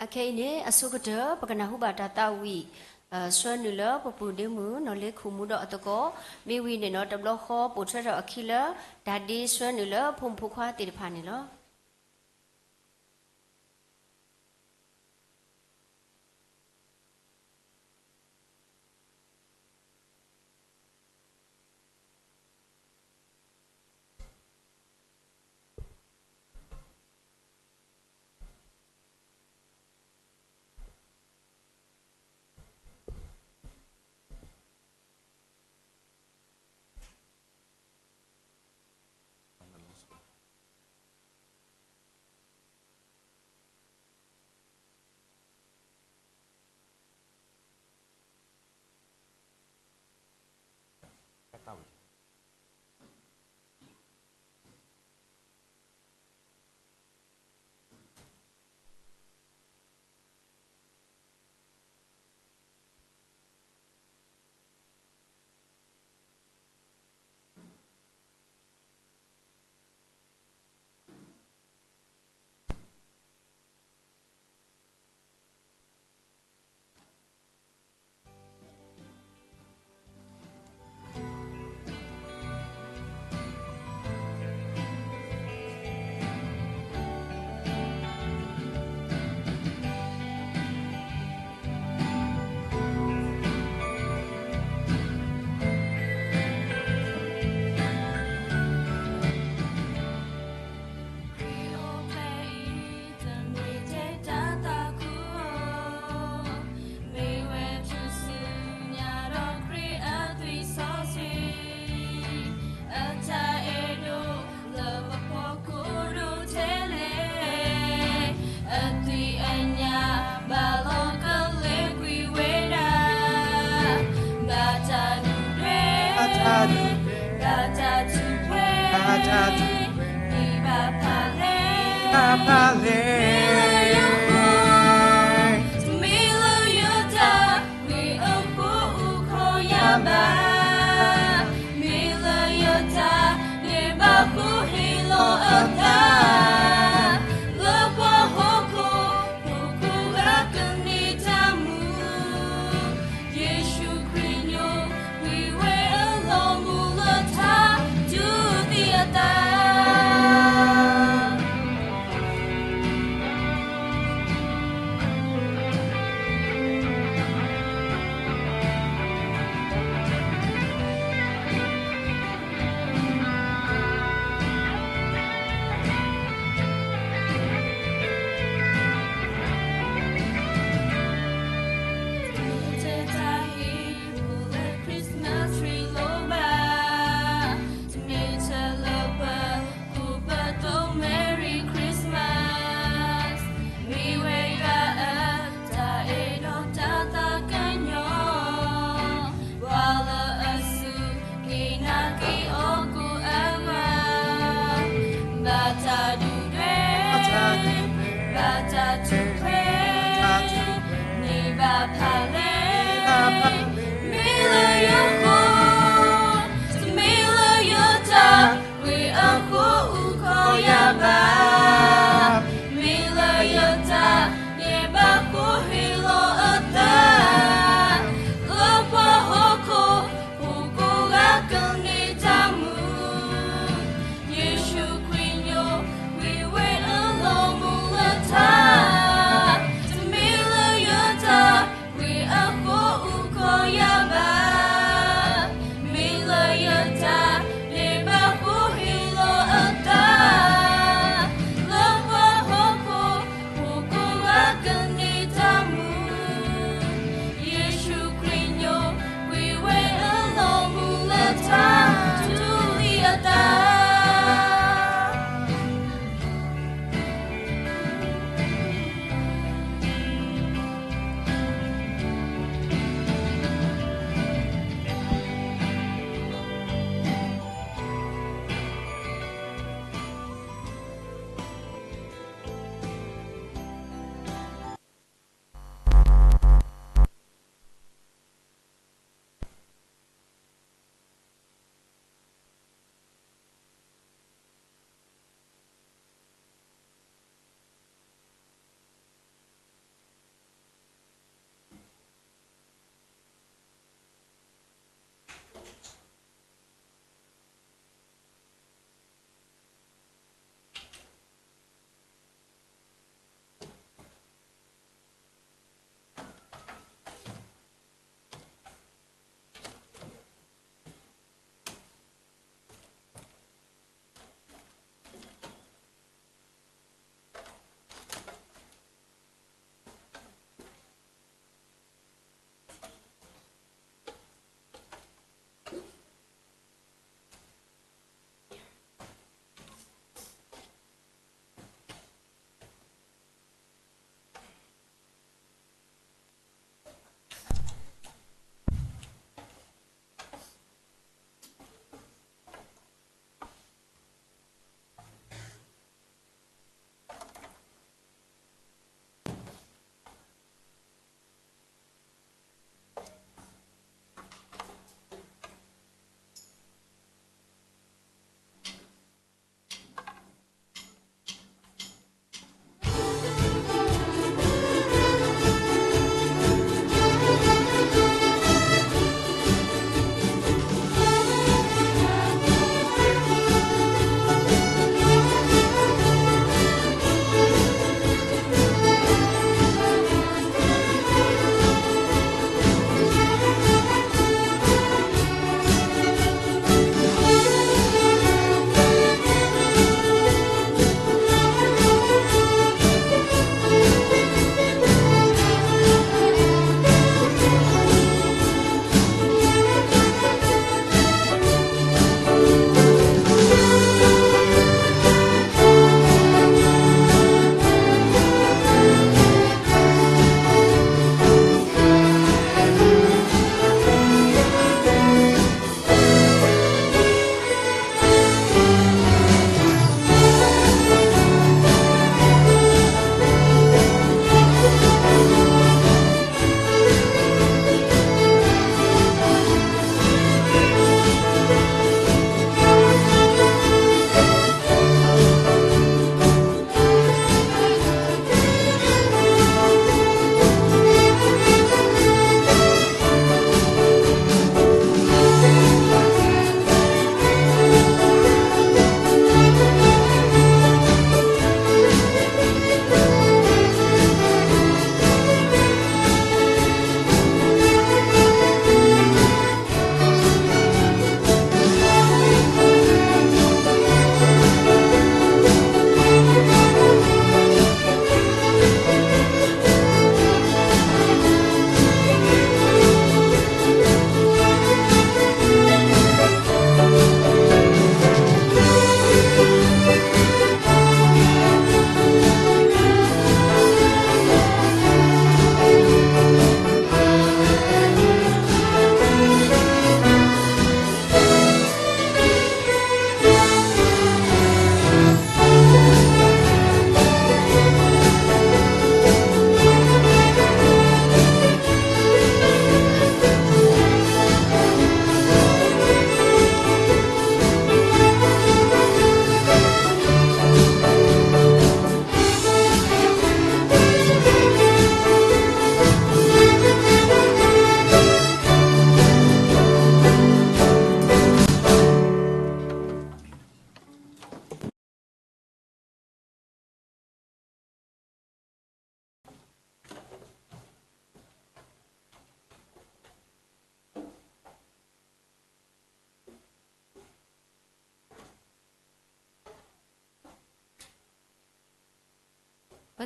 အခဲအံၤန့ၣ် အဆိကတၢၢ် ပကနၢ်ဟူဘၣ်တၢ်သးဝံၣ် ဆှၢနုာ်လၢပပုၢ်ဒ့မုၣ်နီၢ်လ့ခူၣ်မူဒီးအသကိး, မ့ၢ်ဝံၤန့ၣ်နီၢ် တဘျီဃီပိာ်ထွဲထီၣ်အခံလၢ တၢ်ဒ့ဆှၢနုာ်လၢဖိမုၣ်ဖိခွါသ့ၣ်တဖၣ်န့ၣ်လီၤ. မ့ၢ်ဝဲထူၣ်စုညါဒီးခရံာ်အသွံၣ်စီဆှံ, အတၢ်အဲၣ်ဒိးလၢပဖီခိၣ်ဒိၣ်ထဲလဲၣ်, အသွံၣ်အညၣ်ဘၣ်လီၤကလဲၤကွံာ်ဝဲဒၣ်, ဘၣ်တၢ်ဒုၣ်ဒွဲၣ်, ဘၣ်တၢ်ဒုၣ်ဒွဲၣ်, ဘၣ်တၢ်ဒုၣ်ဒွဲၣ်, မ့ၢ်ဘၣ်ဖးလဲၣ်, ဘၣ်ဖးလဲၣ်, မ့ၢ်လၢယိၤတၢ်, မ့ၢ်လၢယိၤတၢ်, ဝံၤအဃိအိၣ်ခိးယၤဘၣ်, မ့ၢ်လၢယိၤတၢ်န့ၣ်ဘၣ်ဃိဟ့ၣ်လီၤအသး, လၢပှၤဟီၣ်ခိၣ်, ဟီၣ်ခိၣ်ဂၤကန့ၢ်တၢ်မူ, ယ့ၣ်ၡူးခရံာ်ညိကွံာ်ဝဲအလီၢ်မူလၢထးဒူသံအသး.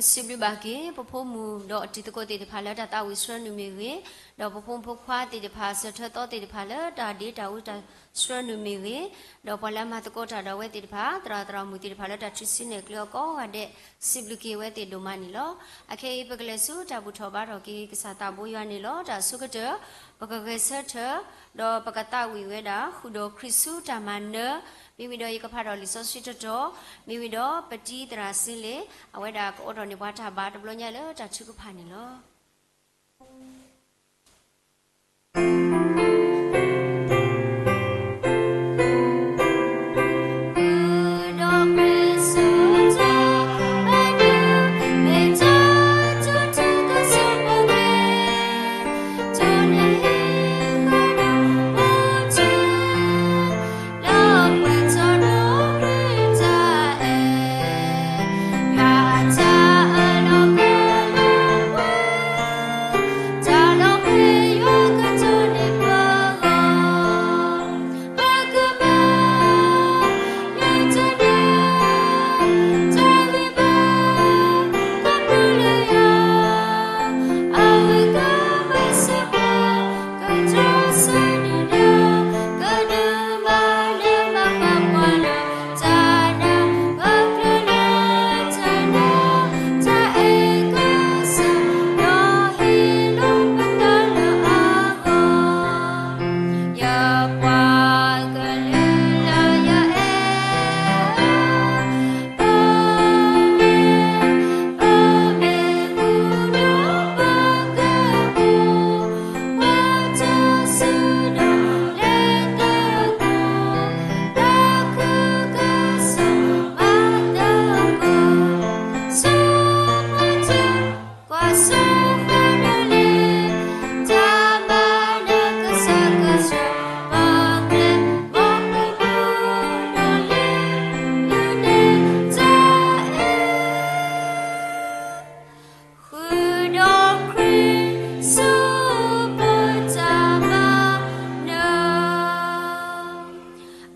စံးဘျုးဘၣ်က့ၤ ပဖိမုၣ်ဒီးအတံၤသကိးသ့ၣ်တဖၣ်လၢတၢ်သးဝံၣ်ဆှၢနုာ်မ့ၢ်ဂ့ၤ, ဒီးပဖိမုၣ်ဖိခွါသ့ၣ်တဖၣ် စၢၤထၢၣ်သီသ့ၣ်တဖၣ်လၢတၢ်ဒ့တၢ်အူတၢ်ဆှၢနုာ်မ့ၢ်ဂ့ၤ, ဒီးပှၤလၢအမၤသကိးတၢ်ဒီးအဝဲသ့ၣ်တဖၣ် သရၣ်သရၣ်မုၣ်သ့ၣ်တဖၣ်လၢတၢ်ထုးစုနဲၣ်ကျဲအီၤကိးဂၤဒဲး စံးဘျုးက့ၤအဝဲသ့ၣ်ဒိၣ်မးန့ၣ်လီၤ. အခဲအံၤ ပကလဲၤဆူတၢ်ဘူၣ်ထီၣ်ဘါထီၣ်က့ၤ ကစၢ်သးဘိယွၤန့ၣ်လီၤ. တၢ်အဆိကတၢၢ် ပကဂဲၤဆၢထၢၣ် ဒီးပကသးဝံၣ်ဝဲဒၣ် ဃုာ်ဒီးခရံာ်ဆူတၢ်မၤနၢၤ, မ့မ့ၢ်ဒီးယကဖးထီၣ်လံာ်စီဆှံတတီၤ, မ့မ့ၢ်ဒီးပတံၤသရၣ်စ့လ့ၣ် အဝဲဒၣ်ကအိးထီၣ်န့ၢ်ပှၤတၢ်ဘါတဘျီညါလၢတၢ်ထုကဖၣ်န့ၣ်လီၤ.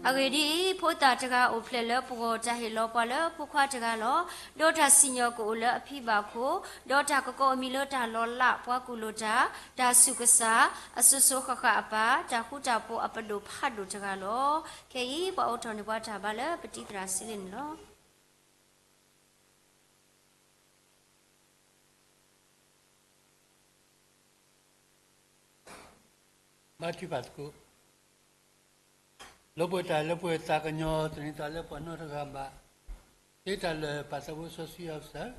အဂ့ၢ်ဒ်အံၤ, ဖိသၣ်တဂၤအိၣ်ဖျဲၣ်လၢပဂီၢ်, တၢ်ဟ့ၣ်လီၤပှၤလၢဖိခွါတဂၤလီၤ. ဒီးတၢ်စံၣ်ညီၣ်ကအိၣ်လၢအဖံဘၣ်ခိၣ်, ဒီးတၢ်ကကိးအမံၤလၢတၢ်လီၤလးပှၤကူၣ်လိာ်တၢ်, တၢ်ဆူၣ်ကစၢ်, အစိၤစိၤဃၣ်ဃၣ်အပၢ်, တၢ်ဃူတၢ်ဖိးအပဒိၣ်ဖးဒိၣ်တဂၤလီၤ. ခဲအံၤ ပှၤအိးထီၣ်န့ၢ်ပှၤတၢ်ဘါလၢပတံၤသရၣ်စ့လ့ၣ်န့ၣ်လီၤ. ဘါထုကဖၣ်သကိး. လၢပှဲၤတၢ်လၢပှဲၤသးကညီၤ သန့ၤသးလၢပှၤနီတဂၤဘၣ်, သ့တၢ်လၢာ်ပာ်သးဘိစီဆှံယွၤပကစၢ်,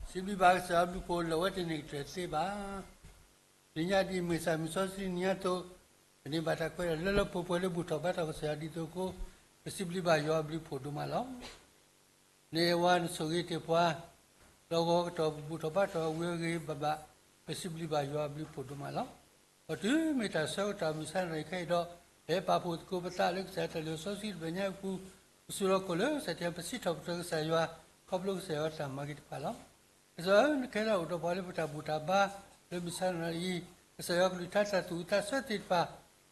စံးဘျုးဘၣ်ကစၢ်ယွၤဘျုးဖှိၣ်လၢာ်ဝဲတန့ၢ်ကတၢၢ်သ့ဘၣ်. တနံၤညါဒ်မုၢ်ဆ့ၣ်မုၢ်စီဆှံနံၤညါအသိး, ပန့ၢ်ဘၣ်တၢ်ခွဲးတၢ်ယာ်လၢလၢပှဲၤပှဲၤလၢဘူၣ်ထီၣ်ဘါထီၣ်ကစၢ်ယွၤဒ်သိးအဃိ, ပစံးဘျုးဘၣ်ယွၤအဘျုးဖှိၣ်ဒိၣ်မးလီၤ. နအဝၤနဆိၣ်ဂ့ၤတ့ၢ်ပှၤ, လီၢ်ကဝီၤကတီၢ်ပဘူၣ်ထီၣ်ဘါထီၣ်ဝံၤအဂ့ၤဘၣ်ဘၣ်, ပစံးဘျုးဘၣ်ယွၤအဘျုးဖှိၣ်ဒိၣ်မးလီၤ. ပတုၤမ့ၢ်တၢ်ဆၢကတီၢ်မုၢ်ဆါနံၤခဲအံၤဒီး, ပဟဲပာ်ဖှိၣ်သကိးပသးလၢကစၢ်ယွၤတၢ်လုၢ်အီၣ်စီဆှံတဘျီညါအပူၤ, ပစူးလီၤခိၣ်လၢကစၢ်ယွၤ ပစံးထီၣ်ပတြၢၤကစၢ်ယွၤ, ခီဖျိကစၢ်ယွၤတၢ်မၤဂ့ၤတဖၣ်လီၤ. ကစၢ်ယွၤနကဟဲလီၤအိၣ်ဒီးပှၤလၢပတၢ်ဘူၣ်တၢ်ဘါ, လၢမုၢ်ဆါနံၤအံၤ, ကစၢ်ယွၤကလုၢ်ကထါတၢ်သူၣ်အုးသးဆၢသ့ၣ်တဖၣ်,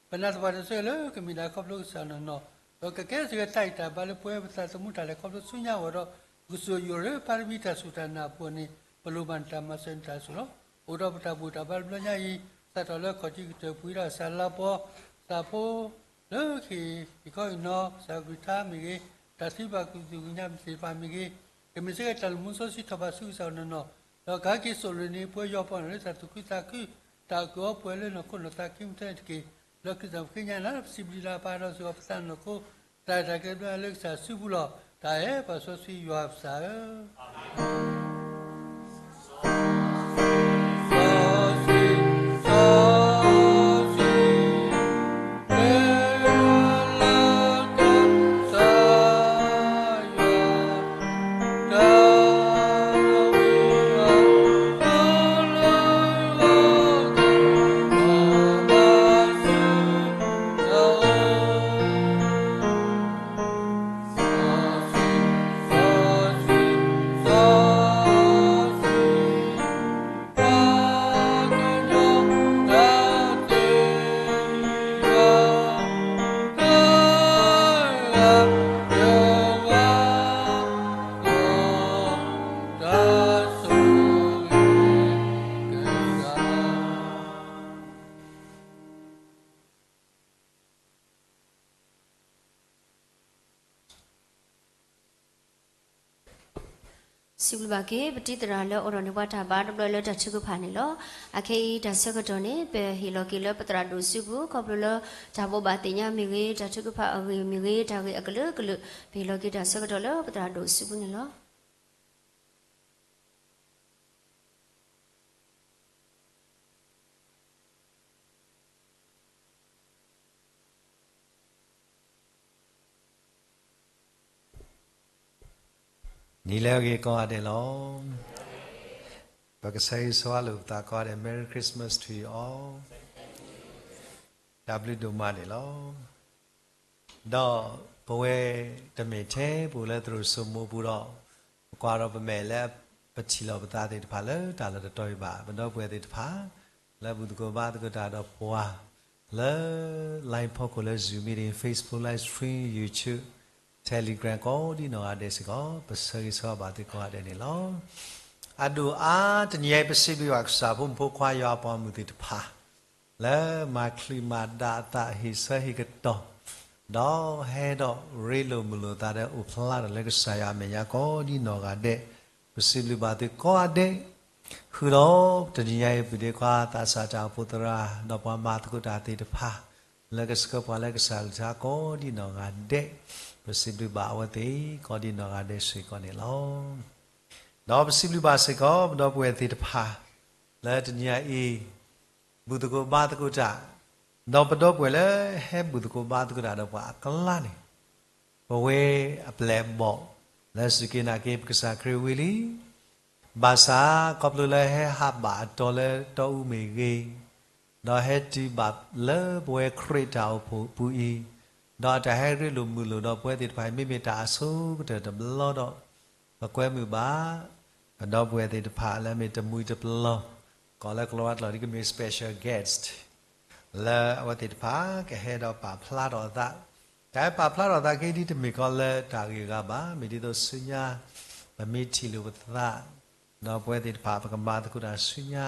ပနာ်သပှၢ်တၢၢ်ဆၢလၢကမ့ၢ်ဒၣ်ခီဖျိကစၢ်ယွၤနီၢ်နီၢ်, ဒီးကကဲစ့ၢ်ကီးတၢ်ဂံၢ်တၢ်ဘါလၢပဝဲပသးသမူတၢ်လဲၤခီဖျိဆူညါအဂီၢ်ဒီး, ပကစၢ်ယွၤလၢပၢ်တမံၤတၢ်စူၢ်တၢ်နာ်အပူၤန့ၣ်, ပလိၣ်ဘၣ်နတၢ်မၤစၢၤနတၢ်ဆိၣ်လီၤ. အိၣ်ဒီးပတၢ်ဘူၣ်တၢ်ဘါတဘျီညါအံၤ, စးထီၣ်လၢခီၣ်ထံးကတၢၢ်ပှဲၤဒီးကစၢ်လါပီ, ကစၢ်ဖိ လၢဟ့ၣ်ဂံၢ်ခီဂံၢ်နီၤ, ကစၢ်ကလုၢ်ကထါမ့ၢ်ဂ့ၤ, တၢ်သံဘၣ်ကသူၣ်ကညီၤသ့ၣ်တဖၣ်မ့ၢ်ဂ့ၤ, ကမ့ၢ်စ့ၢ်ကီးတၢ်လူၤမူစီဆှံထီၣ်ဘးဆူကစၢ်နီၢ်နီၢ်, ဒီးကဟဲက့ၤစိာ်လွံၢ်န့ၣ် ပဝဲယွၤပှၤနီၣ်လၢတၢ်သူၣ်ခုသးခု, တၢ်အုၣ်က့ၤအီပှဲၤလၢနီၢ်ခိနီၢ်သးခံမုၢ်ထဲန့ၣ်တက့ၢ်. လၢခရံာ်သးမုၣ်က့ညါနၤ ပစံးဘျုးလၢအပၢ်ဒီးစ့ၢ်ကီးပသးနီၢ်ခိ, တၢ်အဲၣ်တၢ်ကျဲၤဘျါလၢကစၢ်စုပူၤလီၤ. တၢ်အဲၣ်ပှၤစီဆှံယွၤပကစၢ်ဧၢ. စံးဘျုးဘၣ်က့ၤ ပတံၤသရၣ်လၢအိးထီၣ်န့ၢ်ပှၤတၢ်ဘါတဘျီလၢတၢ်ထုကဖၣ်န့ၣ်လီၤ. အခဲအံၤတၢ်ဆၢကတီၢ်န့ၣ် ပဟ့ၣ်လီၤက့ၤလၢပသရၣ်ဒိၣ်စုပူၤ ခီဖျိလၢတၢ်ဘိးဘၣ်သ့ၣ်ညါမ့ၢ်ဂ့ၤ, တၢ်ထုကဖၣ်အဂ့ၢ်မ့ၢ်ဂ့ၤ, တၢ်ဂ့ၢ်အကလုာ်ကလုာ် ပဟ့ၣ်လီၤက့ၤတၢ်ဆၢကတီၢ်လၢပသရၣ်ဒိၣ်စုပူၤန့ၣ်လီၤ. နံၤလၢအဂ့ၤကိးဂၤဒဲးလီၤ. ပကဆၢဂ့ၤဆၢဝါလိာ်ပသးကိးဂၤဒဲး Merry Christmas to you all. တၢ်ဘျုးဒိၣ်မးန့ၣ်လီၤ. ဒီးပဝဲတမ့ၢ်ထဲပအိၣ်လၢသရိာ်စိမိးပူၤဒီး ပကွၢ်ဒီးပမဲာ်လၢပထံၣ်လိာ်ပသးသ့ၣ်တဖၣ်လၢတၢ်လီၢ်တတီၤအံၤဘၣ်, ပဒီပုၢ်ဝဲၢ်သ့ၣ်တဖၣ် လၢဘူၣ်သကိးဘါသကိးတၢ်ဒီးပှၤ လၢ line ဖီခိၣ်လၢ Zoom meeting, Facebook live stream, YouTube, Telegram ကိးဒ်နီၢ်ဂၤဒဲးစ့ၢ်ကီး ပဆၢဂ့ၤဆၢဝါဘၣ်သုကိးဂၤဒဲးန့ၣ်လီၤ. အဒိၣ်အါတနံၤအံၤ ပစံးဘျုးဘၣ်ကစၢ်ဖိမုၣ်ဖိခွါယွၤအပှၤမုၣ်သ့ၣ်တဖၣ် လၢမၤချံးမၤဒါအသးဟ့ၣ်ဆၢဟ့ၣ်ကတီၢ်, ဒီးဟဲဒီးရ့လိာ်မုာ်လိာ်သးဒီးအိၣ်ဖျါထီၣ်လၢကစၢ်ယွၤအမဲာ်ညါကိးဒ်နီၢ်ဂၤဒဲး, ပစံးဘျုးဘၣ်သုကိးဂၤဒဲး, ဃုာ်ဒီးတနံၤညါအံၤ ပဒ့ခွါသးစၢ်တၢ်အိၣ်ဖှိၣ်သရၣ် ဒီးပှၤမၤသကိးတၢ်သ့ၣ်တဖၣ် လၢကဆှၢပှၤလၢကစၢ်အကလုၢ်ကထါကိးဒ်နီၢ်ဂၤဒဲး, ပစံးဘျုးဘၣ်အဝဲသ့ၣ်ကိးဒ်နီၢ်ဂၤဒဲးစ့ၢ်ကီးန့ၣ်လီၤ. ဒီးပစံးဘျုးဘၣ်စ့ၢ်ကီး ပဒီပုၢ်ဝဲၢ်သ့ၣ်တဖၣ် လၢတနံၤညါအံၤ ဘူၣ်သကိးဘါသကိးတၢ်, ဒီးပဒီပုၢ်ဝဲၢ်လၢဟဲဘူၣ်သကိးဘါသကိးတၢ်ဒီးပှၤအကျါန့ၣ်, ပဝဲအပျဲၢ်အဘီၣ် လၢစူၢ်က့ၤနာ်က့ၤပကစၢ်ခရံာ်ဝံၤလံ ဘၣ်ဆၣ်ခီဖျိလၢဟဲဟးဘၣ်အတီၤလၢတီအူမ့ၢ်ဂ့ၤ, ဒီးဟဲတုၤဘၣ်လၢပဝဲခရံာ်တၢ်အိၣ်ဖှိၣ်ပူၤအံၤ, ဒီးတၢ်ဟဲရ့လိာ်မုာ်လိာ်ဒီးပဝဲသ့ၣ်တဖၣ်အံၤ မ့မ့ၢ်တၢ်အဆိကတၢၢ်တဘျီဒီး, ပကွဲမုာ်ဘၣ် ပဒီပုၢ်ဝဲၢ်သ့ၣ်တဖၣ်လၢမ့ၢ်တမှံၤတပျီၤ, ကိးလၢကလံးဝါကျိာ်ဒ်ကမ့ၢ် special guest လၢအဝဲသ့ၣ်တဖၣ်ကဟဲဒီးပာ်ဖျါထီၣ်အသး, တၢ်ဟဲပာ်ဖျါထီၣ်အသးခဲအံၤဒ်တမ့ၢ်ကီးလၢတၢ်ဂ့ၤဂၤဘၣ်, မ့ၢ်ဒ်သိးဆူညါ ပမ့ၢ်ထံၣ်လိာ်ပသး, ဒီးပဝဲသ့ၣ်တဖၣ် ပကမၤသကိးတၢ်ဆူညါ,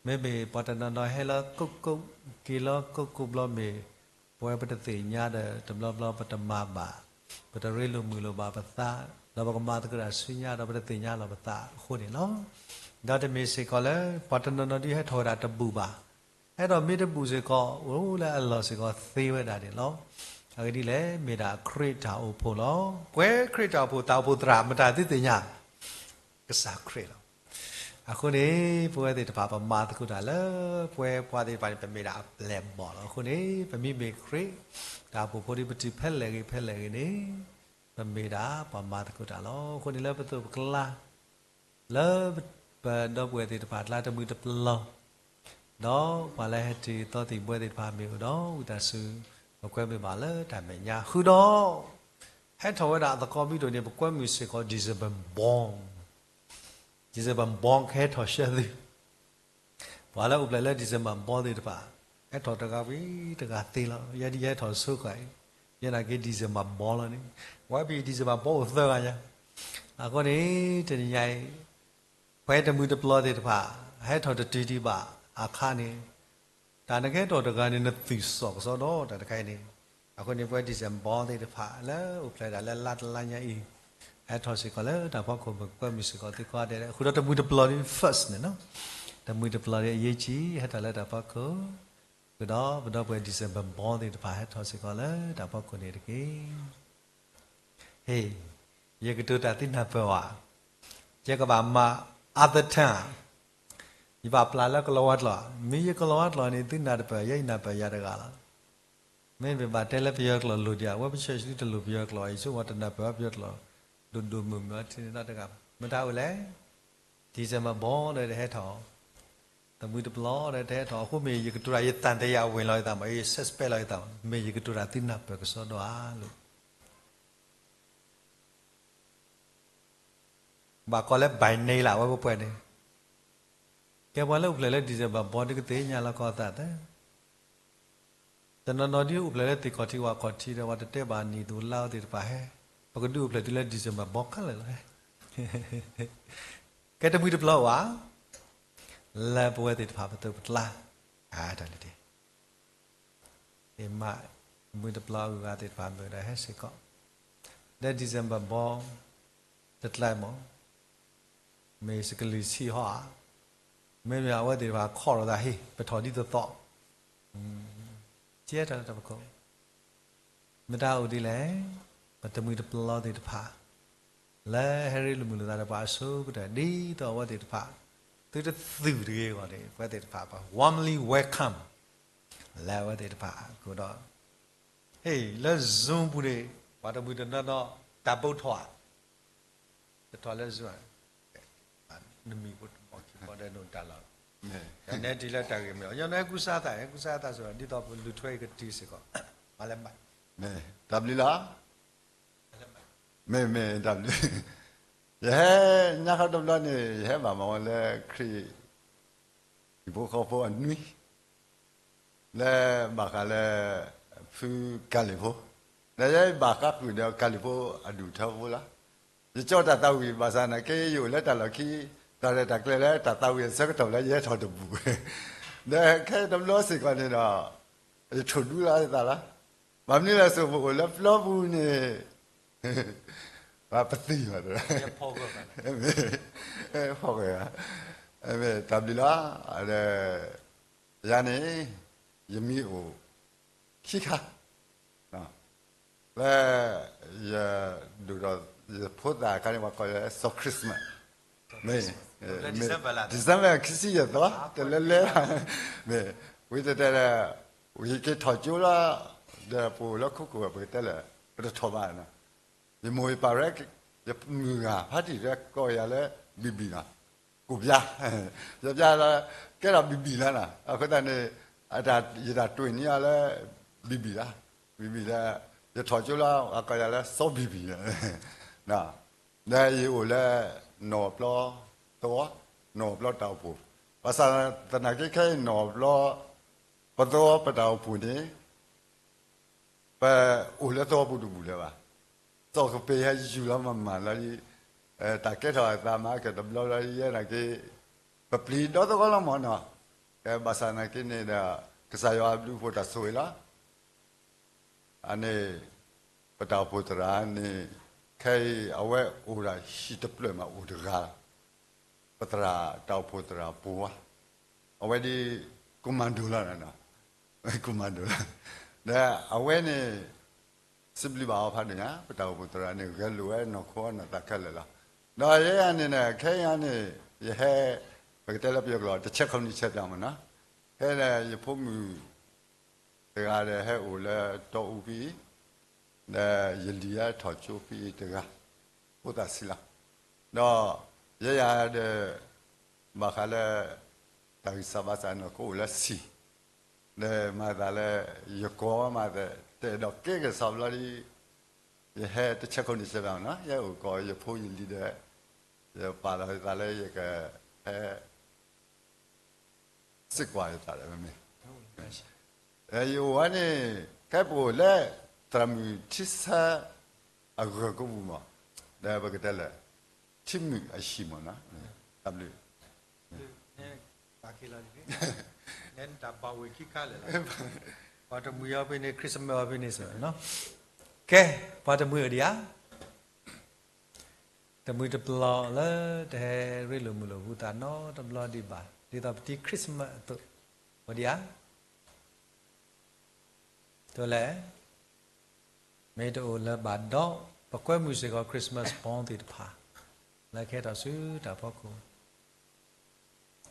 မ့မ့ၢ်ပှၤတနီၤနီၤဟဲလီၤကိးကိး က့ၤလီၤကိးကိးဘျီမ့ၢ် ပဝဲပတသ့ၣ်ညါဒီး တဘျီဘျီပတမၤဘၣ်, ပတရ့လိာ်မုာ်လိာ်ဘၣ်ပသး, ဒီးပကမၤသကိးတၢ်ဆူညါ ဒီးပတသ့ၣ်ညါလီၤပသးအဃိန့ၣ်လီၤ. ဒီးတမ့ၢ်စ့ၢ်ကီးလၢ ပှၤတနီၤနီၤဒ်ဟဲထီၣ်ဝဲဒၣ်တဘူၣ်ဘၣ်, ဟဲထီၣ်မ့ၢ်တဘူၣ်စ့ၢ်ကီး အိၣ်လၢအလီၢ်စ့ၢ်ကီးသ့ဝဲဒၣ်န့ၣ်လီၤ. အဂ့ၢ်ဒ်လဲၣ်, မ့ၢ်ဒၣ်ခရံာ်တၢ်အိၣ်ဖှိၣ်လီၤ. ပဝဲခရံာ်တၢ်အိၣ်ဖှိၣ် တၢ်အိၣ်ဖှိၣ်သရၣ် မတၤသုသ့ၣ်ညါ ကစၢ်ခရံာ်လီၤ. အဃိန့ၣ် ပဝဲသ့ၣ်တဖၣ် ပမၤသကိးတၢ်လၢ ပဝဲပှၤသ့ၣ်တဖၣ်န့ၣ် ပမ့ၢ်ဒၣ်အပျဲၢ်အဘီၣ်လီၤ. အဃိန့ၣ် ပမ့မ့ၢ်ခရံာ်တၢ်အိၣ်ဖှိၣ်ဖိဒ်ပတုၤဖဲလဲၣ်ဂ့ၤဖဲလဲၣ်ဂ့ၤန့ၣ် ပမ့ၢ်ဒၣ်ပှၤမၤသကိးတၢ်လီၤ. အဃိန့ၣ်လၢပသိးပကျါ လၢပဒီပုၢ်ဝဲၢ်သ့ၣ်တဖၣ်အကျါတမှံၤတပျီၤ ဒီးပှၤလၢဟဲတုၤသီသံၣ်ဘှဲသ့ၣ်တဖၣ်မ့ၢ်အိၣ်ဒီးဝံသးစူၤ ပကွဲမုာ်ဘၣ်လၢတၢ်မဲာ်ညါ ဃုာ်ဒီး ဟဲထီၣ်ဝဲဒၣ်အသကိးမံၤဒိၣ်န့ၣ် ပကွဲမုာ်စ့ၢ်ကီး December Ball, December Ball ကဟဲထီၣ်ဆှၢသု, ပှၤလၢအိၣ်ဖျဲၣ်လၢ December Ball သ့ၣ်တဖၣ် ဟဲထီၣ်တဂၤဝံၤတဂၤသ့လီၤ. ယဲဒ်ယဟဲထီၣ်ဆိခါအံၤ ယဲနာ်က့ December Ball လီၤန့ၣ်, ဝဲပံၤ December Ball အိၣ်သၢဂၤညါ. အဃိန့ၣ် တနံၤညါအံၤ ပှၤတမှံၤတပျီၤသ့ၣ်တဖၣ် ဟဲထီၣ်တတုၤဒံးဘၣ်အခါန့ၣ် တၢ်နကဟဲထီၣ်တဂၤန့ၣ် နသွံၣ်စီၣ်ကစီဒီတၢ်တခါအံၤန့ၣ်, အဃိန့ၣ် ပဝဲ December သ့ၣ်တဖၣ် လၢအိၣ်ဖျဲၣ်ဒၣ်လၢလါတလါညါအံၤ ဟဲထီၣ်စ့ၢ်ကီးလၢတၢ်ဖီခိၣ် ပကွဲမုာ်စ့ၢ်ကီးသုကိးဂၤဒဲး ဃုာ်ဒီးတမှံၤတပျီၤဒ် first န့ၣ်လီၤ. တမှံၤတပျီၤဒ်အရေးကြီး ဟဲထီၣ်လၢတၢ်ဖီခိၣ်, ဃုာ်ဒီးပဒီပုၢ်ဝဲၢ် December Ball သ့ၣ်တဖၣ် ဟဲထီၣ်စ့ၢ်ကီးလၢတၢ်ဖီခိၣ်န့ၣ်တက့ၢ်. ဟ့ၣ်, ယကတိၤတၢ်သုနၢ်ပၢၢ်ဝဲ, ယကဘၣ်မၤ other tongue, ယဘၣ်ပျၢ်လၢကလံးဝါကျိာ်, မ့ၢ်ယကလံးဝါကျိာ်န့ၣ် သုနၢ်တပၢၢ် ယဲယနၢ်ပၢၢ်ယၤတဂၤလီၤ. မ့မ့ၢ်ဘၣ်တဲလၢပယီၤကျိာ်လိၤဒံးဧါ, ဝဲပဆၢၣ်ဆှုတလိၣ်ပယီၤကျိာ်, ယဆိကမိၣ်တနၢ်ပၢၢ်ဝဲပယီၤကျိာ် ဒိၣ်ဒိၣ်မုၢ်မုၢ်အီၤထံန့ၣ်နီတဂၤ, မတၤအိၣ်လဲၣ်, December Ball ဒီးတဟဲထီၣ်, တမှံၤတပျီၤဒီးတဟဲထီၣ်, အဃိမ့ၢ်ယကတိၤတၢ်ယသံသယဝင်လီၤယသးမး, ယ suspect လီၤယသးမး, မ့ၢ်ယကတိၤတၢ်သုနၢ်ပၢၢ်ကစီဒီဧါလိၤ ဘၣ်ကိးလၢ by name လၢအဝဲပှဲၤပှဲၤန့ၣ်, ကဲပှၤလၢအိၣ်ဖျဲၣ်လၢ December Ball ဒ်ကသ့ၣ်ညါလီၤကီၢ်သးသၢ, တနီၤနီၤဒ်အိၣ်ဖျဲၣ်လၢသ့ၣ်ခီၣ်ထံးဝၣ်ခီၣ်ထံးဒီး ပှၤတတဲဘၣ်နံၣ်သိးလါသ့ၣ်တဖၣ်ဟဲ, ပကဒုးအိၣ်ဖျဲၣ်တုၤလၢ December Ball ခဲလၢာ်လီၤ. ကဲတမှံၤတပျီၤဝဲ, လၢပဝဲသ့ၣ်တဖၣ်ပသိးပကျါ, အတၢ်လၢတ့ၢ် မ့ၢ်တမှံၤတပျီၤအဂုၤအဂၤသ့ၣ်တဖၣ်မ့ၢ်ဝဲဒၣ်ဟဲစ့ၢ်ကီး, လၢ December Ball တကျါမး, မ့ၢ်စကလုၢ်ဆံးဟီဧါ, မ့မ့ၢ်အဝဲသ့ၣ်တဖၣ်ခီၣ်ထီၣ်သးဟ့ၣ် ပထီၣ်ဒ်သိးသိး, ကဲထီၣ်လၢတၢ်ဖီခိၣ်, မတၤအိၣ်ဒ်လဲၣ်, ပတမှံၤတပျီၤသ့ၣ်တဖၣ် လၢဟဲရ့လိာ်မုာ်လိာ်သးဒီးပှၤအဆိကတၢၢ် ဒ်သိးအဝဲသ့ၣ်တဖၣ် သုတသုးတဂ့ၤအဂီၢ်န့ၣ် ပဝဲသ့ၣ်တဖၣ် ပ warmly welcome လၢအဝဲသ့ၣ်တဖၣ်အဃိဒီး ဟ့ၣ် လၢ Zoom ပူၤန့ၣ် ပှၤတမှံၤတနီၤနီၤ တၢ်ဘိးထီၣ်ဧါ, တထီၣ်လၢ Zoom ဧါ, နမံၤဖိတမီၤခံဘီဒီးနတၢ်လီၤ, နဲတံၤလၢတၢ်ဂ့ၢ်မ့ၢ် ယန့ၣ်ကူစါသး ကူစါသးစ့ၢ်ကီး ဒ်သိးပလူၤထွဲကတံၤစ့ၢ်ကီး, မၤလၢမး, တၢ်ဘျုးလီၤ, မ့ၢ်မ့ၢ်တၢ်ဘျုး, ယဟဲ ညါခီတဘျီန့ၣ် ယဟဲဘၣ်မၤဝဲလၢခရံာ် ဟံၣ်ဖိဃီဖိအနွံ လၢဘၣ်ဃးလၢ ဖုကၤလံၤဖိ, ဒီးယဲဘၣ်ဃးဃုာ်ဒီးကၤလံၤဖိအဒူၣ်ထၢဖိလီၤ. ယကၠီတၢ်သးဝံၣ်ဘၣ်ဆၣ်နာ်က့ ယအိၣ်လၢတၢ်လီၢ်ခံ, တၢ်ရဲၣ်တၢ်ကျဲၤလၢတၢ်သးဝံၣ်အဆၢကတီၢ်လၢယဟဲထီၣ်တဘူၣ်, ဒီးခဲအံၤတဘျီစ့ၢ်ကီးန့ၣ်ဒီး ယထိၣ်ဒူလီၤယသးလီၤ. ဘၣ်မနုၤလဲၣ် စိၣ်ဖိအိၣ်လၢပျီပူၤန့ၣ် ပသံၣ်ဘၣ်, ဖီၣ်ဂၢၢ်, တၢ်ဘျုးလီၤ, ယၤန့ၣ် ယမံၤအိၣ်ခံခါ, လၢ ယဒိၣ်ဒီး ယဖိသၣ်အခါန့ၣ် ပှၤကိးယၤလၢစီၤ Christmas, မ့ၢ် December ခံဆံယဲၢ်သီ တလဲၤလဲၤဘၣ်, မ့ၢ် ဝံၤတဲတဲဒီး ဝံၤက့ၤထီၣ်ကၠိလီၤ, ဒီးပအိၣ်လၢခိခိၣ် ပကတဲလဲၣ် ပတထီၣ်ဘၣ်နီၤ, ယမိၢ်ယပၢ်ရဲ ယမုၢ်ဂၤဖးတံၢ်ရဲကိးယၤလၢ ဘံၣ်ဘံၣ်နီၤ, ကိၣ်ပျါ, ယပျါလီၤ ကဲထီၣ်ဘံၣ်ဘံၣ်လီၤနီၤ, အဃိသတးန့ၣ် ယတၢ်တွံၢ်န့ၢ်အီၤလၢ ဘံၣ်ဘံၣ်လီၤ, ဘံၣ်ဘံၣ်ဒီး ယထီၣ်ကၠိလီၤ အကိးယၤလၢစီၤဘံၣ်ဘံၣ်, ဒီးယအိၣ်လၢ နီၣ်ပျီသဝီ, နီၣ်ပျီတၢ်အိၣ်ဖှိၣ်, ဘၣ်ဆၣ်သနာ်က့ခဲအံၤနီၣ်ပျီ ပသဝီပတၢ်အိၣ်ဖှိၣ်န့ၣ် ပအိၣ်လၢသဝီပူၤတဘူၣ်လၢၤဘၣ်, သီၣ်ကပ့ၤဟဲယူၢ်လီၤမၤမၤလီၤ, တၢ်ကဲထီၣ်အသးမၤကတဘျီလီၤ ယဲနာ်က့ ပပျံၤဒီသဝီလီၤမၢ်နီၤ, ကဲဘၣ်ဆၣ်သနာ်က့န့ၣ်ဒီး ကစၢ်ယွၤအဘျုးအဖှိၣ်တၢ်ဆိၣ်ဂ့ၤလီၤ. အန့ၣ် ပတၢ်အိၣ်ဖှိၣ်သရၣ်န့ၣ် ခဲအံၤအဝဲအိၣ်ဒၣ်ဟံၣ်တဖျၢၣ်မးအိၣ်တဂၤလီၤ. ပသရၣ်တၢ်အိၣ်ဖှိၣ်သရၣ်ပူၤဝါ, အဝဲဒ် ကိၣ်မၤဒိၣ်လီၤ, ကိၣ်မၤဒိၣ်လီၤ, ဒီးအဝဲန့ၣ် စံးဘျုးဘၣ်အီၤဖးဒိၣ်ညါ ပတၢ်အိၣ်ဖှိၣ်သရၣ်န့ၣ် ဂဲၤလိာ်ဝဲနီၢ်ခိနီၢ်သးခဲလၢာ်လီၤ. ဒီးယဲအံၤန့ၣ် ခဲအံၤန့ၣ် ယဟဲ ပကတဲလၢပယီၤကျိာ် တဆဲးခိၣ်နံၣ်ဆဲးပၠးမၢ်နီၤ, ဟဲဒီးယဖိမုၣ် တဂၤဒီးဟဲအိၣ်လၢတီအူဖဲအံၤ, ဒီးယလံၤဟဲထီၣ်ကၠိဖဲအံၤတဂၤ, ဖိသၣ်ဆံးလီၤ. ဒီးယဲယၤဒီး ဘၣ်ဃးလၢ တၢ်ဂံၢ်စၢ်ဘါစၢ်န့ၣ် ကအိၣ်လၢဆံး, ဒီးမၤသးလၢ ယကိးမၤသး တအဲၣ်ဒိးကဲက့ၤစီၤဘျီဒ် ယဟဲတဆဲးခိၣ်နံၣ်ဆဲးပၠးနီၤ, ယဟဲအိၣ်ကိးယဖိယလံၤဒီး ယပာ်လီၤယသးလၢယကဟဲ စ့ၢ်ကီးယသးဒီးမ့ၢ်, ယအိၣ်ဝဲန့ၣ် ခဲပအိၣ်လၢ သရၣ်မုၣ်ထံဆၢ အဂၢၢ်ကိးပူၤမး, ဒီးပကတဲလၢ ထံမုၣ်အဟံၣ်မးနီၤ, တၢ်ဘျုး, နတၢ်ဘၣ်ဝံၤခံခါလၢာ်လီၤ, ပှၤတမှံၤအီၤဖဲန့ၣ် Christmas အီၤဖဲန့ၣ်စ့ၢ်, ကဲ ပှၤတမှံၤအိၣ်ဒံးဧါ တမှံၤတပျီၤလၢတဟဲရ့လိာ်မုာ်လိာ်ဟူသးနီတဘျီဒံးဘၣ် ဒ်သိးပတံၤ Christmas အသိး, အိၣ်ဒံးဧါ, တဲလဲၣ်, မ့ၢ်တအိၣ်လၢၤဘၣ်ဒီး ပကွဲမုာ်စ့ၢ်ကီး Christmas ball သ့ၣ်တဖၣ် လၢကဟဲထီၣ်ဆူတၢ်ဖီခိၣ်,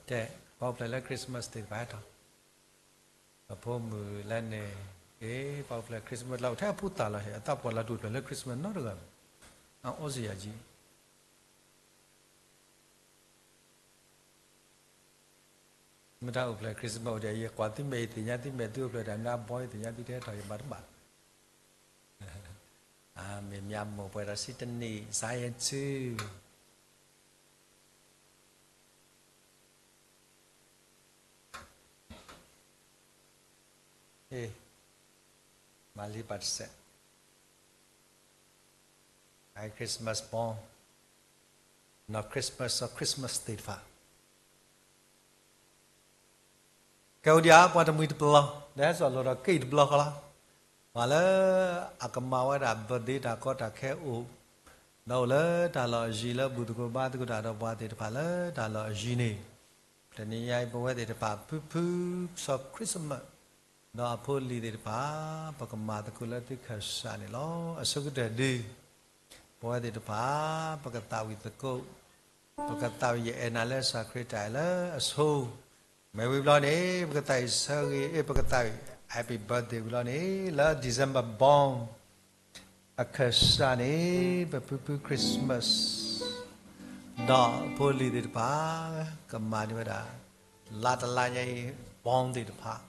တဲ ပှၤအိၣ်ဖျဲၣ်လၢ Christmas သ့ၣ်တဖၣ်ဟဲထီၣ် အဖိမုၣ်လၢန့ၣ်, အ့ ပှၤအိၣ်ဖျဲၣ် Christmas လၢအိၣ်ထဲအဖိသၣ်လီၤဟဲ အသးပှၢ်လၢတအိၣ်ဖျဲၣ်လၢ Christmas နီတဂၤ, အအိၣ်စယၤကံ, မ့ၢ်တၢ်အိၣ်ဖျဲၣ် Christmas အိၣ်ဒီး ယကွၢ်သုမဲာ်ယသ့ၣ်ညါသုမဲာ်သုအိၣ်ဖျဲၣ်တၢ်မ့ၢ်အဘီယသ့ၣ်ညါသုတဟဲထီၣ်ယဘၣ်တဘၣ်, အမ့ၢ်မ့ၢ်မိၢ်ပှဲၤဒီးစံတနံၣ် စါယဲၢ်ဆူ မၤလံပာ်တစဲး, Christmas ဘီ, နီၢ် Christmas စီၤ Christmas သ့ၣ်တဖၣ်, ကဲအိၣ်ဒံးဧါ ပှၤတမှံၤတပျီၤ, ဒီးဟဲစိာ်လိာ်ဒီးက့ၣ်တဘျီဃီလီၤ, ပှၤလၢအကမၤဝဲဒၣ် birthday တၢ်ကီတၢ်ခဲအိၣ်, ဒီးအိၣ်လၢတၢ်လီၢ်အယံၤလၢဘူၣ်သကိးဘါသကိးတၢ်ဒီးပှၤသ့ၣ်တဖၣ်လၢတၢ်လီၢ်အယံၤန့ၣ်, တနံၤညါအံၤ ပဝဲသ့ၣ်တဖၣ်ဖုဖုစီၤ Christmas ဒီးအဖိအလံၤသ့ၣ်တဖၣ် ပကမၤသကိးလၢသုခၢၣ်စးန့ၣ်လီၤ. အဆိကတၢၢ်ဒုး ပဝဲသ့ၣ်တဖၣ် ပကသးဝံၣ်သကိး, ပကသးဝံၣ် ယအဲၣ်နၤလၢစၢ်ခရံာ်တၢ်အဲၣ်လၢအဆိ, မ့ၢ်ဝံၤဘျီန့ၣ် ပကသးဝံၣ်ဆၢဂ့ၤ, အ့ ပကသးဝံၣ် Happy Birthday ဝံၤဘျီန့ၣ် လၢ December born အခၢၣ်စးန့ၣ် ပဖုဖု Christmas ဒီးအဖိအလံၤသ့ၣ်တဖၣ် ကမၤန့ၢ်ဝဲဒၣ် လါတလါညါအံၤ born သ့ၣ်တဖၣ်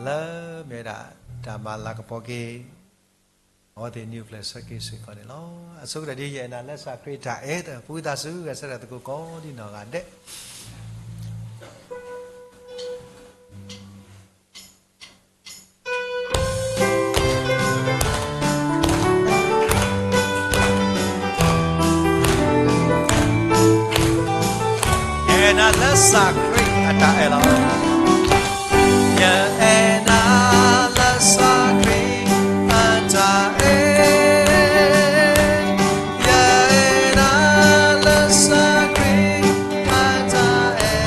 လၢမ့ၢ်ဝဲဒၣ် တၢ်မၤလၤကပီၤက့ၤ အဝဲသ့ၣ် နံၤအိၣ်ဖျဲၣ်ဆၢက့ၤစ့ၢ်ကီးန့ၣ်လီၤ. အဆိကတၢၢ်ဒ်ယအဲၣ်နၤလၢစၢ်ခရံာ်တၢ်အဲၣ် ပဝံသးစူၤ ဂဲၤဆၢထၢၣ်သကိးကိးဒ်နီၢ်ဂၤဒဲး. ယအဲၣ်နၤလၢစၢ်ခရံာ်အတၢ်အဲၣ်လီၤ. ယအဲၣ်နၤလၢစၢ်ခရံာ်အတၢ်အဲၣ်, ယအဲၣ်နၤလၢစၢ်ခရံာ်အတၢ်အဲၣ်,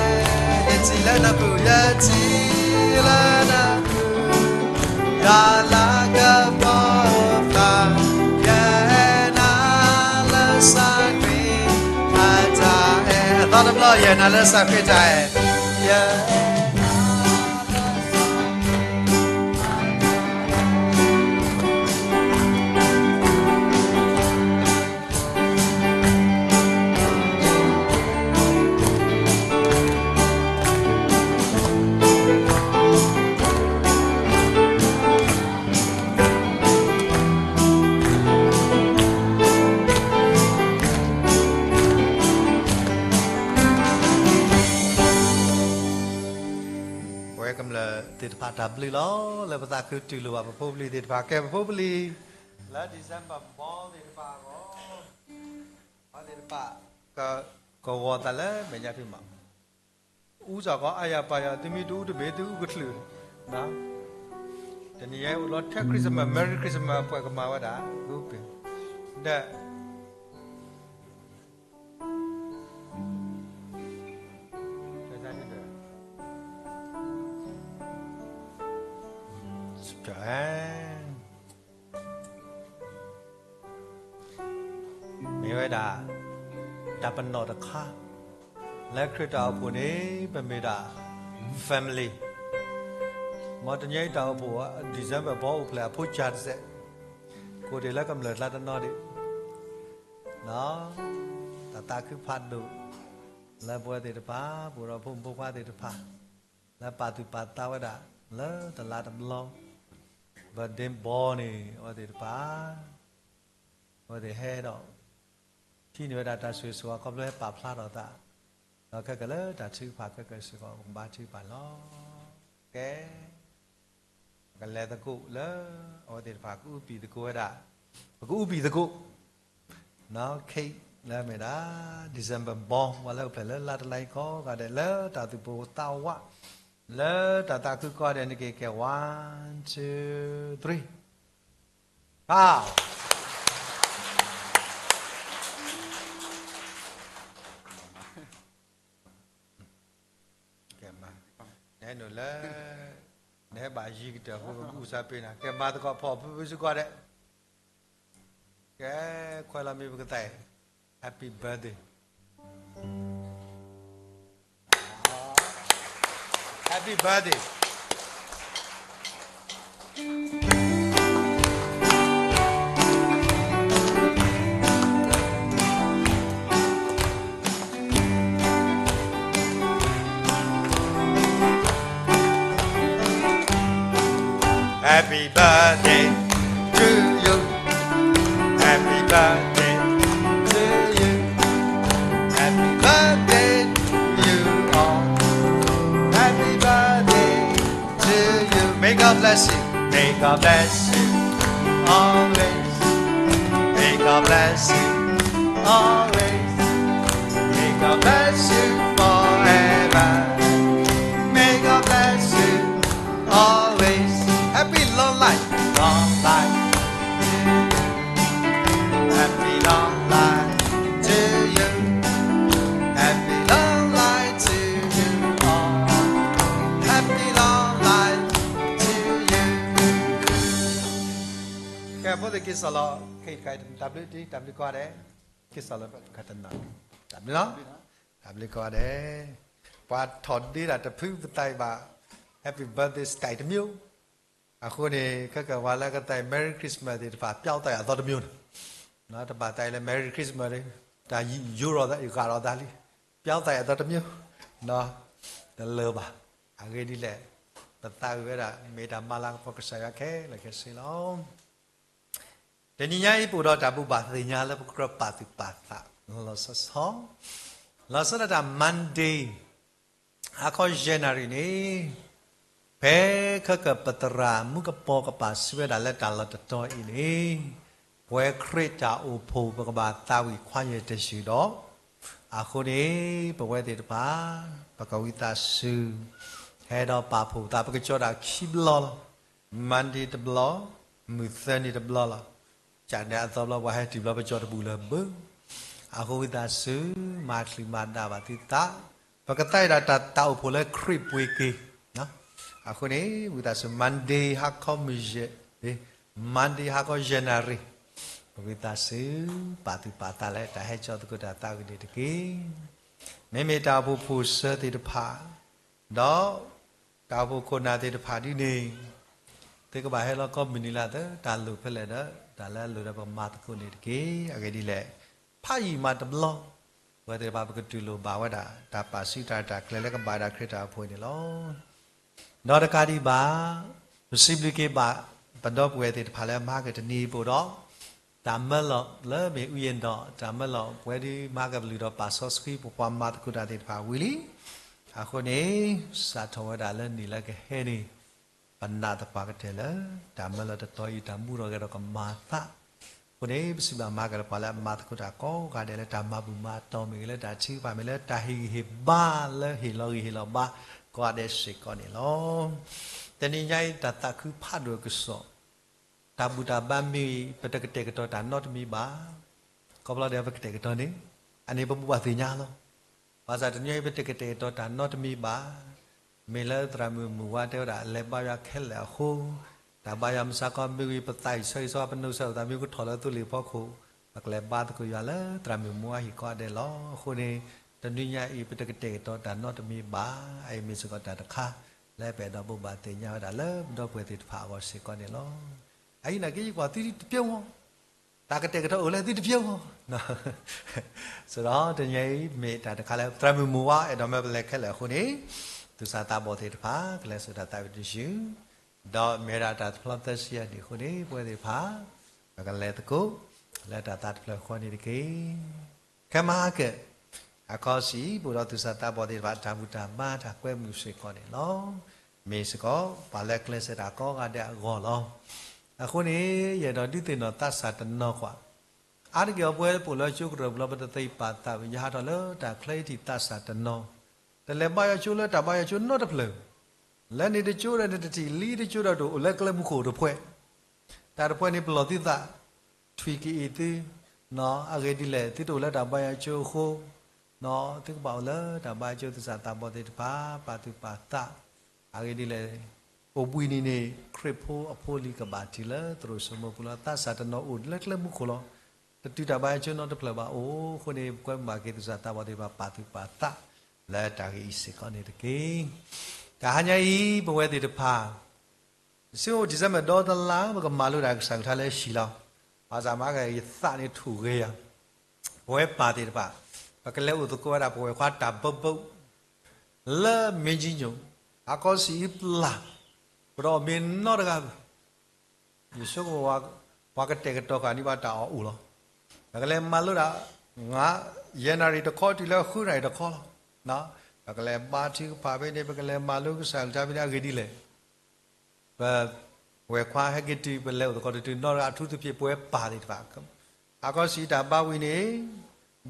ယထံၣ်လၢနဖုၣ်, ယထံၣ်လၢနဖုၣ် တၢ်လၤကပီၤအိၣ်ဖျါ, ယအဲၣ်နၤလၢစၢ်ခရံာ်အတၢ်အဲၣ်, အသီတဘျီ ယအဲၣ်နၤလၢစၢ်ခရံာ်တၢ်အဲၣ်, ယအဲၣ်နၤလၢစၢ်ခရံာ် ပဝဲကမျၢၢ်သ့ၣ်တဖၣ်တၢ်ဘျုးလီၤ လၢပသးခုတူၢ်လိာ်ဘၣ်ပဖိပလံၤသ့ၣ်တဖၣ်, ကဲပဖိပလံၤ လၢ December born သ့ၣ်တဖၣ်အဂီၢ်, ပှၤသ့ၣ်တဖၣ် ကဂီၤသးလၢမဲာ်ညါဖံးမး, အူစီၤကီး အါယၤပာ်ယၤ သုမ့ၢ်တအူတဘ့ၣ် သုအူကချုး, တနံၤညါအိၣ်လီၤထဲ Christmas, Merry Christmas ပှၤကမၤဝဲဒၣ် ဒီး မ့ၢ်ဝဲဒၣ် တၢ်ပနီၣ်တခါ လၢခရံာ်တၢ်အိၣ်ဖှိၣ်န့ၣ် ပမ့ၢ်ဒၣ် family, မ်တနံၤအံၤတၢ်အိၣ်ဖှိၣ် December ဘီအိၣ်ဖျဲၣ်အဖိကၢ်တစဲး, ကိးဒံးလၢကမျၢၢ်ကျါတနီၤဒံး, တၢ်သးခုဖးဒိၣ် လၢပဝဲသ့ၣ်တဖၣ် ပအိၣ်ဒီးဖိမုၣ်ဖိခွါသ့ၣ်တဖၣ် လၢပာ်သူၣ်ပာ်သးဝဲဒၣ် လၢတလါတဘျီ birthday ဘီန့ၣ် အဝဲသ့ၣ်တဖၣ် အဝဲသ့ၣ်ဟဲဒီး ဟံးန့ၢ်ဝဲဒၣ်တၢ်ဆိၣ်ဂ့ၤဆိၣ်ဝါ ခီဖျိဟဲပာ်ဖျါထီၣ်သး, ဒီးခဲကနံၣ်လၢတၢ်ထုကဖၣ်ခဲကနံၣ်စ့ၢ်ကီး ပကဘါထုကဖၣ်လီၤ. ကဲ ပကလဲၤသကိးလၢ အဝဲသ့ၣ်တဖၣ်ကအူပံာ်သကိးဝဲဒၣ်, ပကအူပံာ်သကိး cake လၢမ့ၢ်ဒၣ် December ဘီ ပှၤလၢအိၣ်ဖျဲၣ်လၢလါတလါအံၤကိးဂၤဒဲး လၢတၢ်သူၣ်ပိၢ်သးဝး လၢတၢ်သးခုကိးဂၤဒဲးန့ၣ်က့ၤ ကဲ one, two, three, ဟါ ကဲမး, နဟဲနုာ်လၢ နဟဲဘၣ်ယံၤကတၢၢ်အဃိ ပကအူစၢ်ပ့ၤနၤ, ကဲမၤသကိးဖီၣ်ဖုဖုစ့ၢ်ကီးဒဲး, ကဲ ခွဲးလီၤမံၤပကသးအံၤ Happy birthday, Happy birthday. Happy birthday to you. Happy birthday to you. Happy birthday to you all. Happy birthday to you. May God bless you. May God bless you always. May God bless you always. May God bless you forever. May God bless you always. Happy long life, long life. ဖိသ့ၣ်က့ၤစၢ်လီၤ ခဲအံၤတခါ တၢ်ဘျုးတံၢ် တၢ်ဘျုးကိးဂၤဒဲး, က့ၤစၢ်လီၤတခါတနီၤ, တၢ်ဘျုးလီၤ, တၢ်ဘျုးကိးဂၤဒဲး, ပှၤထီၣ်ဒ့တၢ်တဖုပသးအံၤဘၣ် Happy Birthday စတးတမျိုး, အဃိန့ၣ် ခဲကဝၤလၢကသးအံၤ Merry Christmas သ့ၣ်တဖၣ် ပျီသးအံၤအသီတမျိုးန့ၣ်, တဘၣ်သးအံၤလၢ Merry Christmas န့ၣ် တၢ်ယိးရီၤသး ယဂာ်ဒီးသးလံ, ပျီသးအံၤအသီတမျိုး, တလၢာ်ဘၣ်, အဂ့ၢ်ဒ်လဲၣ်, ပသးဝံၣ်ဝဲဒၣ် မ့ၢ်တၢ်မၤလၤကပီၤကစၢ်ယွၤခဲလၢာ်ခဲဆ့လီၤ. တနံၤညါအံၤ ပအိၣ်ဒီးတၢ်ဘိးဘၣ်သ့ၣ်ညါလၢပကြၢးပာ်သူၣ်ပာ်သး လီၤဆီဆီ, လီၤဆီဒၣ်တၢ် Monday ဟါခီယဲၢ်နၣ်ရံၣ်န့ၣ်, ဖဲခဲကပသရၣ်မူကပီၤကပာ်စံးဝဲဒၣ်လၢတၢ်လီၢ်တတီၤအံၤန့ၣ်, ပဝဲခရံာ်တၢ်အိၣ်ဖှိၣ် ပကဘၣ်သးဝံၣ်ခွါယဲၢ်တယုၢ်ဒီး, အဃိန့ၣ် ပဝဲသ့ၣ်တဖၣ် ပကဝံသးစူၤ ဟဲဒီးပာ်ဖှိၣ်သး ပကကၠီတၢ်ခံဘျီလီၤ. Monday တဘျီ, မုၢ်သၢနံၤတဘျီလီၤ. ကၠးန့ၣ်အသီဘျီ ပှၤဟဲတုၤဘျီ ပကၠီတဘူၣ်လၢၤဘၣ်. အဃိဝံသးစူၤ မၤချုးမၤဒါဘၣ်သုသး, ပကသးဝံၣ်ဒၣ်တၢ် တၢ်အိၣ်ဖှိၣ်လၢခရံာ်ပှ့ၤက့ၤ, အဃိန့ၣ် ဝံသးစူၤ Monday ဟါခီမုၢ်ယဲၢ်, Monday ဟါခီယဲၢ်နၣ်ရံၣ်, ပဝံသးစူၤ ပာ်သူၣ်ပာ်သးလၢ တၢ်ဟဲကၠီသကိးတၢ်သးဝံၣ်န့ၣ်တက့ၢ်. မ့မ့ၢ်တၢ်အိၣ်ဖှိၣ်ဖိၣ်စၢၤသ့ၣ်တဖၣ်, ဒီး တၢ်အိၣ်ဖှိၣ်ခိၣ်နၢ်သ့ၣ်တဖၣ်ဒ်န့ၣ်, သုကဘၣ်ဟဲလီၤကိးမုၢ်နံၤလၢ်သၢ, တၢ်လိၣ်ဖဲလဲၣ်ဒီး တၢ်လၢအလိၣ်ဒီးပကမၤသကိးန့ၣ်တက့ၢ်. အဂ့ၢ်ဒ်လဲၣ်, ဖးယံာ်မးတဘျီ, ပဝဲသ့ၣ်တဖၣ်ပကတူၢ်လိာ်ဘၣ်ဝဲဒၣ် တၢ်ပာ်စုတၢ်ရဲၣ်တၢ်ကျဲၤလၢကဘၣ်ဝဲဒၣ်ခရံာ်တၢ်အိၣ်ဖှိၣ်န့ၣ်လီၤ. ဒီးတကးဒံးဘၣ်, ပစံးဘျုးက့ၤဘၣ် ပဒီပုၢ်ဝဲၢ်သ့ၣ်တဖၣ်လၢမၤကတနံၤအံၤပအိၣ်ဒီး တၢ်မၢလီၤလၢမ့ၢ် ဥယျာဉ်တော် တၢ်မၢလီၤ ပဝဲဒၣ်မၤကဘျုးဒီးပာ်စီဆှံ ပပှၤမၤသကိးတၢ်သ့ၣ်တဖၣ်ဝံၤလံ. အဃိန့ၣ် စးထီၣ်ဝဲဒၣ်လၢနံၣ်လၢကဟဲန့ၣ်, ပနာ်သပှၢ်ကတၢၢ်လၢ တၢ်မၢလီၤတတီၤအံၤ တၢ်မူထီၣ်ဂဲၤထီၣ်ကမၤသး, အဃိန့ၣ် ပစံးဘျုးမၤက့ၤလၢပှၤလၢအမၤသကိးတၢ်ကိးဂၤဒဲးလၢတၢ်မၤဘူၣ်မၤတီၢ်မ့ၢ်ဂ့ၤ လၢတၢ်ထုကဖၣ်မ့ၢ်ဂ့ၤ လၢတၢ်ဟ့ၣ်ဂံၢ်ဟ့ၣ်လီၤဘါကိးဂၤဒဲးစ့ၢ်ကီးန့ၣ်လီၤ. တနံၤညါအံၤ တၢ်သးခုဖးဒိၣ်အကစီၣ်, တၢ်ဘူၣ်တၢ်ဘါမ့ၢ်ဂ့ၤ ပတကတဲာ်ကတီၤတၢ်နီတမံၤဘၣ်. ခီဖျိဒီးပကတဲာ်ကတီၤန့ၣ်, အန့ၣ်ပဘူၣ်ဘၣ်သ့ၣ်ညါလီၤ. ဘၣ်ဆၣ်တနံၤညါအံၤ ပတကတဲာ်ကတီၤတၢ်နီတမံၤဘၣ်. မ့ၢ်လၢသရၣ်မုၣ်မုၢ်ဝါတဲဝဲဒၣ် လဲၤဘါယွၤခဲလၢာ်အဃိ, တၢ်ဘါယွၤမုၢ်ဆါခီမ့ၢ်ဂ့ၤ ပသးအံၤဆၢဂ့ၤဆၢဝါ ပနီၢ်ကစၢ်ဒၣ်သးမ့ၢ်ကထီၣ်လၢသိလ့ၣ်ဖီခိၣ်, ပကလဲၤဘါသကိးယွၤလၢသရၣ်မုၣ်မုၢ်ဝါဟံၣ်ကိးဂၤဒဲးလီၤ. အဃိန့ၣ် တနံၤညါအံၤ ပတကတဲာ်ကတီၤတၢ်နီတမံၤဘၣ်. အအံၤမ့ၢ်စ့ၢ်ကီးတၢ်တခါ လၢပအဲၣ်ဒိးဘိးဘၣ်သ့ၣ်ညါဝဲဒၣ်လၢပဒီပုၢ်ဝဲၢ်သ့ၣ်တဖၣ်အဂီၢ်စ့ၢ်ကီးန့ၣ်လီၤ. အအံၤနာ်က့ ယကွၢ်သုတပျီမီၤ, တၢ်ကတဲာ်ကတီၤအိၣ်လၢသုတပျီမီၤ စ့ၢ်ကီးတနံၤညါအံၤ မ့ၢ်တၢ်တခါလၢ သရၣ်မုၣ်မုၢ်ဝါအဲၣ်ဒိးမၢပလဲၤခဲလၢာ်အဃိန့ၣ်, သူၣ်စၢ်သးဘီၣ်သ့ၣ်တဖၣ် ကလဲၤစိာ်တၢ်သးဝံၣ်တယုၢ်, ဒီးမ့ၢ်ဝဲဒၣ်တၢ်တဖျီသၢဆံယဲၢ်နံၣ်အဃိန့ၣ် ပဝဲသ့ၣ်တဖၣ် ပကလဲၤသကိး လၢတၢ်သးတဖျၢၣ်ဃီန့ၣ်တက့ၢ်. ခဲမဟါကၢၣ် အခီဆံး ပအိၣ်ဒီးသူၣ်စၢ်သးဘီၣ်သ့ၣ်တဖၣ် တၢ်ဘူၣ်တၢ်ဘါတၢ်ကွဲမုာ်စ့ၢ်ကီးန့ၣ်လီၤ. မ့ၢ်စ့ၢ်ကီး ပှၤလၢကျဲးစၢးတၢ်ကိးဂၤဒဲးအဂီၢ်လီၤ. အဃိန့ၣ် ယအဲၣ်ဒိးဒုးသ့ၣ်နီၣ်သးစၢ်တနီၤကွၢ်, အါတက့ၢ်အီၤ ပဝဲပအိၣ်လၢကၠိကရၢၢ်ပူၤလီၤ ပတသ့ပာ်သးဝံၣ် ယဟးထီၣ်လၢတၢ်ချၢအံၤထံၣ်သးစၢ်တနီၤ, တလဲၤဘါယွၤကၠိလၢတၢ်ဘါယွၤကၠိနီတဖျၢၣ်, လဲၤန့ၣ်တကၠိဒီးတထံၣ် လံတကၠိဒီးတအိၣ်လၢကျဲမုၢ်ခိၣ်တဖှဲး, တၢ်တဖှဲးန့ၣ် ပလီၢ်သုသး ထွံၣ်ကအ့ၣ်သု, အဂ့ၢ်ဒ်လဲၣ် သုတအိၣ်လၢတၢ်ဘါယွၤကၠိအဃိ, သုကဘၣ်အိၣ်လၢတၢ်ဘါယွၤကၠိ သူၣ်စၢ်သးဘီၣ်သ့ၣ်တဖၣ် ပာ်သူၣ်ပာ်သး, အဂ့ၢ်ဒ်လဲၣ်, အိၣ်ဘှံးနံၤန့ၣ် ခရံာ်ဖိအဖိလံၤကဘၣ်ထံၣ်လၢသရိာ်စိမိပူၤလီၤ. သးစၢ်တနီၤအိၣ်လၢကျဲမုၢ်ခိၣ်လီၤ. တတုၤတၢ်ဘါယွၤကၠိနီတဖျၢၣ်ဘၣ်အိၣ်အဃိန့ၣ် ပကွဲမုာ်ဘၣ်က့ၤသူၣ်စၢ်သးဘီၣ်သ့ၣ်တဖၣ် ပာ်သူၣ်ပာ်သး လၢတၢ်ဂ့ၢ်အံၤစ့ၢ်ကီးန့ၣ်တက့ၢ်. တဟါညါအံၤ ပဝဲသ့ၣ်တဖၣ် စ့အိၣ် December ဒီတလါ ပကမၤလိတၢ်ကစၢ်ကထါလၢဟံၣ်လီၤ. ဘၣ်ဆၣ်မၤကယသးန့ၣ်ထူၣ်ဂဲၤယၤ, ပဝဲပၢ်သ့ၣ်တဖၣ် ပကလဲၤအိၣ်သကိးဝဲဒၣ်ပဝဲၢ်ခွါတၢ်ဘိးဘိး လၢမ့ၢ်ကၠံညိၣ်, ဟါခီဆံးအံၤပျၢ်, ပဒီးအီၤမ့ၢ်နီတဂၤဘၣ်. ယဆိကမိၣ် ပှၤကတဲာ်ကတီၤဃာ်န့ၢ်ဘၣ်တၢ်အီၣ်အိၣ်လီၤ. ပကလဲၤမၤလိဒၣ် ယဲၢ်နၣ်ရံၣ်တခီတုၤလၢဃုနၣ်ရံၣ်တခီလီၤ. ပကလဲၤဘါထုကဖၣ်ဖဲန့ၣ် ပကလဲၤမၤလိကစၢ်ကထါဖဲန့ၣ် အဂ့ၢ်ဒ်လဲၣ် ပဝဲၢ်ခွါဟဲက့ၤတုၤ ပလဲၤအိၣ်သကိးတတုၤနီတဂၤ အထူးသဖြင့် ပဝဲပၢ်သ့ၣ်တဖၣ်, ဟါခီဆံးတၢ်ဘါဝံၤန့ၣ်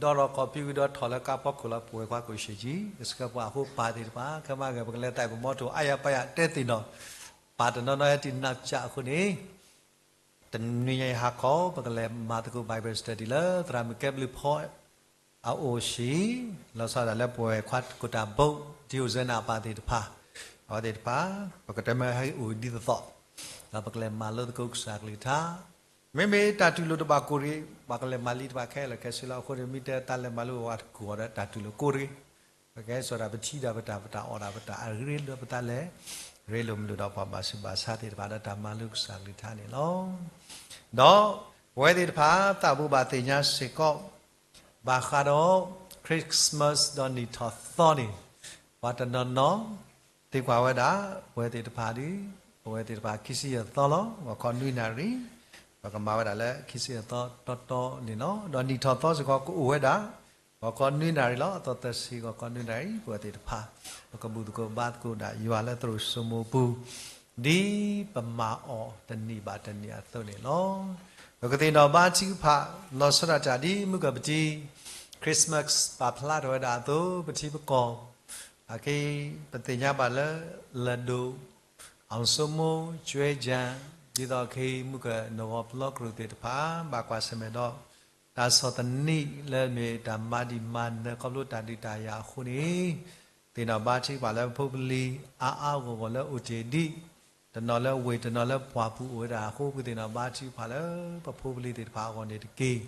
ဒီးထီၣ်ခီၣ်ဖံးဝံၤဒီးထီၣ်လၢကါဖီခိၣ်လီၤ. ပဝဲၢ်ခွါကိးဆံးကံ ကဆှၢပှၤအဃိ ပၢ်သ့ၣ်တဖၣ် ခဲမးဂဲၤ ပကလဲၤသးပမီထိၣ် အါယၤပၢ်ယၤ တဲသ့ၣ်နီၣ် ပၢ်တနီၤနီၤဟဲတုၤနီၢ်ကစၢ်အဃိန့ၣ် တနွံညါအံၤဟါခီ ပကလဲၤမၤသကိး Bible study လၢသရၣ်မုၣ်ကဲဘျုးဖီ အအိၣ်ဆံး, လီၤဆီဒၣ်တၢ်လၢပဝဲၢ်ခွါကိၣ်တၢ်ဘိး ဒ်အိၣ်စဲနၤအပၢ်သ့ၣ်တဖၣ်, အဝဲသ့ၣ်တဖၣ် ပကတမၢဟဲအိၣ်ဒ်သိးသိး, ဒီးပကလဲၤမၤလိသကိးကစၢ်ကလုၢ်ကထါ, မ့မ့ၢ်တၢ်တူၢ်လိာ်တဘၣ်ကိၢ်တဂ့ၤ, ပှၤကလဲၤမၤလံတဖၣ်ခဲလၢာ်ခဲဆ့လီၤ. အဃိန့ၣ် မ့ၢ်တဲတၢ်လဲၤမၤလိဝဲတကူၣ်အီၤဒီးတၢ်တူၢ်လိာ်ကိၢ်တဂ့ၤ. ပကဲစိာ်တၢ်ပထံၣ်တၢ်ပတၢ် ပတၢ်အီၣ်တၢ် ပတၢ်အရ့ဒိၣ်ပတၢ်လဲၤ ရ့လိာ်မုာ်လိာ်ဒီးပှၤဘၣ်ဆူးဘၣ်ဆါသ့ၣ်တဖၣ်ဒီးတၢ်မၤလိကစၢ်ကလုၢ်ကထါန့ၣ်လီၤ. ဒီးပဝဲသ့ၣ်တဖၣ် သးဘိးဘၣ်သ့ၣ်ညါစ့ၢ်ကီး ဘၣ်ဃးဒီး Christmas ဒီးနံၣ်ထီၣ်သီန့ၣ် ပှၤတနီၤနီၤ သံကွၢ်ဝဲဒၣ် ပဝဲသ့ၣ်တဖၣ်ဒီး ပဝဲသ့ၣ်တဖၣ်ခံဆံယဲၢ်သီလီၤ. ဂီၤခီနွံနၣ်ရံၣ် ပကမၤဝဲဒၣ်လၢခံဆံယဲၢ်သီတီတီန့ၣ်လီၤ. ဒီးနံၣ်ထီၣ်သီစ့ၢ်ကီးကအိၣ်ဝဲဒၣ် ဂီၤခီနွံနၣ်ရံၣ်လီၤ. အသီသၢဆံ ဂီၤခီနွံနၣ်ရံၣ် ပဝဲသ့ၣ်တဖၣ် ပကဘူၣ်သကိးဘါသကိးဒၣ်ယွၤလၢသရိာ်စိမိၤပူၤ ဒ်ပမၤအီၤတနံၣ်ဘၣ်တနံၣ်အသိးန့ၣ်လီၤ. ပကသ့ၣ်နီၣ်ဘါထုကဖၣ် လီၤဆီဒၣ်တၢ်ဒ်မုၢ်ကပတံ Christmas ပာ်ဖျါထီၣ်ဝဲဒၣ်အသိး ပထံပကီၢ် အခဲအံၤ ပသ့ၣ်ညါဘၣ်လၢ လၢၢ်ဒိၣ် အောင်စိုးမိုး ကၠွဲကၠၣ် ဒ်သိးခဲအံၤ မုၢ်ကနီၣ်ဂီၤပလီကရူၢ်သ့ၣ်တဖၣ် ဘၣ်ကွၢ်ဆၢၣ်မဲာ်ဒီး တၢ်ဆီၣ်သနံးလၢမ့ၢ်တၢ်မၤဒံးမၤနၢၤခီဖျိတၢ်ဒုးတၢ်ယၤအဃိန့ၣ် သ့ၣ်နီၣ်ဘါထုကဖၣ်လၢပဖိပလံၤအါအါဂီၢ်ဂီၢ်လၢအိၣ်တ့ၢ်ဒံး တနီၤလၢဝ့ၢ်တနီၤလၢပှၢ်ပူၤအိၣ်ဝဲဒၣ်အဃိ ပသ့ၣ်နီၣ်ဘါထုကဖၣ်လၢပဖိပလံၤသ့ၣ်တဖၣ်အဂီၢ်န့ၣ်တက့ၢ်.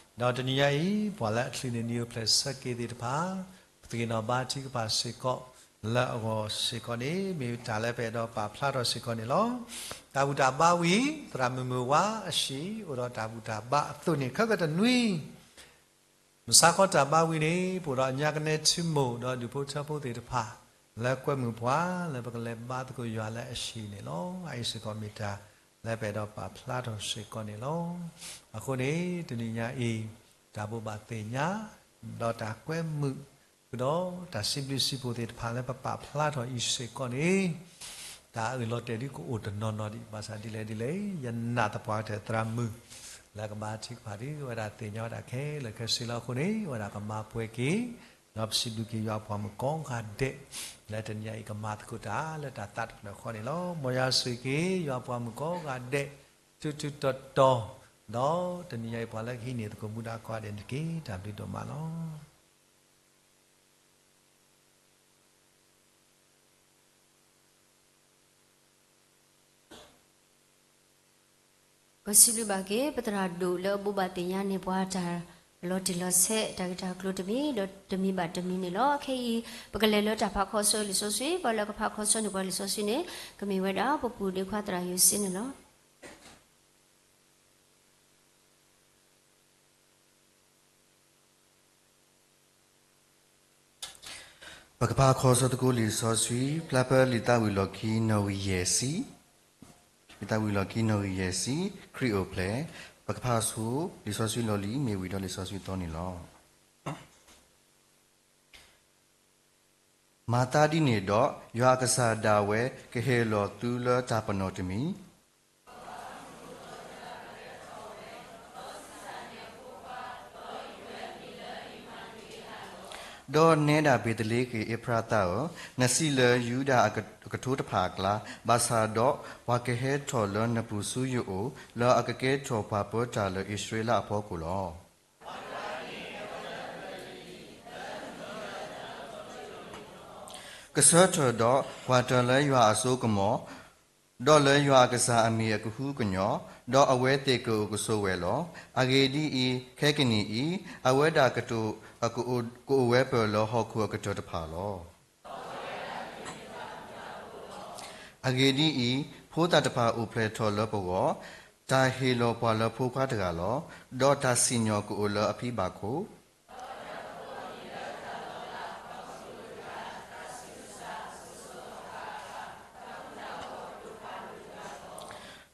ဒီးတနံၤညါအံၤ ပှၤလၢအချုးန့ၢ် နံၣ်အိၣ်ဖျဲၣ်ဆၢက့ၤသ့ၣ်တဖၣ် ပသ့ၣ်နီၣ်ဘါထုကဖၣ်စ့ၢ်ကီး လၢအဂီၢ်စ့ၢ်ကီးန့ၣ် မ့ၢ်တၢ်လၢပအဲၣ်ဒိးပာ်ဖျါထီၣ်စ့ၢ်ကီးန့ၣ်လီၤ. တၢ်ဘူၣ်တၢ်ဘါဝံၤ သရၣ်မုၣ်မုၢ်ဝါအဟံၣ် အိၣ်ဒီးတၢ်ဘူၣ်တၢ်ဘါအသိးန့ၣ် ခဲကတနွံ မုၢ်ဆါခီတၢ်ဘါဝံၤန့ၣ် ပအိၣ်ဒီးညါကနဲထံမိၢ်ဒီးဒူၣ်ဖိထၢဖိသ့ၣ်တဖၣ် လၢကွဲမုာ်ပှၤလၢပကလဲၤဘါသကိးယွၤလၢအဟံၣ်န့ၣ်လီၤ. အအံၤစ့ၢ်ကီးမ့ၢ်တၢ်လၢပအဲၣ်ဒိးပာ်ဖျါထီၣ်စ့ၢ်ကီးန့ၣ်လီၤ. အဃိန့ၣ် တနံၤညါအံၤ တၢ်ဘိးဘၣ်သ့ၣ်ညါ ဒီးတၢ်ကွဲမုာ် ဃုာ်ဒီးတၢ်စံးဘျုးစံးဖှိၣ်သ့ၣ်တဖၣ်လၢပပာ်ဖျါထီၣ်အံၤစ့ၢ်ကီးန့ၣ် တၢ်အုၣ်လီၤတဲာ်ဒ်ကအိၣ်တနီၤနီၤဒံး ဘၣ်ဆၣ်ဒ်လဲၣ်ဒ်လဲၣ် ယနာ်သပှၢ်ကတၢၢ်သရၣ်မုၣ် လၢကဘါထုကဖၣ်ဒ်ဝဲဒၣ်သ့ၣ်ညါဝဲဒၣ်ခဲလၢာ်ခဲဆ့လီၤအဃိန့ၣ် ဝဲဒၣ်ကမၤပှဲၤက့ၤ ဒီးပစံးဘျုးက့ၤယွၤပှၤမုၣ်ကိးဂၤဒဲး လၢတနံၤညါအံၤကမၤသကိးတၢ်လၢတၢ်သးတဖျၢၣ်ဃီန့ၣ်လီၤ. မ်ယွၤဆိၣ်ဂ့ၤက့ၤ ယွၤပှၤမုၣ်ကိးဂၤဒဲး ထူထူတီတီ ဒီးတနံၤညါအံၤပှၤလၢကဟံးန့ၢ်သကိးမူဒါကိးဂၤဒဲးန့ၣ်တက့ၢ်. တၢ်ဘျုးဒိၣ်မးလီၤ. ပစံးဘျုးဘၣ်က့ၤ ပသရၣ်ဒိၣ်လၢအဘိးဘၣ်သ့ၣ်ညါန့ၢ်ပှၤတၢ်လီၤတံၢ်လီၤဆဲး တၢ်ဂ့ၢ်တၢ်ကျိၤတမံၤဒီးတမံၤဘၣ်တမံၤန့ၣ်လီၤ. ခဲအံၤ ပကလဲၤလၢတၢ်ဖးခီဆၢလံာ်စီဆှံ ပှၤလၢကဖးခီဆၢန့ၢ်ပှၤလံာ်စီဆှံန့ၣ် ကမ့ၢ်ဝဲဒၣ် ပပူၤဒ့ခွါသရၣ်ယိၤစ့န့ၣ်လီၤ. ပကဖးခီဆၢသကိးလံာ်စီဆှံ ဖျါဖဲလံာ်သးဝံၣ်လီၢ်ခံနီၣ်ဂံၢ်ယဲၢ်ဆံ, လံာ်သးဝံၣ်လီၢ်ခံနီၣ်ဂံၢ်ယဲၢ်ဆံ, ခရံာ်အိၣ်ဖျဲၣ်, ပကဖးဆိ လံာ်စီဆှံလီၢ်လံၤမ့ၢ်ဝံၤဒီးလံာ်စီဆှံသီန့ၣ်လီၤ. မၤသးဒ်န့ၣ်ဒီး ယွၤအကစၢ်ဒၣ်ဝဲ ကဟ့ၣ်လီၤသုလၢတၢ်ပနီၣ်တမံၤ ဒီးနဲဒၣ်ဘ့းသလ့ဃ့ၣ်အ့ဖရးသးဧၢ, နစံးလၢယူဒၤအကထိတဖၣ်အကျါ, ဘၣ်ဆၣ်ဒီးပှၤကဟဲထီၣ်လၢနပူၤဆူယအိၣ်, လၢအကကဲထီၣ်ပှၤပၢတၢ်လၢအံၣ်စရ့လးအဖီခိၣ်လီၤ. ကဆၢထၢၣ်ဒီး ကွၢ်တၢ်လၢယွၤအစိကမီၤ, ဒီးလၢယွၤအကစၢ်အမံၤအကဟုကညီၢ်, ဒီးအဝဲသ့ၣ်ကအိၣ်ကဆိးဝဲလီၤ. အဂ့ၢ်ဒ်အံၤ, ခဲကနံၣ်အံၤ, အဝဲဒၣ်ကတိၤ, ကအိၣ်ဝဲပၢၢ်လၢဟီၣ်ခိၣ်အကတၢၢ်တဖၣ်လီၤ. အဂ့ၢ်ဒ်အံၤ, ဖိသၣ်တဖၣ်အိၣ်ဖျဲၣ်ထီၣ်လၢပဂီၢ်, တၢ်ဟ့ၣ်လီၤပှၤလၢဖိခွါတဂၤလီၤ. ဒီးတၢ်စံၣ်ညီၣ်ကအိၣ်လၢအဖံဘၣ်ခိၣ်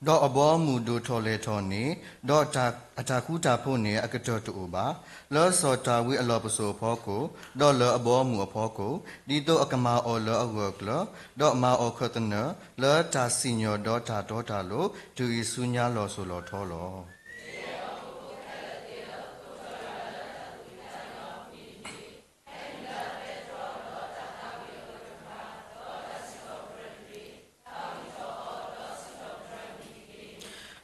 ဒီးအဘီအမုၢ်ဒိၣ်ထီၣ်လဲၢ်ထီၣ်န့ၣ်, ဒီးအတၢ်ဃူတၢ်ဖိးန့ၣ်အကတၢၢ်တအိၣ်ဘၣ်. လၢစီၤဒၤဝံးအလီၢ်ပစိာ်အဖီခိၣ်, ဒီးလၢအဘီအမုၢ်အဖီခိၣ်, ဒ်သိးအကမၤအီၤလၢအဂၢၢ်အကျၢၤ, ဒီးမၤအီၤခၢၣ်သနၢၣ်, လၢတၢ်စံၣ်ညီၣ်ဒီးတၢ်တီတၢ်လိၤ, တုၤအံၤဆူညါလီၤစိၤလီၤထီလီၤ.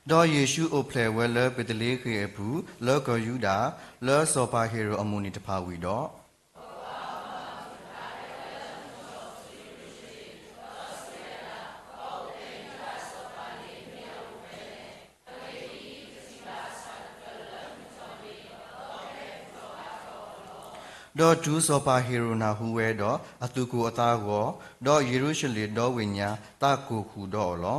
ဒီးယ့ၣ်ၡူးအိၣ်ဖျဲၣ်ဝဲလၢဘ့းသလ့ဃ့ၣ်အပူၤ, လၢကီၢ်ယူဒၤ, လၢစီၤပၤဟ့ၤရိာ်အမုၢ်နံၤတဖၣ်ဝံၤဒီး, ဒီးတုၤစီၤပၤဟ့ၤရိာ်နၢ်ဟူဝဲဒီး, အသူၣ်ကိၢ်အသးဂီၤ, ဒီးယရူၤၡလ့ၣ်ဒီဝ့ၢ်ညါသးကိၢ်ဃုာ်ဒီးအီၤလီ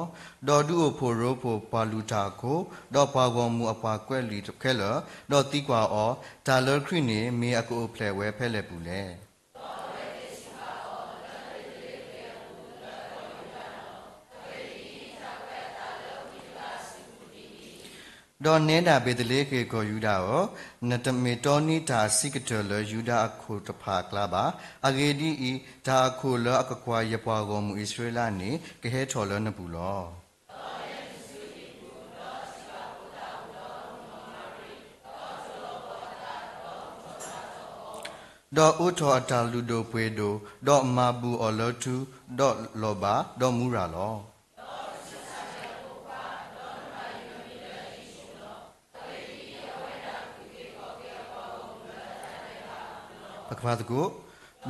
ၤ. ဒီးဒူအိၣ်ဖှိၣ်ရိဖှိၣ်ပှၤလုၢ်တၢ်အခိၣ်, ဒီးပှၤဂီၢ်မုၢ်အပှၤကွဲးလံာ်ခဲလၢာ်, ဒီးသံကွၢ်အီၤ, တၢ်လၢခရံာ်န့ၣ် မ့ၢ်အကအိၣ်ဖျဲၣ်ဝဲဖဲလဲၣ်ပူၤလဲၣ်. ဒီးနဲဒၣ်ဘ့းသလ့ဟ့ၣ်ကီၢ်ယူဒၤဧၢ, နတမ့ၢ်တီနံၤတၢ်အဆံးကတၢၢ်လၢယူဒၤအခိၣ်တဖၣ်အကျါဘၣ်. အဂ့ၢ်ဒ်အံၤ, တၢ်အခိၣ်လၢအကကွၢ်ယပှၤဂီၢ်မုၢ်အံၣ်စရ့လးန့ၣ် ကဟဲထီၣ်လၢနပူၤလီၤ. ဒီးအိးထီၣ်အတၢ်လုၢ်ဒိၣ်ပှ့ၤဒိၣ်, ဒီးမၤဘူၣ်အီၤလၢထူ, ဒီးလီၤဘၣ်, ဒီးမူရၤလီၤ. ပကဖးသကိး,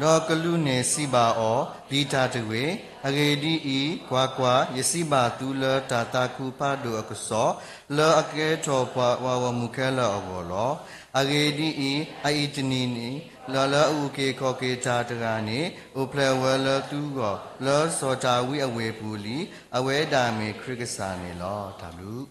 ဒီးကလူးန့ၣ်စံးဘၣ်အီၤ, ပျံၤတၢ်တဂ့ၤ. အဂ့ၢ်ဒ်အံၤ, ကွၢ်ကွၢ်, ယစံးဘၣ်သုလၢတၢ်သးခုဖးဒိၣ်အကစီၣ်, လၢအကဲထီၣ်ပှၤဂီၢ်မုၢ်ခဲလၢာ်အဂီၢ်လီၤ. အဂ့ၢ်ဒ်အံၤ, အအံၤတနံၤန့ၣ်, လၢလၢအအုၣ်က့ၤခီၣ်က့ၤတၢ်တဂၤန့ၣ်, အိၣ်ဖျဲၣ်ဝဲလၢသုဂီၢ်, လၢစီၤဒၤဝံးအဝ့ၢ်ပူၤလံ. အဝဲဒၣ်မ့ၢ်ခရံာ်ကစၢ်န့ၣ်လီၤ. တၢ်ဘျုး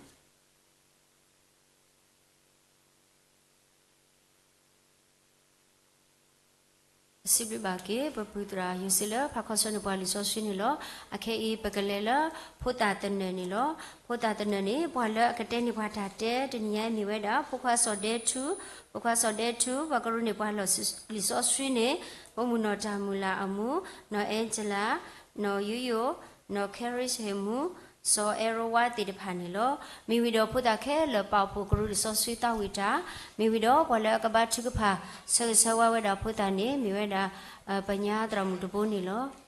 စံးဘျုးဘၣ်က့ၤ ပပုၢ်သရၣ်ယိၤစ့လၢဖးခီဆၢန့ၢ်ပှၤလံာ်စီဆှံန့ၣ်လီၤ. အခဲအံၤ ပကလဲၤလၢ ဖိသၣ်သနၢၣ်န့ၣ်လီၤ. ဖိသၣ်သနၢၣ်န့ၣ် ပှၤလၢအကတဲန့ၢ်ပှၤတၢ်တဲတနံၤညါအံၤမ့ၢ်ဝဲဒၣ် ဖိခွါစီၤဒဲထူ, ဖိခွါစီၤဒဲထူ, ပှၤကရူၢ်န့ၢ်ပှၤလီၢ်လံာ်စီဆှံန့ၣ် ပိာ်မုၣ်နီၢ်တၢ်မုၢ်လၢ်အမူ, နီၢ်အဲကလး, နီၢ်ယူယိၣ်, နီၢ်ခဲရံဟ့ၣ်မူ, စီၤအဲရဝါသ့ၣ်တဖၣ်န့ၣ်လီၤ. မ့ၢ်ဝံၤဒီးဖိသၣ်ခဲလၢာ်ပာ်ဖှိၣ်ကရူၢ်လံာ်စီဆှံသးဝံၣ်တၢ်, မ့ၢ်ဝံၤဒီးပှၤလၢအကဘါထုကဖၣ် ဆၢဂ့ၤဆၢဝါဝဲဒၣ်ဖိသၣ်န့ၣ် မ့ၢ်ဝဲဒၣ် ပညါသရၣ်မုၣ်တဘိန့ၣ်လီၤ.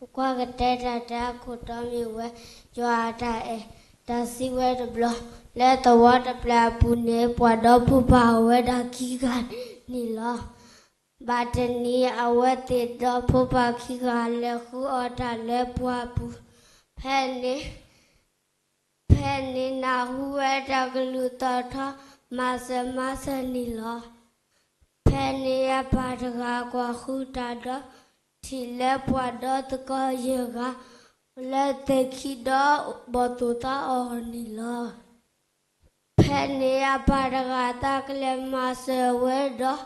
ဖိခွါကတဲတၢ်တဲအခိၣ်တီမ့ၢ်ဝဲ ယွၤအတၢ်အဲၣ်တၢ်စံးဝဲတဘျီ, လၢသဝီတဖျၢၣ်အပူၤန့ၣ် ပှၤဒီဖိပၢ်အိၣ်ဝဲဒၣ်ခံဂၤန့ၣ်လီၤ. ဘၣ်တနံၤအဝဲသ့ၣ်ဒီဖိပၢ်ခံဂၤလဲၤဃုအီၣ်တၢ်လၢပှၢ်ပူၤ, ဖဲန့ၣ် ဖဲန့ၣ်နၢ်ဟူဝဲတၢ်ကလုၢ်သီၣ်ထီၣ်မၤစၢၤမၤစၢၤန့ၣ်လီၤ. ဖဲန့ၣ်အပၢ်တဂၤကွၢ်ဃုာ်တၢ်ဒီး ထံၣ်လၢပှၤဒီသကိးယဲၢ်ဂၤ လၢသ့ၣ်ခံဒီးဘီၣ်သိၣ်သးအီၤန့ၣ်လီၤ. ဖဲန့ၣ်အပၢ်တဂၤသးကလဲၤမၤစၢၤဝဲဒီး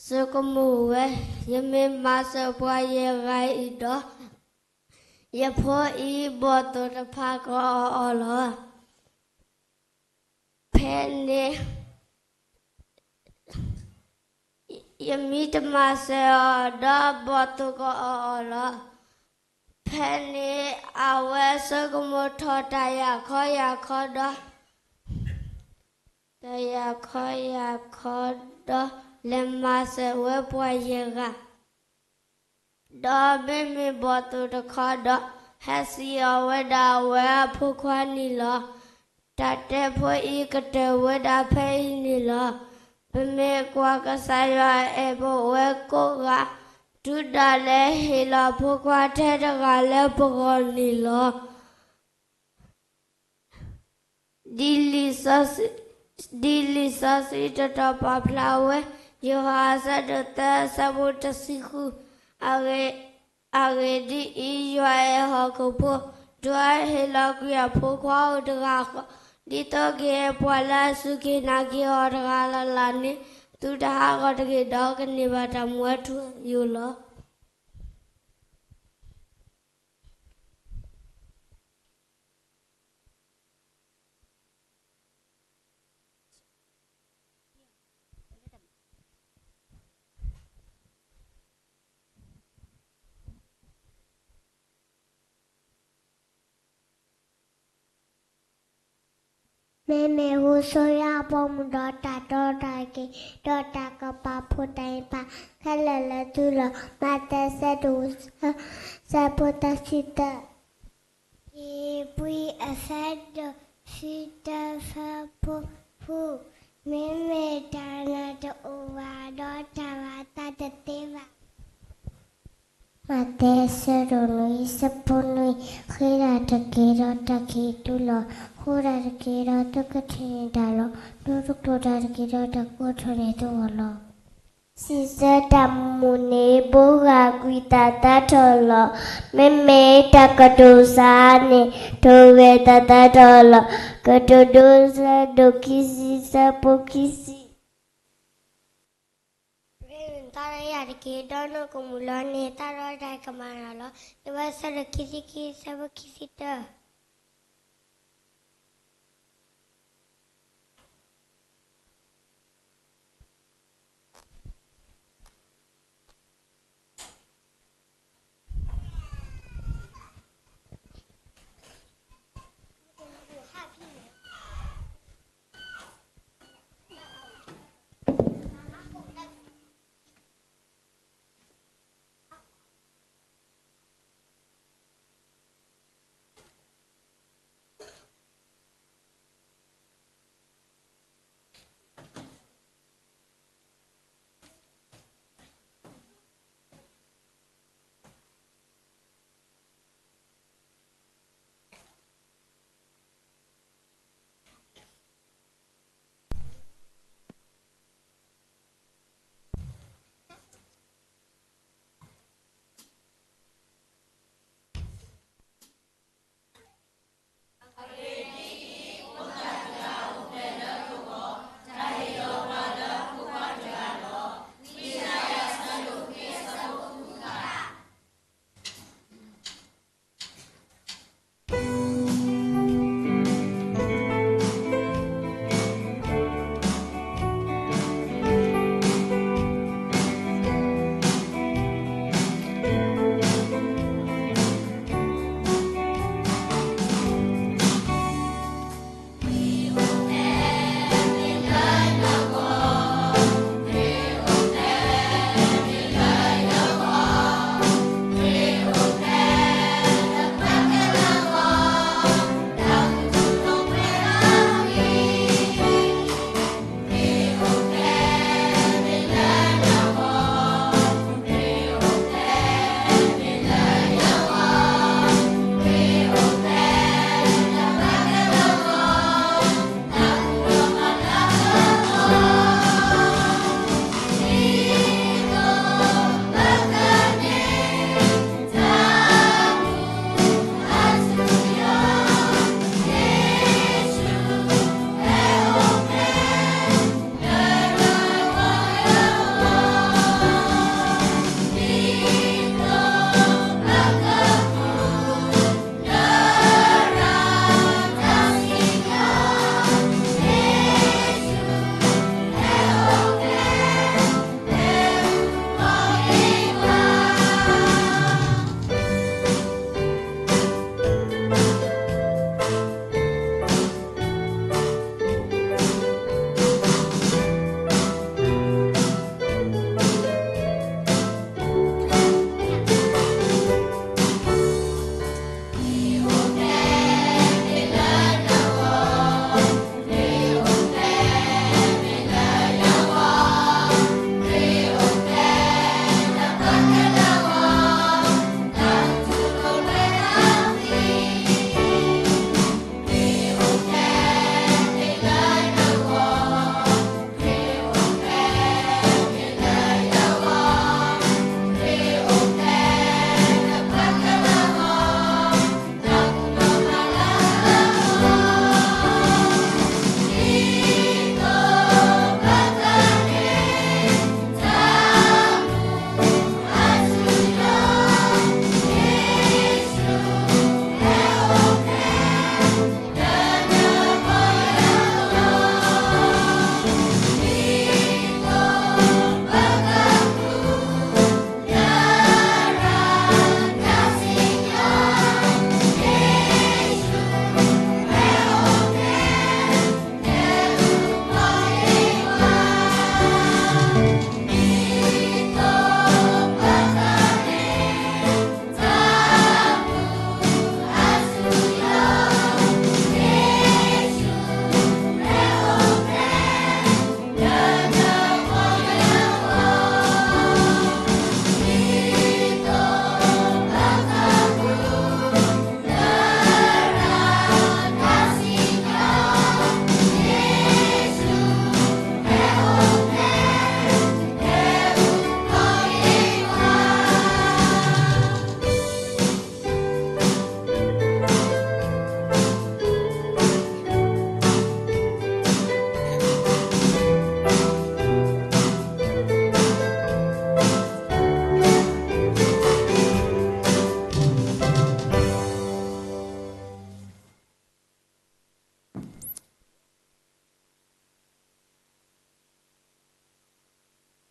ဆိကမိၣ်ဝဲ, ယမ့ၢ်မၤစၢၤပှၤယဲၢ်ဂၤအံၤဒီး ယဖိအံၤဘီၣ်သိၣ်တဖၣ်ကအီၣ်အီၤလီၤ. ဖဲန့ၣ် ယမ့ၢ်တမၤစၢၤအီၤဒီးဘီၣ်သိၣ်ကအီၣ်အီၤလီၤ. ဖဲန့ၣ်အဝဲဆိကမိၣ်ထီၣ်တၢ်ယၤခီယၤခီဒီး တၢ်ယၤခီယၤခီဒီး လဲၤမၤစၢၤဝဲပှၤယဲၢ်ဂၤ ဒီးမ့မ့ၢ်ဘီၣ်သိၣ်တခီဒီး ဟဲစံၣ်အီၤဝဲဒၣ်အဝဲအဖိခွါန့ၣ်လီၤ. တၢ်တဲဖိအံၤကတၢၢ်ဝဲဒၣ်ဖဲအံၤန့ၣ်လီၤ. ပမ့ၢ်ကွၢ်ကစၢ်ယွၤအဲၣ်ပဝဲကိးဂၤ တုၤဒၣ်လဲာ်ဟ့ၣ်လီၤဖိခွါထဲတဂၤလၢပဂီၢ်န့ၣ်လီၤ. ဒ်လံာ်စီဆှံတတီၤပာ်ဖျါဝဲ, ယိၤဟၣ်အဆၢဒိၣ်သၢ အဆၢဖိတဆံဃု, အဂ့ၢ်ဒ်အံၤ, ယွၤအဲၣ်ဟီၣ်ခိၣ်ဖိ, ဒွးဟ့ၣ်လီၤကွံာ်အဖိခွါအိၣ်တဂၤဃီ, ဒ်သိးကဟ့ၣ်ပှၤလၢအစူၢ်က့ၤနာ်က့ၤအီၤတဂၤလၢ်လၢ်န့ၣ်, သုတဟးဂီၤတဂ့ၤဒီးကန့ၢ်ဘၣ်တၢ်မူထူယိာ်လီၤ. မ့မ့ၢ်ဟူးဆိယၢ်အပိာ်မုၣ်, ဒီးတၢ်တီတၢ်က့ၤ, ဒီးတၢ်ကပာ်ဖှိၣ်တၢ်အ့ၣ်ပၢ်ခဲလၢာ်လၢသုလီၤ. မးသဲ ဆၢဒိၣ်သၢ, ဆၢဖိသၢဆံသၢ. ဧ့ၤဘြံၤအဆၢဒိၣ်တဆံတၢ ဆၢဖိဃု, မ့မ့ၢ်တၢ်နာ်တအိၣ်ဘၣ်ဒီးတၢ်ဘၣ်သးတသ့ဘၣ်. မးသဲအဆၢဒိၣ်နွံ ဆၢဖိနွံ, ဃ့တၢ်တက့ၢ်ဒီးတၢ်ကဟ့ၣ်သုလီၤ. ဃိတၢ်တက့ၢ်ဒီးသုကထံၣ်န့ၢ်တၢ်လီၤ. ဒိတကျိာ်တၢ်တက့ၢ်ဒီးတၢ်ကအိးထီၣ်န့ၢ်သုအီၤလီၤ. စံးဆၢတၢ်မုာ်န့ၣ် ဘိးဂၤကွံာ်သးသၢထီၣ်လီၤ. မ့မ့ၢ်တၢ်ကတိၤစါန့ၣ် ထိၣ်ဂဲၤသးသၢထီၣ်လီၤ. ကတိၤဒိ ဆၢဒိၣ်ခံဆံ ဆၢဖိခံဆံ. ရ့သးရယၤတက့ၢ် ဒီးနကမုာ်လီၤန့ၢ်သးဒီးတၢ်ကမၤနၢၤလီၤ. ယဝဲဆၢဒိၣ်ခံဆံခံ ဆၢဖိခံဆံတၢ.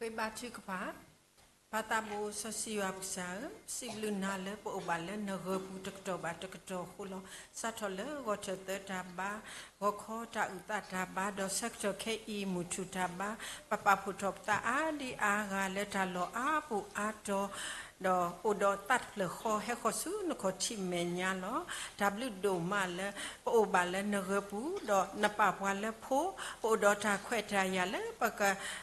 ဃ့ဘါထုကဖၣ်. ပၢ်သးဘိစီဆှံယွၤပကစၢ်ဧၢ, ပစံးဘျုးနၤလၢပအိၣ်ဘၣ်လၢနဂၢၢ်ပူၤတကတီၢ်ဘၣ်တကတီၢ်အဃိလီၤ. စးထီၣ်လၢဂီၤထၢၣ်သၢတၢ်ဘါ, ဂီၤခီတၢ်အုၣ်သးတၢ်ဘါ, ဒီးဆၢကတီၢ်ခဲအံၤမုၢ်ထူၣ်တၢ်ဘါ, ပပာ်ဖှိၣ်ထီၣ်ပသးအါဒံအါဂၤလၢတၢ်လီၢ်အါပူၤအါတီၤ ဒီးအိၣ်ဒီးသးတဖျၢၣ်ဃီဟဲဃီၤဆူနခီၣ်ထံးမဲာ်ညါလီၤ. တၢ်ဘျုးဒိၣ်မးလၢ ပအိၣ်ဘၣ်လၢနဂၢၢ်ပူၤ, ဒီးနပာ်ပှၤလၢဖိ, ပအိၣ်ဒီးတၢ်ခွဲးတၢ်ယာ်လၢပက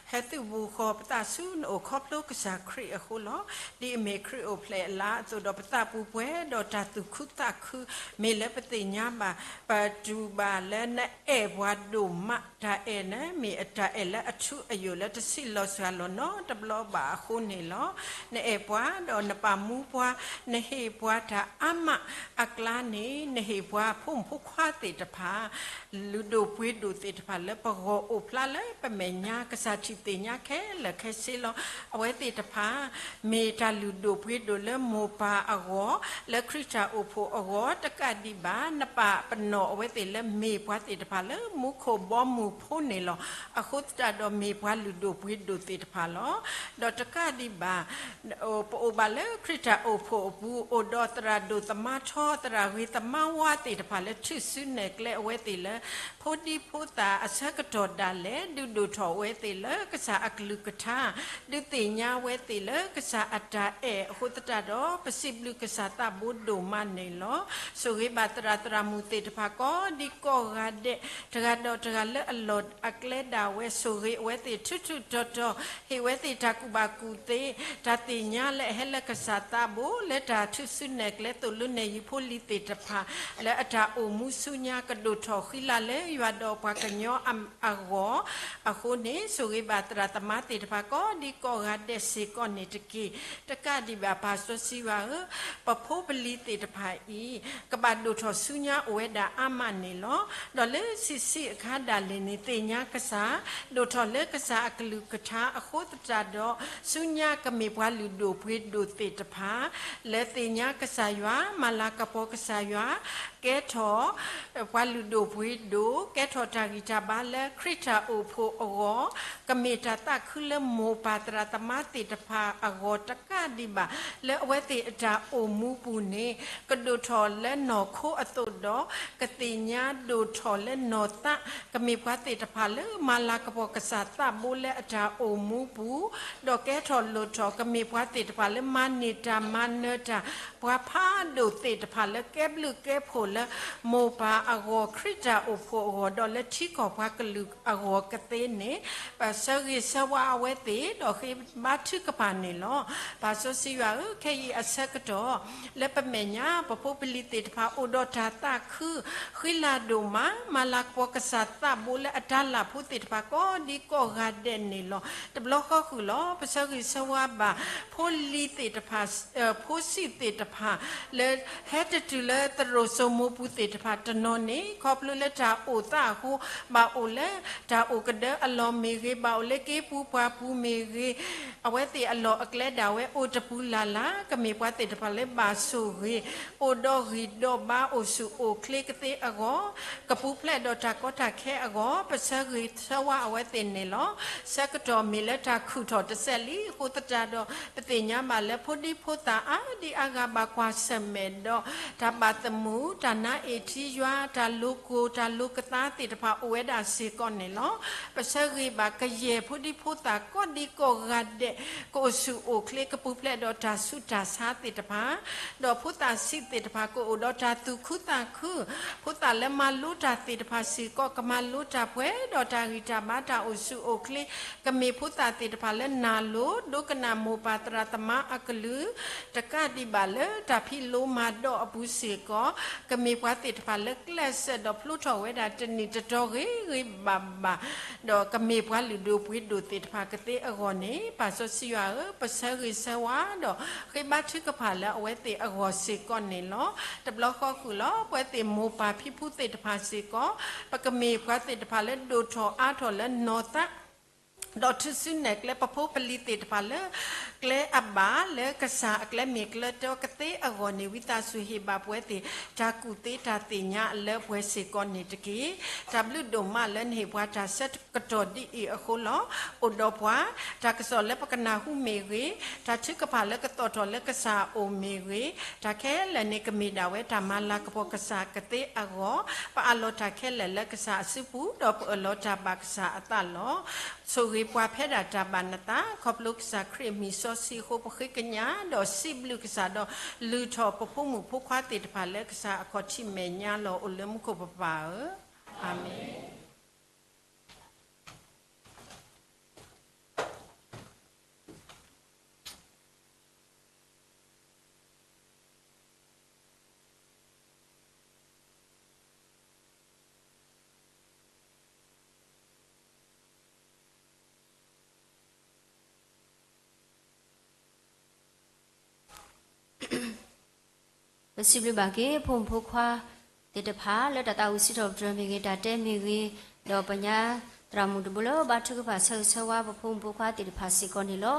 ဟဲသုးဘူးဃီၤပသးဆူနအိၣ်ခီဖျိကစၢ်ခရံာ်အဃိလီၤ. ဒ်အမ့ၢ်ခရံာ်အိၣ်ဖျဲၣ်အလါအသိးဒီး ပသးပူၤပှဲၤဒီးတၢ်သူၣ်ခုသးခု မ့ၢ်လၢပသ့ၣ်ညါဘၣ်, ပတူၢ်ဘၣ်လၢနအဲၣ်ပှၤဒိၣ်မး, တၢ်အဲၣ်န့ၣ် မ့ၢ်အတၢ်အဲၣ်လၢအထူအယိာ်လၢတဆံးလီၤစှၤလီၤနီတဘျီဘၣ်အဃိန့ၣ်လီၤ. နအဲၣ်ပှၤဒီးနပာ်မူပှၤ, နဟ့ၣ်ပှၤတၢ်အါမးအကျါန့ၣ် နဟ့ၣ်ပှၤဖိမုၣ်ဖိခွါသ့ၣ်တဖၣ် လုၢ်ဒိၣ်ပှ့ၤဒိၣ်သ့ၣ်တဖၣ်လၢပဂီၢ်အိၣ်ဖျါလၢပမဲာ်ညါ ကစၢ်ထံၣ်သ့ၣ်ညါခဲလၢာ်ခဲဆ့လီၤ. အဝဲသ့ၣ်တဖၣ် မ့ၢ်တၢ်လုၢ်ဒိၣ်ပှ့ၤဒိၣ်လၢမိၢ်ပၢ်အဂီၢ်, လၢခရံာ်တၢ်အိၣ်ဖှိၣ်အဂီၢ်တကးဒံးဘၣ်, နပာ်ပနီၣ်အဝဲသ့ၣ်လၢမ့ၢ်ပှၤသ့ၣ်တဖၣ်လၢမူခိၣ်ဘီမုၢ်ဖိန့ၣ်လီၤ. အဃိသတးဒီးမ့ၢ်ပှၤလုၢ်ဒိၣ်ပှ့ၤဒိၣ်သ့ၣ်တဖၣ်လီၤ. ဒီးတကးဒံးဘၣ် ပအိၣ်ဘၣ်လၢခရံာ်တၢ်အိၣ်ဖှိၣ်အပူၤ, အိၣ်ဒီးသရၣ်ဒိၣ်သမါထီ, သရၣ်ဂ့ၤသမါဝါသ့ၣ်တဖၣ်လၢထုးစုနဲၣ်ကျဲအဝဲသ့ၣ်လၢ ဖိဒံဖိသၣ်အဆၢကတီၢ်ဒၣ်လဲာ်, ဒုးဒိၣ်ထီၣ်အဝဲသ့ၣ်လၢကစၢ်အကလုၢ်ကထါ, ဒုးသ့ၣ်ညါဝဲသ့ၣ်လၢကစၢ်အတၢ်အဲၣ်အဃိသတးဒီး ပစံးဘျုးကစၢ်သးဘိဒိၣ်မးန့ၣ်လီၤ. ဆိၣ်ဂ့ၤဘၣ်သရၣ်သရၣ်မုၣ်သ့ၣ်တဖၣ်ကိးဒံကိးဂၤဒဲး, တဂၤဒီးတဂၤလၢအလီၢ်အကျဲဒၣ်ဝဲ, ဆိၣ်ဂ့ၤအဝဲသ့ၣ်ထူးထူးတီၤတီၤ, ဟ့ၣ်ဝဲသ့ၣ်တၢ်ကူၣ်ဘၣ်ကူၣ်သ့, တၢ်သ့ၣ်ညါလၢအဟဲလၢကစၢ်သးဘိ လၢတၢ်ထုးစုနဲၣ်ကျဲသိၣ်လိနဲၣ်ယုၤဖိလံၤသ့ၣ်တဖၣ် လၢအတၢ်အိၣ်မူဆူညါကဒိၣ်ထီၣ်ဃံလၤလၢယွၤဒီးပှၤကညီအဂီၢ်အဃိန့ၣ်, ဆိၣ်ဂ့ၤဘၣ်သရၣ်သမါသ့ၣ်တဖၣ်ကိးဒံကိးဂၤဒဲးစ့ၢ်ကီးန့ၣ်တက့ၢ်. တကးဒံးဘၣ်ပၢ်စီဆှံယွၤဧၢ, ပဖိပလံၤသ့ၣ်တဖၣ်အံၤ ကဘၣ်ဒိၣ်ထီၣ်ဆူညါအိၣ်ဝဲဒၣ်အါမးန့ၣ်လီၤ. ဒီးလၢဆံးဆံးအခါဒၣ်လဲာ်န့ၣ် သ့ၣ်ညါကစၢ်, ဒိၣ်ထီၣ်လၢကစၢ်အကလုၢ်ကထါအဃိသတးဒီး ဆူညါကမ့ၢ်ပှၤလုၢ်ဒိၣ်ပှ့ၤဒိၣ်သ့ၣ်တဖၣ် လၢသ့ၣ်ညါကစၢ်ယွၤ, မၤလၤကပီၤကစၢ်ယွၤ, ကဲထီၣ် ပှၤလုၢ်ဒိၣ်ပှ့ၤဒိၣ်, ကဲထီၣ်တၢ်ဂံၢ်တၢ်ဘါလၢခရံာ်တၢ်အိၣ်ဖှိၣ်အဂီၢ်, ကမ့ၢ်တၢ်သးခုလၢမိၢ်ပၢ်သရၣ်သမါသ့ၣ်တဖၣ်အဂီၢ်တကးဒံးဘၣ်, လၢအဝဲသ့ၣ်အတၢ်အိၣ်မူပူၤန့ၣ် ကဒိၣ်ထီၣ်လၢနီၢ်ခိအသိးဒီး ကသ့ၣ်ညါဒိၣ်ထီၣ်လၢနီၢ်သး, ကမ့ၢ်ပှၤသ့ၣ်တဖၣ်လၢမၤလၤကပီၤကစၢ်သးဘိလၢအတၢ်အိၣ်မူပူၤ, ဒီးကဲထီၣ်လိၣ်ထီၣ် ကမ့ၢ်ပှၤသ့ၣ်တဖၣ်လၢမၤန့ၢ်တၢ်မၤနၢၤတၢ် ပှၤဖးဒိၣ်သ့ၣ်တဖၣ်လၢကဲဘျုးကဲဖှိၣ်လၢမိၢ်ပၢ်အဂီၢ်, ခရံာ်တၢ်အိၣ်ဖှိၣ်အဂီၢ်, ဒီးလၢထံကီၢ်ပှၤကလုာ်အဂီၢ်ကသ့န့ၣ်, ပဆၢဂ့ၤဆၢဝါအဝဲသ့ၣ် ဒီးဃ့ဘါထုကဖၣ်န့ၣ်လီၤ. ပၢ်စီဆှံယွၤဧၢ, ခဲအံၤအဆၢကတီၢ် လၢပမဲာ်ညါ ပဖိပလံၤသ့ၣ်တဖၣ်အိၣ်ဒီးတၢ်သးခု, ဃံလၤဒိၣ်မး, မၤလၤကပီၤကစၢ်သးဘိလၢအတၢ်လၢ်ဖိသ့ၣ်တဖၣ်ကိးဒံကိးဂၤဒဲးန့ၣ်လီၤ. တဘျီဃီဃုာ်လီၤ ပဆၢဂ့ၤဆၢဝါဘၣ် ဖိလံၤသ့ၣ်တဖၣ်, ဖိဆံးသ့ၣ်တဖၣ် လၢဟဲတတုၤလၢသရိာ်စိမိပူၤသ့ၣ်တဖၣ်တနီၤန့ၣ် ခီဖျိလၢတၢ်အိၣ်သးအဃိ, ဘၣ်အိၣ်လၢတၢ်အိၣ်ကဒၢအလီၢ်မ့ၢ်ဂ့ၤ, ဘၣ်အိၣ်လၢက့ၤပူၤပှၤပူၤမ့ၢ်ဂ့ၤ, အဝဲသ့ၣ်အလီၢ်အကျဲဒၣ်ဝဲအိၣ်တပူၤလၢ်လၢ်, ကမ့ၢ်ပှၤသ့ၣ်တဖၣ်လၢဘၣ်ဆိၣ်ဂ့ၤ, အိၣ်ဒီးဂံၢ်ဒီးဘါအိၣ်ဆူၣ်အိၣ်ချ့ကသ့အဂီၢ်, ကပူၤဖျဲးဒီးတၢ်ကီတၢ်ခဲအဂီၢ်, ပဆၢဂ့ၤဆၢဝါအဝဲသ့ၣ်န့ၣ်လီၤ. ဆၢကတီၢ်မ့ၢ်လၢတၢ်ခုၣ်ထီၣ်တစဲးလံအဃိသတးဒီး ပသ့ၣ်ညါဘၣ်လၢဖိဒံဖိသၣ်အါဒံအါဂၤဘၣ်ကွၢ်ဆၢၣ်မဲာ်ဒီး တၢ်ဘၣ်သမူ, တၢ်နါအ့ၣ်ထံယွၤ, တၢ်လိၤကိၢ်, တၢ်လိၤကသါသ့ၣ်တဖၣ်အိၣ်ဝဲဒၣ်စ့ၢ်ကီးန့ၣ်လီၤ. ပဆၢဂ့ၤဘၣ်ကယဲၢ်ဖိဒံဖိသၣ်ကိးဒံကိးဂၤဒဲး ကအိၣ်ဆူၣ်အိၣ်ချ့ကပူၤဖျဲးဒီးတၢ်ဆူးတၢ်ဆါသ့ၣ်တဖၣ်, ဒီးဖိသၣ်ဆံးသ့ၣ်တဖၣ်ကအိၣ်ဒီးတၢ်သူၣ်ခုသးခု, ဖိသၣ်လၢမၤလိတၢ်သ့ၣ်တဖၣ်စ့ၢ်ကီး ကမၤလိတၢ်ပှဲၤဒီးတၢ်ဂံၢ်တၢ်ဘါတၢ်အိၣ်ဆူၣ်အိၣ်ချ့, ကမ့ၢ်ဖိသၣ်သ့ၣ်တဖၣ်လၢနၢ်လိၤ ဒိကနၣ်မိၢ်ပၢ်သရၣ်သမါအကလုၢ်, တကးဒံးဘၣ်လၢတၢ်ဖံးလိမၤဒိးအပူၤစ့ၢ်ကီး, ကမ့ၢ်ပှၤသ့ၣ်တဖၣ်လၢကျဲးစၢးဒီးဖျိထီၣ်ဝဲဒၣ်တနံၣ်တတီၤဂ့ၤဂ့ၤဘၣ်ဘၣ်, ဒီးကမ့ၢ်ပှၤလုၢ်ဒိၣ်ပှ့ၤဒိၣ်သ့ၣ်တဖၣ်ကသ့အဂီၢ်န့ၣ်, ပၢ်စီဆှံယွၤဧၢ, ပဆၢဂ့ၤဆၢဝါဒီးဃ့ဘါထုကဖၣ်လၢအဝဲသ့ၣ်အဂီၢ်စ့ၢ်ကီးန့ၣ်လီၤ. တဘျီဃီဃုာ်လီၤ ပဝဲသ့ၣ်မိၢ်ပၢ်ဖံဖုသ့ၣ်တဖၣ်စ့ၢ်ကီး, ပကမ့ၢ်ပှၤသ့ၣ်တဖၣ်လၢဒိၣ်ထီၣ်အါထီၣ်လၢနီၢ်သး ဒီးထုးစုနဲၣ်ကျဲပဖိပလံၤသ့ၣ်တဖၣ်လၢ ကျဲအဘၣ်လၢကစၢ်အကျဲမ့ၢ်ကျၢၤတၢ်ကသ့အဂီၢ်န့ၣ် ဝံသးစူၤဟ့ၣ်ဘၣ်ပှၤသ့ၣ် တၢ်ကူၣ်သ့တၢ်သ့ၣ်ညါလၢပှဲၤစ့ၢ်ကီးန့ၣ်တက့ၢ်. တၢ်ဘျုးဒိၣ်မးလၢနဟ့ၣ်ပှၤတၢ်ဆၢကတီၢ်ဒ်အံၤအဃိလီၤ. အိၣ်ဒီးပှၤ တၢ်ကစီၣ်လၢပကနၢ်ဟူမ့ၢ်ဂ့ၤ, တၢ်ထုကဖၣ်လၢကသီၣ်ထီၣ်လၢကစၢ်အအိၣ်မ့ၢ်ဂ့ၤ, တၢ်ခဲလၢာ်န့ၣ်ကမ့ၢ်ဒၣ်ဝဲတၢ်မၤလၤကပီၤကစၢ်ကသ့အဂီၢ်, ပအးလီၤတၢ်ခဲလၢာ်လၢကစၢ်အစုပူၤ ဒီးပအၢၣ်လီၤတၢ်ဘၣ်ကစၢ်အသးလီၤ. ဆိၣ်ဂ့ၤပှၤဖဲဒၣ်တၢ်ဘၣ်နသး ခီဖျိကစၢ်ခရံာ်အမံၤစီဆှံအဃိ ပဃ့ကညး ဒီးစံးဘျုးကစၢ်ဒီး လုၢ်ထီၣ်ပဖိမုၣ်ဖိခွါသ့ၣ်တဖၣ်လၢကစၢ်အခီၣ်ထံးမဲာ်ညါလီၤ အိၣ်လၢမူခိၣ်ပပၢ်ဧၢ, အၤမ့ၣ်. ပစံးဘျုးဘၣ်က့ၤ ဖိမုၣ်ဖိခွါသ့ၣ်တဖၣ် လၢတၢ်သးဝံၣ်စံးထီၣ်ပတြၢၤမ့ၢ်ဂ့ၤ, တၢ်တဲမ့ၢ်ဂ့ၤ, ဒီးပညါသရၣ်မုၣ်တဘိလၢဘါထုကဖၣ်ဆၢဂ့ၤဆၢဝါပဖိမုၣ်ဖိခွါသ့ၣ်တဖၣ်စ့ၢ်ကီးန့ၣ်လီၤ.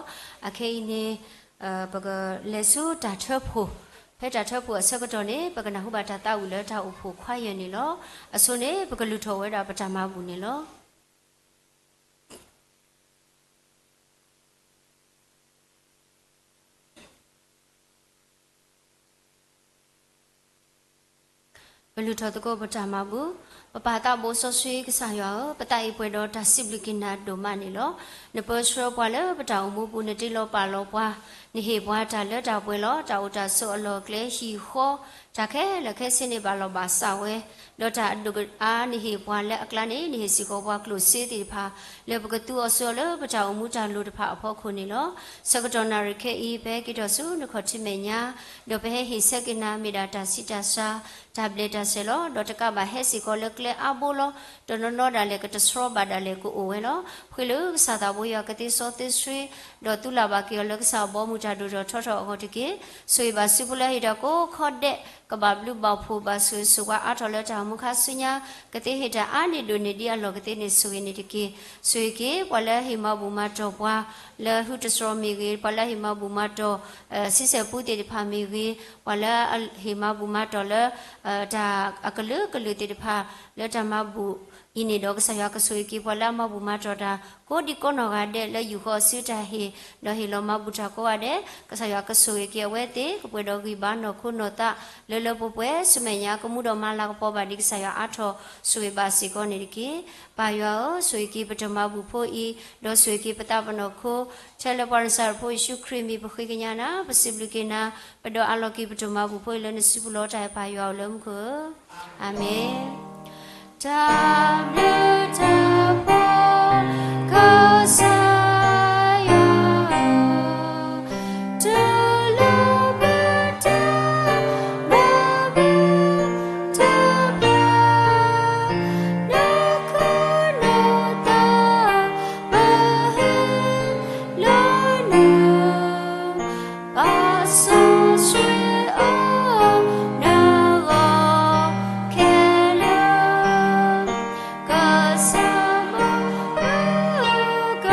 အခဲအံၤန့ၣ် ပကလဲၤဆူတၢ်ထၢဖှိၣ်, ဖဲတၢ်ထၢဖှိၣ်အဆၢကတီၢ်န့ၣ် ပကနၢ်ဟူဘၣ်တၢ်သးဝံၣ်လၢတၢ်အိၣ်ဖှိၣ်ခွါယဲၢ်န့ၣ်လီၤ. အဆိန့ၣ် ပကလုၢ်ထီၣ်ဝဲဒၣ်ပတၢ်မၤဘူၣ်န့ၣ်လီၤ. ပလုၢ်ထီၣ်သကိးပတၢ်မၤဘူၣ်. ပပၢ်သးဘိစီဆှံကစၢ်ယွၤဧၢ, ပသးအံၤပှဲၤဒီးတၢ်စံးဘျုးက့ၤနၤဒိၣ်မးန့ၣ်လီၤ. နပၢဆှၢပှၤလၢပတၢ်အိၣ်မူပူၤ, နတ့လီၤပာ်လီၤပှၤ, နဟ့ၣ်ပှၤတၢ်လၢတၢ်ပှဲၤလီၤ. တၢ်အိၣ်တၢ်ဆိးအလီၢ်အကျဲ ဟံၣ်ဃီ တၢ်ခဲလၢာ်ခဲဆ့န့ၣ် ဘၣ်လီၤဘၣ်စးဝဲ, ဒီးတၢ်အဒိၣ်အါနဟ့ၣ်ပှၤလၢအကျါန့ၣ် နဟ့ၣ်စ့ၢ်ကီးပှၤကျိၣ်စ့သ့ၣ်တဖၣ် လၢပကသူအီၤစုအီၤလၢပတၢ်အိၣ်မူတၢ်လိၤတဖၣ်အဖီခိၣ်န့ၣ်လီၤ. ဆၢကတီၢ်နၣ်ရံၣ်ခဲအံၤ ပဟဲက့ၤထီၣ်ဆူနခီၣ်ထံးမဲာ်ညါ, ဒီးပဟဲဟ့ၣ်ဆၢက့ၤနၤ မ့ၢ်ဒၣ်တၢ်ဆံးတၢ်စှၤ, တၢ်ဘျဲၣ်တၢ်ဆဲးလီၤ. ဒီးတကးဘၣ်ဟဲစ့ၢ်ကီးလၢကျဲအါဘိလီၤ. တနီၤနီၤဒၣ်လဲာ်ကတဆှီဘၣ်ဒၣ်လဲာ်ကအိၣ်ဝဲလီၤ. ဃ့လၢကစၢ်သးဘိယွၤကသ့စီသ့ဆှံ, ဒီးသူလၢ်ဘၣ်က့ၤအီၤလၢကစၢ်အဘီအမုၢ်တၢ်ဒိၣ်ထီၣ်ထီထီၣ်အဂီၢ်တက့ၢ်. ဆိၣ်ဂ့ၤဘၣ်စုဖိလၢဟ့ၣ်တၢ်ကိးခီဒဲး ကဘၣ်ဘျုးဘၣ်ဖှိၣ်ဘၣ်ဆိၣ်ဂ့ၤဆိၣ်ဝါအါထီၣ်လၢတၢ်အိၣ်မူခါဆူညါ, ကသ့ဟ့ၣ်တၢ်အါန့ၢ်ဒိၣ်န့ၢ်ဒံးအလီၢ်ကသ့န့ၣ် ဆိၣ်ဂ့ၤန့ၣ်တက့ၢ်. ဆိၣ်ဂ့ၤက့ၤ ပှၤလၢဟ့ၣ်မၤဘူၣ်မၤတီၢ်ပှၤ လၢဟုတြီၤမ့ၢ်ဂ့ၤ, ပှၤလၢဟ့ၣ်မၤဘူၣ်မၤတီၢ် ဆံဆဲၣ်ပူသ့ၣ်တဖၣ်မ့ၢ်ဂ့ၤ, ပှၤလၢဟ့ၣ်မၤဘူၣ်မၤတီၢ်လၢ တၢ်အကလုာ်ကလုာ်သ့ၣ်တဖၣ် လၢတၢ်မၤဘူၣ်အံၤန့ၣ်ဒီး ကစၢ်ယွၤကဆိၣ်ဂ့ၤက့ၤ ပှၤလၢအမၤဘူၣ်မၤတီၢ်တၢ် ကိးဒံကိးနီၢ်ဂၤဒဲး လၢယူၢ်ဃီအစုတၢ်ဟ့ၣ် ဒီးဟ့ၣ်လီၤမၤဘူၣ်တၢ်ကိးဂၤဒဲး, ကစၢ်ယွၤကဆိၣ်ဂ့ၤက့ၤအဝဲသ့ၣ် ကပှဲၤဒီးဂံၢ်ဘါနီၢ်ခိနီၢ်သး လၢလၢပှဲၤပှဲၤ ဆူမဲာ်ညါ ကမူဒီးမၤလၤကပီၤဘၣ်ဒံး ကစၢ်ယွၤအါထီၣ်ဆိၣ်ဂ့ၤဘၣ်စ့ၢ်ကီးန့ၣ်တက့ၢ်. ပၢ်ယွၤဧၢ, ဆိၣ်ဂ့ၤက့ၤပတၢ်မၤဘူၣ်ဖိအံၤ, ဒီးဆိၣ်ဂ့ၤက့ၤပသးပနီၢ်ခိ, ထဲလၢပှၤနစၤရ့းဖိယ့ၣ်ၡူးခရံာ်မံၤ ပဃ့ကညးနၤ, ပစံးဘျုးက့ၤနၤ, ပဒီးအလီၢ်က့ၤပတၢ်မၤဘူၣ်ဖိအံၤလၢနစုပူၤလီၤ. တၢ်အဲၣ်ပၢ်ယွၤအိၣ်လၢမူခိၣ်ဧၢ, အၤမ့ၣ်. တၢ်ဘျုးတၢ်ဖှိၣ် ကစၢ်ယွၤဧၢ, တလိၣ်ဘၣ်တၢ်ဘၣ်ဘျုးတၢ်ဘျုး, နခိၣ်နသး ပဟ့ၣ်လီၤနၤ, ပာ်စီဆှံအီၤ နဂီၢ်ခဲလၢာ်, ကစၢ်မုၣ်က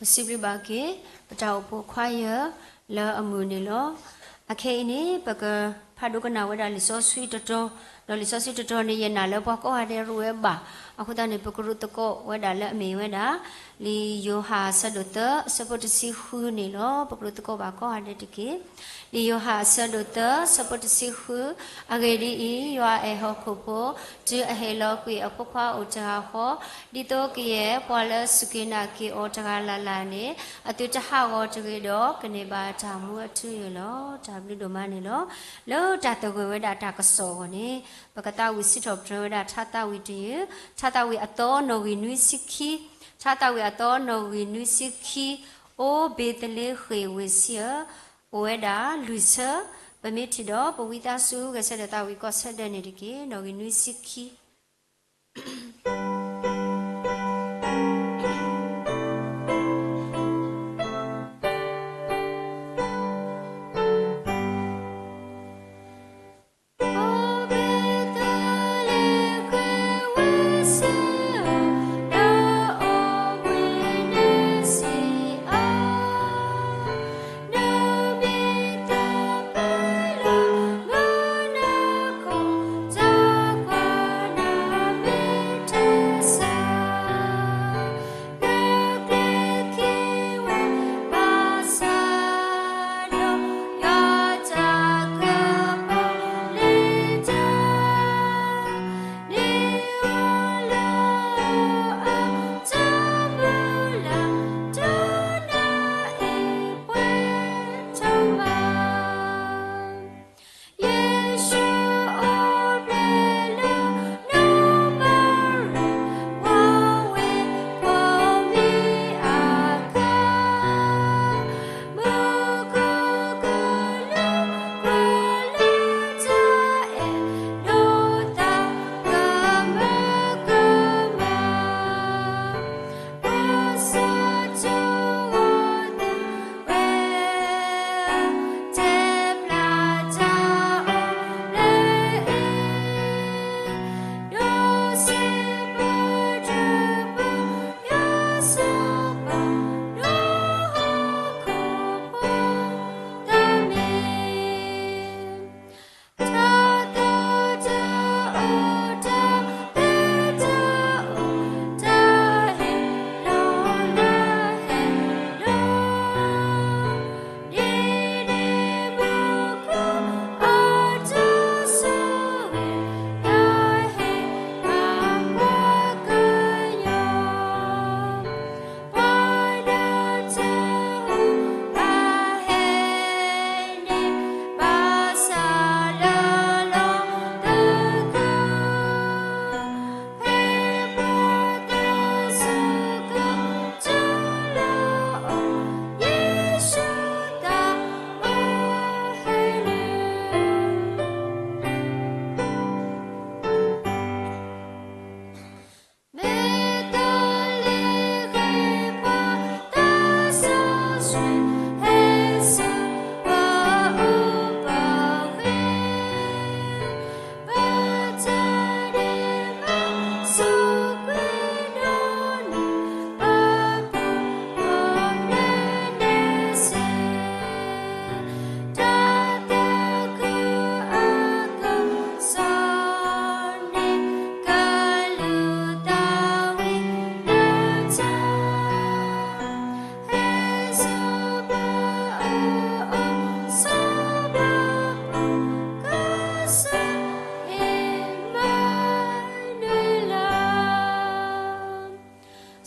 ပစံးဘျုးဘၣ်က့ၤ ပတၢ်အိၣ်ဖှိၣ်ခွါယၢၢ်လၢအမုာ်န့ၣ်လီၤ. အခဲအံၤန့ၣ် ပကဖးဒိကနၣ်ဝဲဒၣ်လံာ်စီဆှံတတီၤ, ဒီးလံာ်စီဆှံတတီၤန့ၣ် ယနာ်လၢပှၤကိးဂၤဒဲးရူးဝဲဘၣ်. အဃိသတးန့ၣ် ပကရူးသကိးဝဲဒၣ်လၢအမ့ၢ်ဝဲဒၣ် လံာ်ယိၤဟၣ်အဆၢဒိၣ်သၢ အဆၢဖိတဆံဃုန့ၣ်လီၤ. ပကရူးသကိးဘၣ်ကိးဂၤဒဲးတက့ၢ်. လံာ်ယိၤဟၣ်အဆၢဒိၣ်သၢ အဆၢဖိတဆံဃု, အဂ့ၢ်ဒ်အံၤ, ယွၤအဲၣ်ဟီၣ်ခိၣ်ဖိ တုၤအဟ့ၣ်လီၤကွံာ်အဖိခွါအိၣ်တဂၤဃီ, ဒ်သိးကယဲၢ်ပှၤလၢအစူၢ်က့ၤနာ်က့ၤအီၤတဂၤလၢ်လၢ်န့ၣ် အသုတဟးဂီၤတဂ့ၤဒီး ကန့ၢ်ဘၣ်တၢ်မူအထူအယိာ်လီၤ. တၢ်ဘျုးဒိၣ်မးန့ၣ်လီၤ. လၢတၢ်သဂၢၢ်ဝဲဒၣ်တၢ်ကစီၣ်အဂီၢ်န့ၣ် ပကသးဝံၣ်စံးထီၣ်ပတြၢၤဝဲဒၣ် ထါသးဝံၣ်တယုၢ်, ထါသးဝံၣ်အသီနီၣ်ဂံၢ်နွံဆံခံ, ထါသးဝံၣ်အသီနီၣ်ဂံၢ်နွံဆံခံ, အိၣ်ဘ့းသလ့ဃ့ၣ်ဝ့ၢ်ဆံအၢ, အိၣ်ဝဲဒၣ်လွံၢ်ဆၢ, ပမ့ၢ်ထံၣ်ဒီး ပဝံသးစူၤဂဲၤဆၢထၢၣ်သးဝံၣ်ကီၢ်ဆၢဒၢးန့ၣ်တက့ၢ်. နီၣ်ဂံၢ်နွံဆံခံ.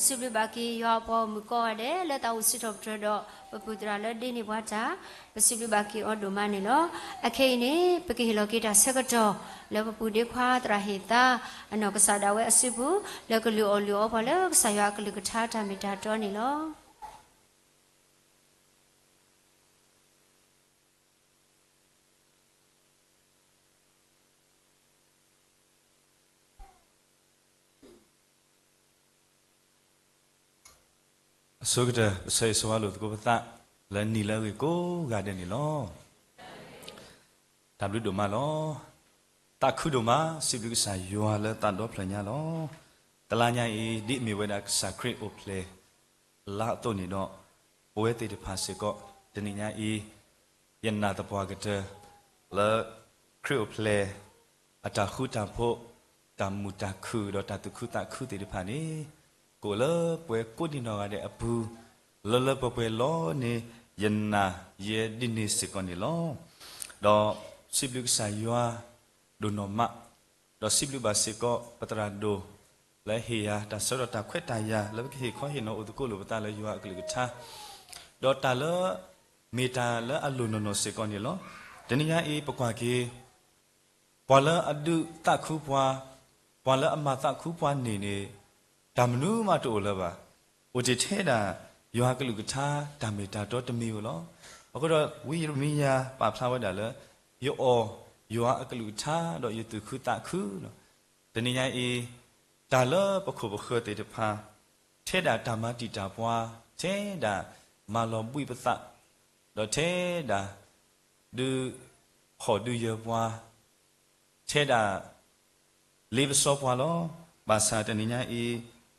စံးဘျုးဘၣ်က့ၤယွၤအပှၤဂီၢ်မုၢ်ကိးဂၤဒဲး လၢသးအိၣ်စံးထီၣ်ပတြၢၤဒီး ပပုၢ်သရၣ်လၢဒ့န့ၢ်ပှၤတၢ်, ပစံးဘျုးဘၣ်က့ၤအီၤဒိၣ်မးန့ၣ်လီၤ. အခဲအံၤန့ၣ် ပကဟ့ၣ်လီၤက့ၤတၢ်ဆၢကတီၢ် လၢပပုၢ်ဒ့ခွါသရၣ်ဟ့ၣ်သါ အနီၢ်ကစၢ်ဒၣ်ဝဲအစုပူၤ လၢကလုၢ်အီၣ်လုၢ်အီပှၤလၢကစၢ်ယွၤအကလုၢ်ကထါတၢ်မ့ၢ်တၢ်တီန့ၣ်လီၤ. အဆိကတၢၢ် ပဆၢဂ့ၤဆၢဝါလိာ်သကိးပသး လၢနံၤလၢအဂ့ၤကိးဂၤဒဲးန့ၣ်လီၤ. တၢ်ဘျုးဒိၣ်မးလီၤ. သးခုဒိၣ်မး စံးဘျုးကစၢ်ယွၤလၢသးဒီဖျၢၣ်ညါလီၤ. တလါညါအံၤ ဒ်အမ့ၢ်ဝဲဒၣ်ကစၢ်ခရံာ်အိၣ်ဖျဲၣ် လါအသိးန့ၣ်ဒီး ပဝဲသ့ၣ်တဖၣ်စ့ၢ်ကီး တနံၤညါအံၤ ယနာ်သပှၢ်ကတၢၢ် လၢခရံာ်အိၣ်ဖျဲၣ် အတၢ်ဃူတၢ်ဖိး တၢ်မုာ်တၢ်ခုၣ် ဒီးတၢ်သူၣ်ခုသးခုသ့ၣ်တဖၣ်န့ၣ် ကအိၣ်လၢပှၤကိးဒံနီၢ်ဂၤဒဲးအပူၤ လၢလၢပှဲၤပှဲၤလီၤန့ၣ် ယနာ်ယဲဒ်န့ၣ်စ့ၢ်ကီးန့ၣ်လီၤ. ဒီးစံးဘျုးကစၢ်ယွၤဒိၣ်နီၢ်မး ဒီးစံးဘျုးဘၣ်စ့ၢ်ကီး ပသရၣ်ဒိၣ် လၢဟ့ၣ်ယၤတၢ်ဆၢကတီၢ်တၢ်ခွဲးတၢ်ယာ် လၢပကဟ့ၣ်ခီဟ့ၣ်နီၤအိၣ်သကိးလိာ်ပသးလၢယွၤအကလုၢ်ကထါ ဒီးတၢ်လၢ မ့ၢ်တၢ်လၢအလိၣ်နီၢ်နီၢ်စ့ၢ်ကီးန့ၣ်လီၤ. တနံၤညါအံၤ ပကွၢ်က့ၤ ပှၤလၢအဒုးသးခုပှၤ, ပှၤလၢအမၤသးခုပှၤန့ၣ်န့ၣ် တၢ်မနုၤမးတအိၣ်လၢၤဘၣ်. အိၣ်တ့ၢ်ထဲဒၣ် ယွၤအကလုၢ်ကထါတၢ်မ့ၢ်တၢ်တီတမံၤဧိၤလီၤ. အဃိဒီး ဝံယံးရမံယၤပာ်ဖျါဝဲဒၣ်လၢ ယအီၣ်ယွၤအကလုၢ်ကထါဒီးယသူၣ်ခုသးခုလီၤ. တနံၤညါအံၤ တၢ်လၢပခိၣ်ပဃၢၤသ့ၣ်တဖၣ် ထဲဒၣ်တၢ်မၤတံာ်တာ်ပှၤ, ထဲဒၣ်မၤလီၤဘှံးပသး, ဒီးထဲဒၣ် ဒုးဟီၣ်ဒုးယၢၤပှၤ, ထဲဒၣ် လ့ပစီပှၤလီၤ. ဘၣ်ဆၣ်တနံၤညါအံၤ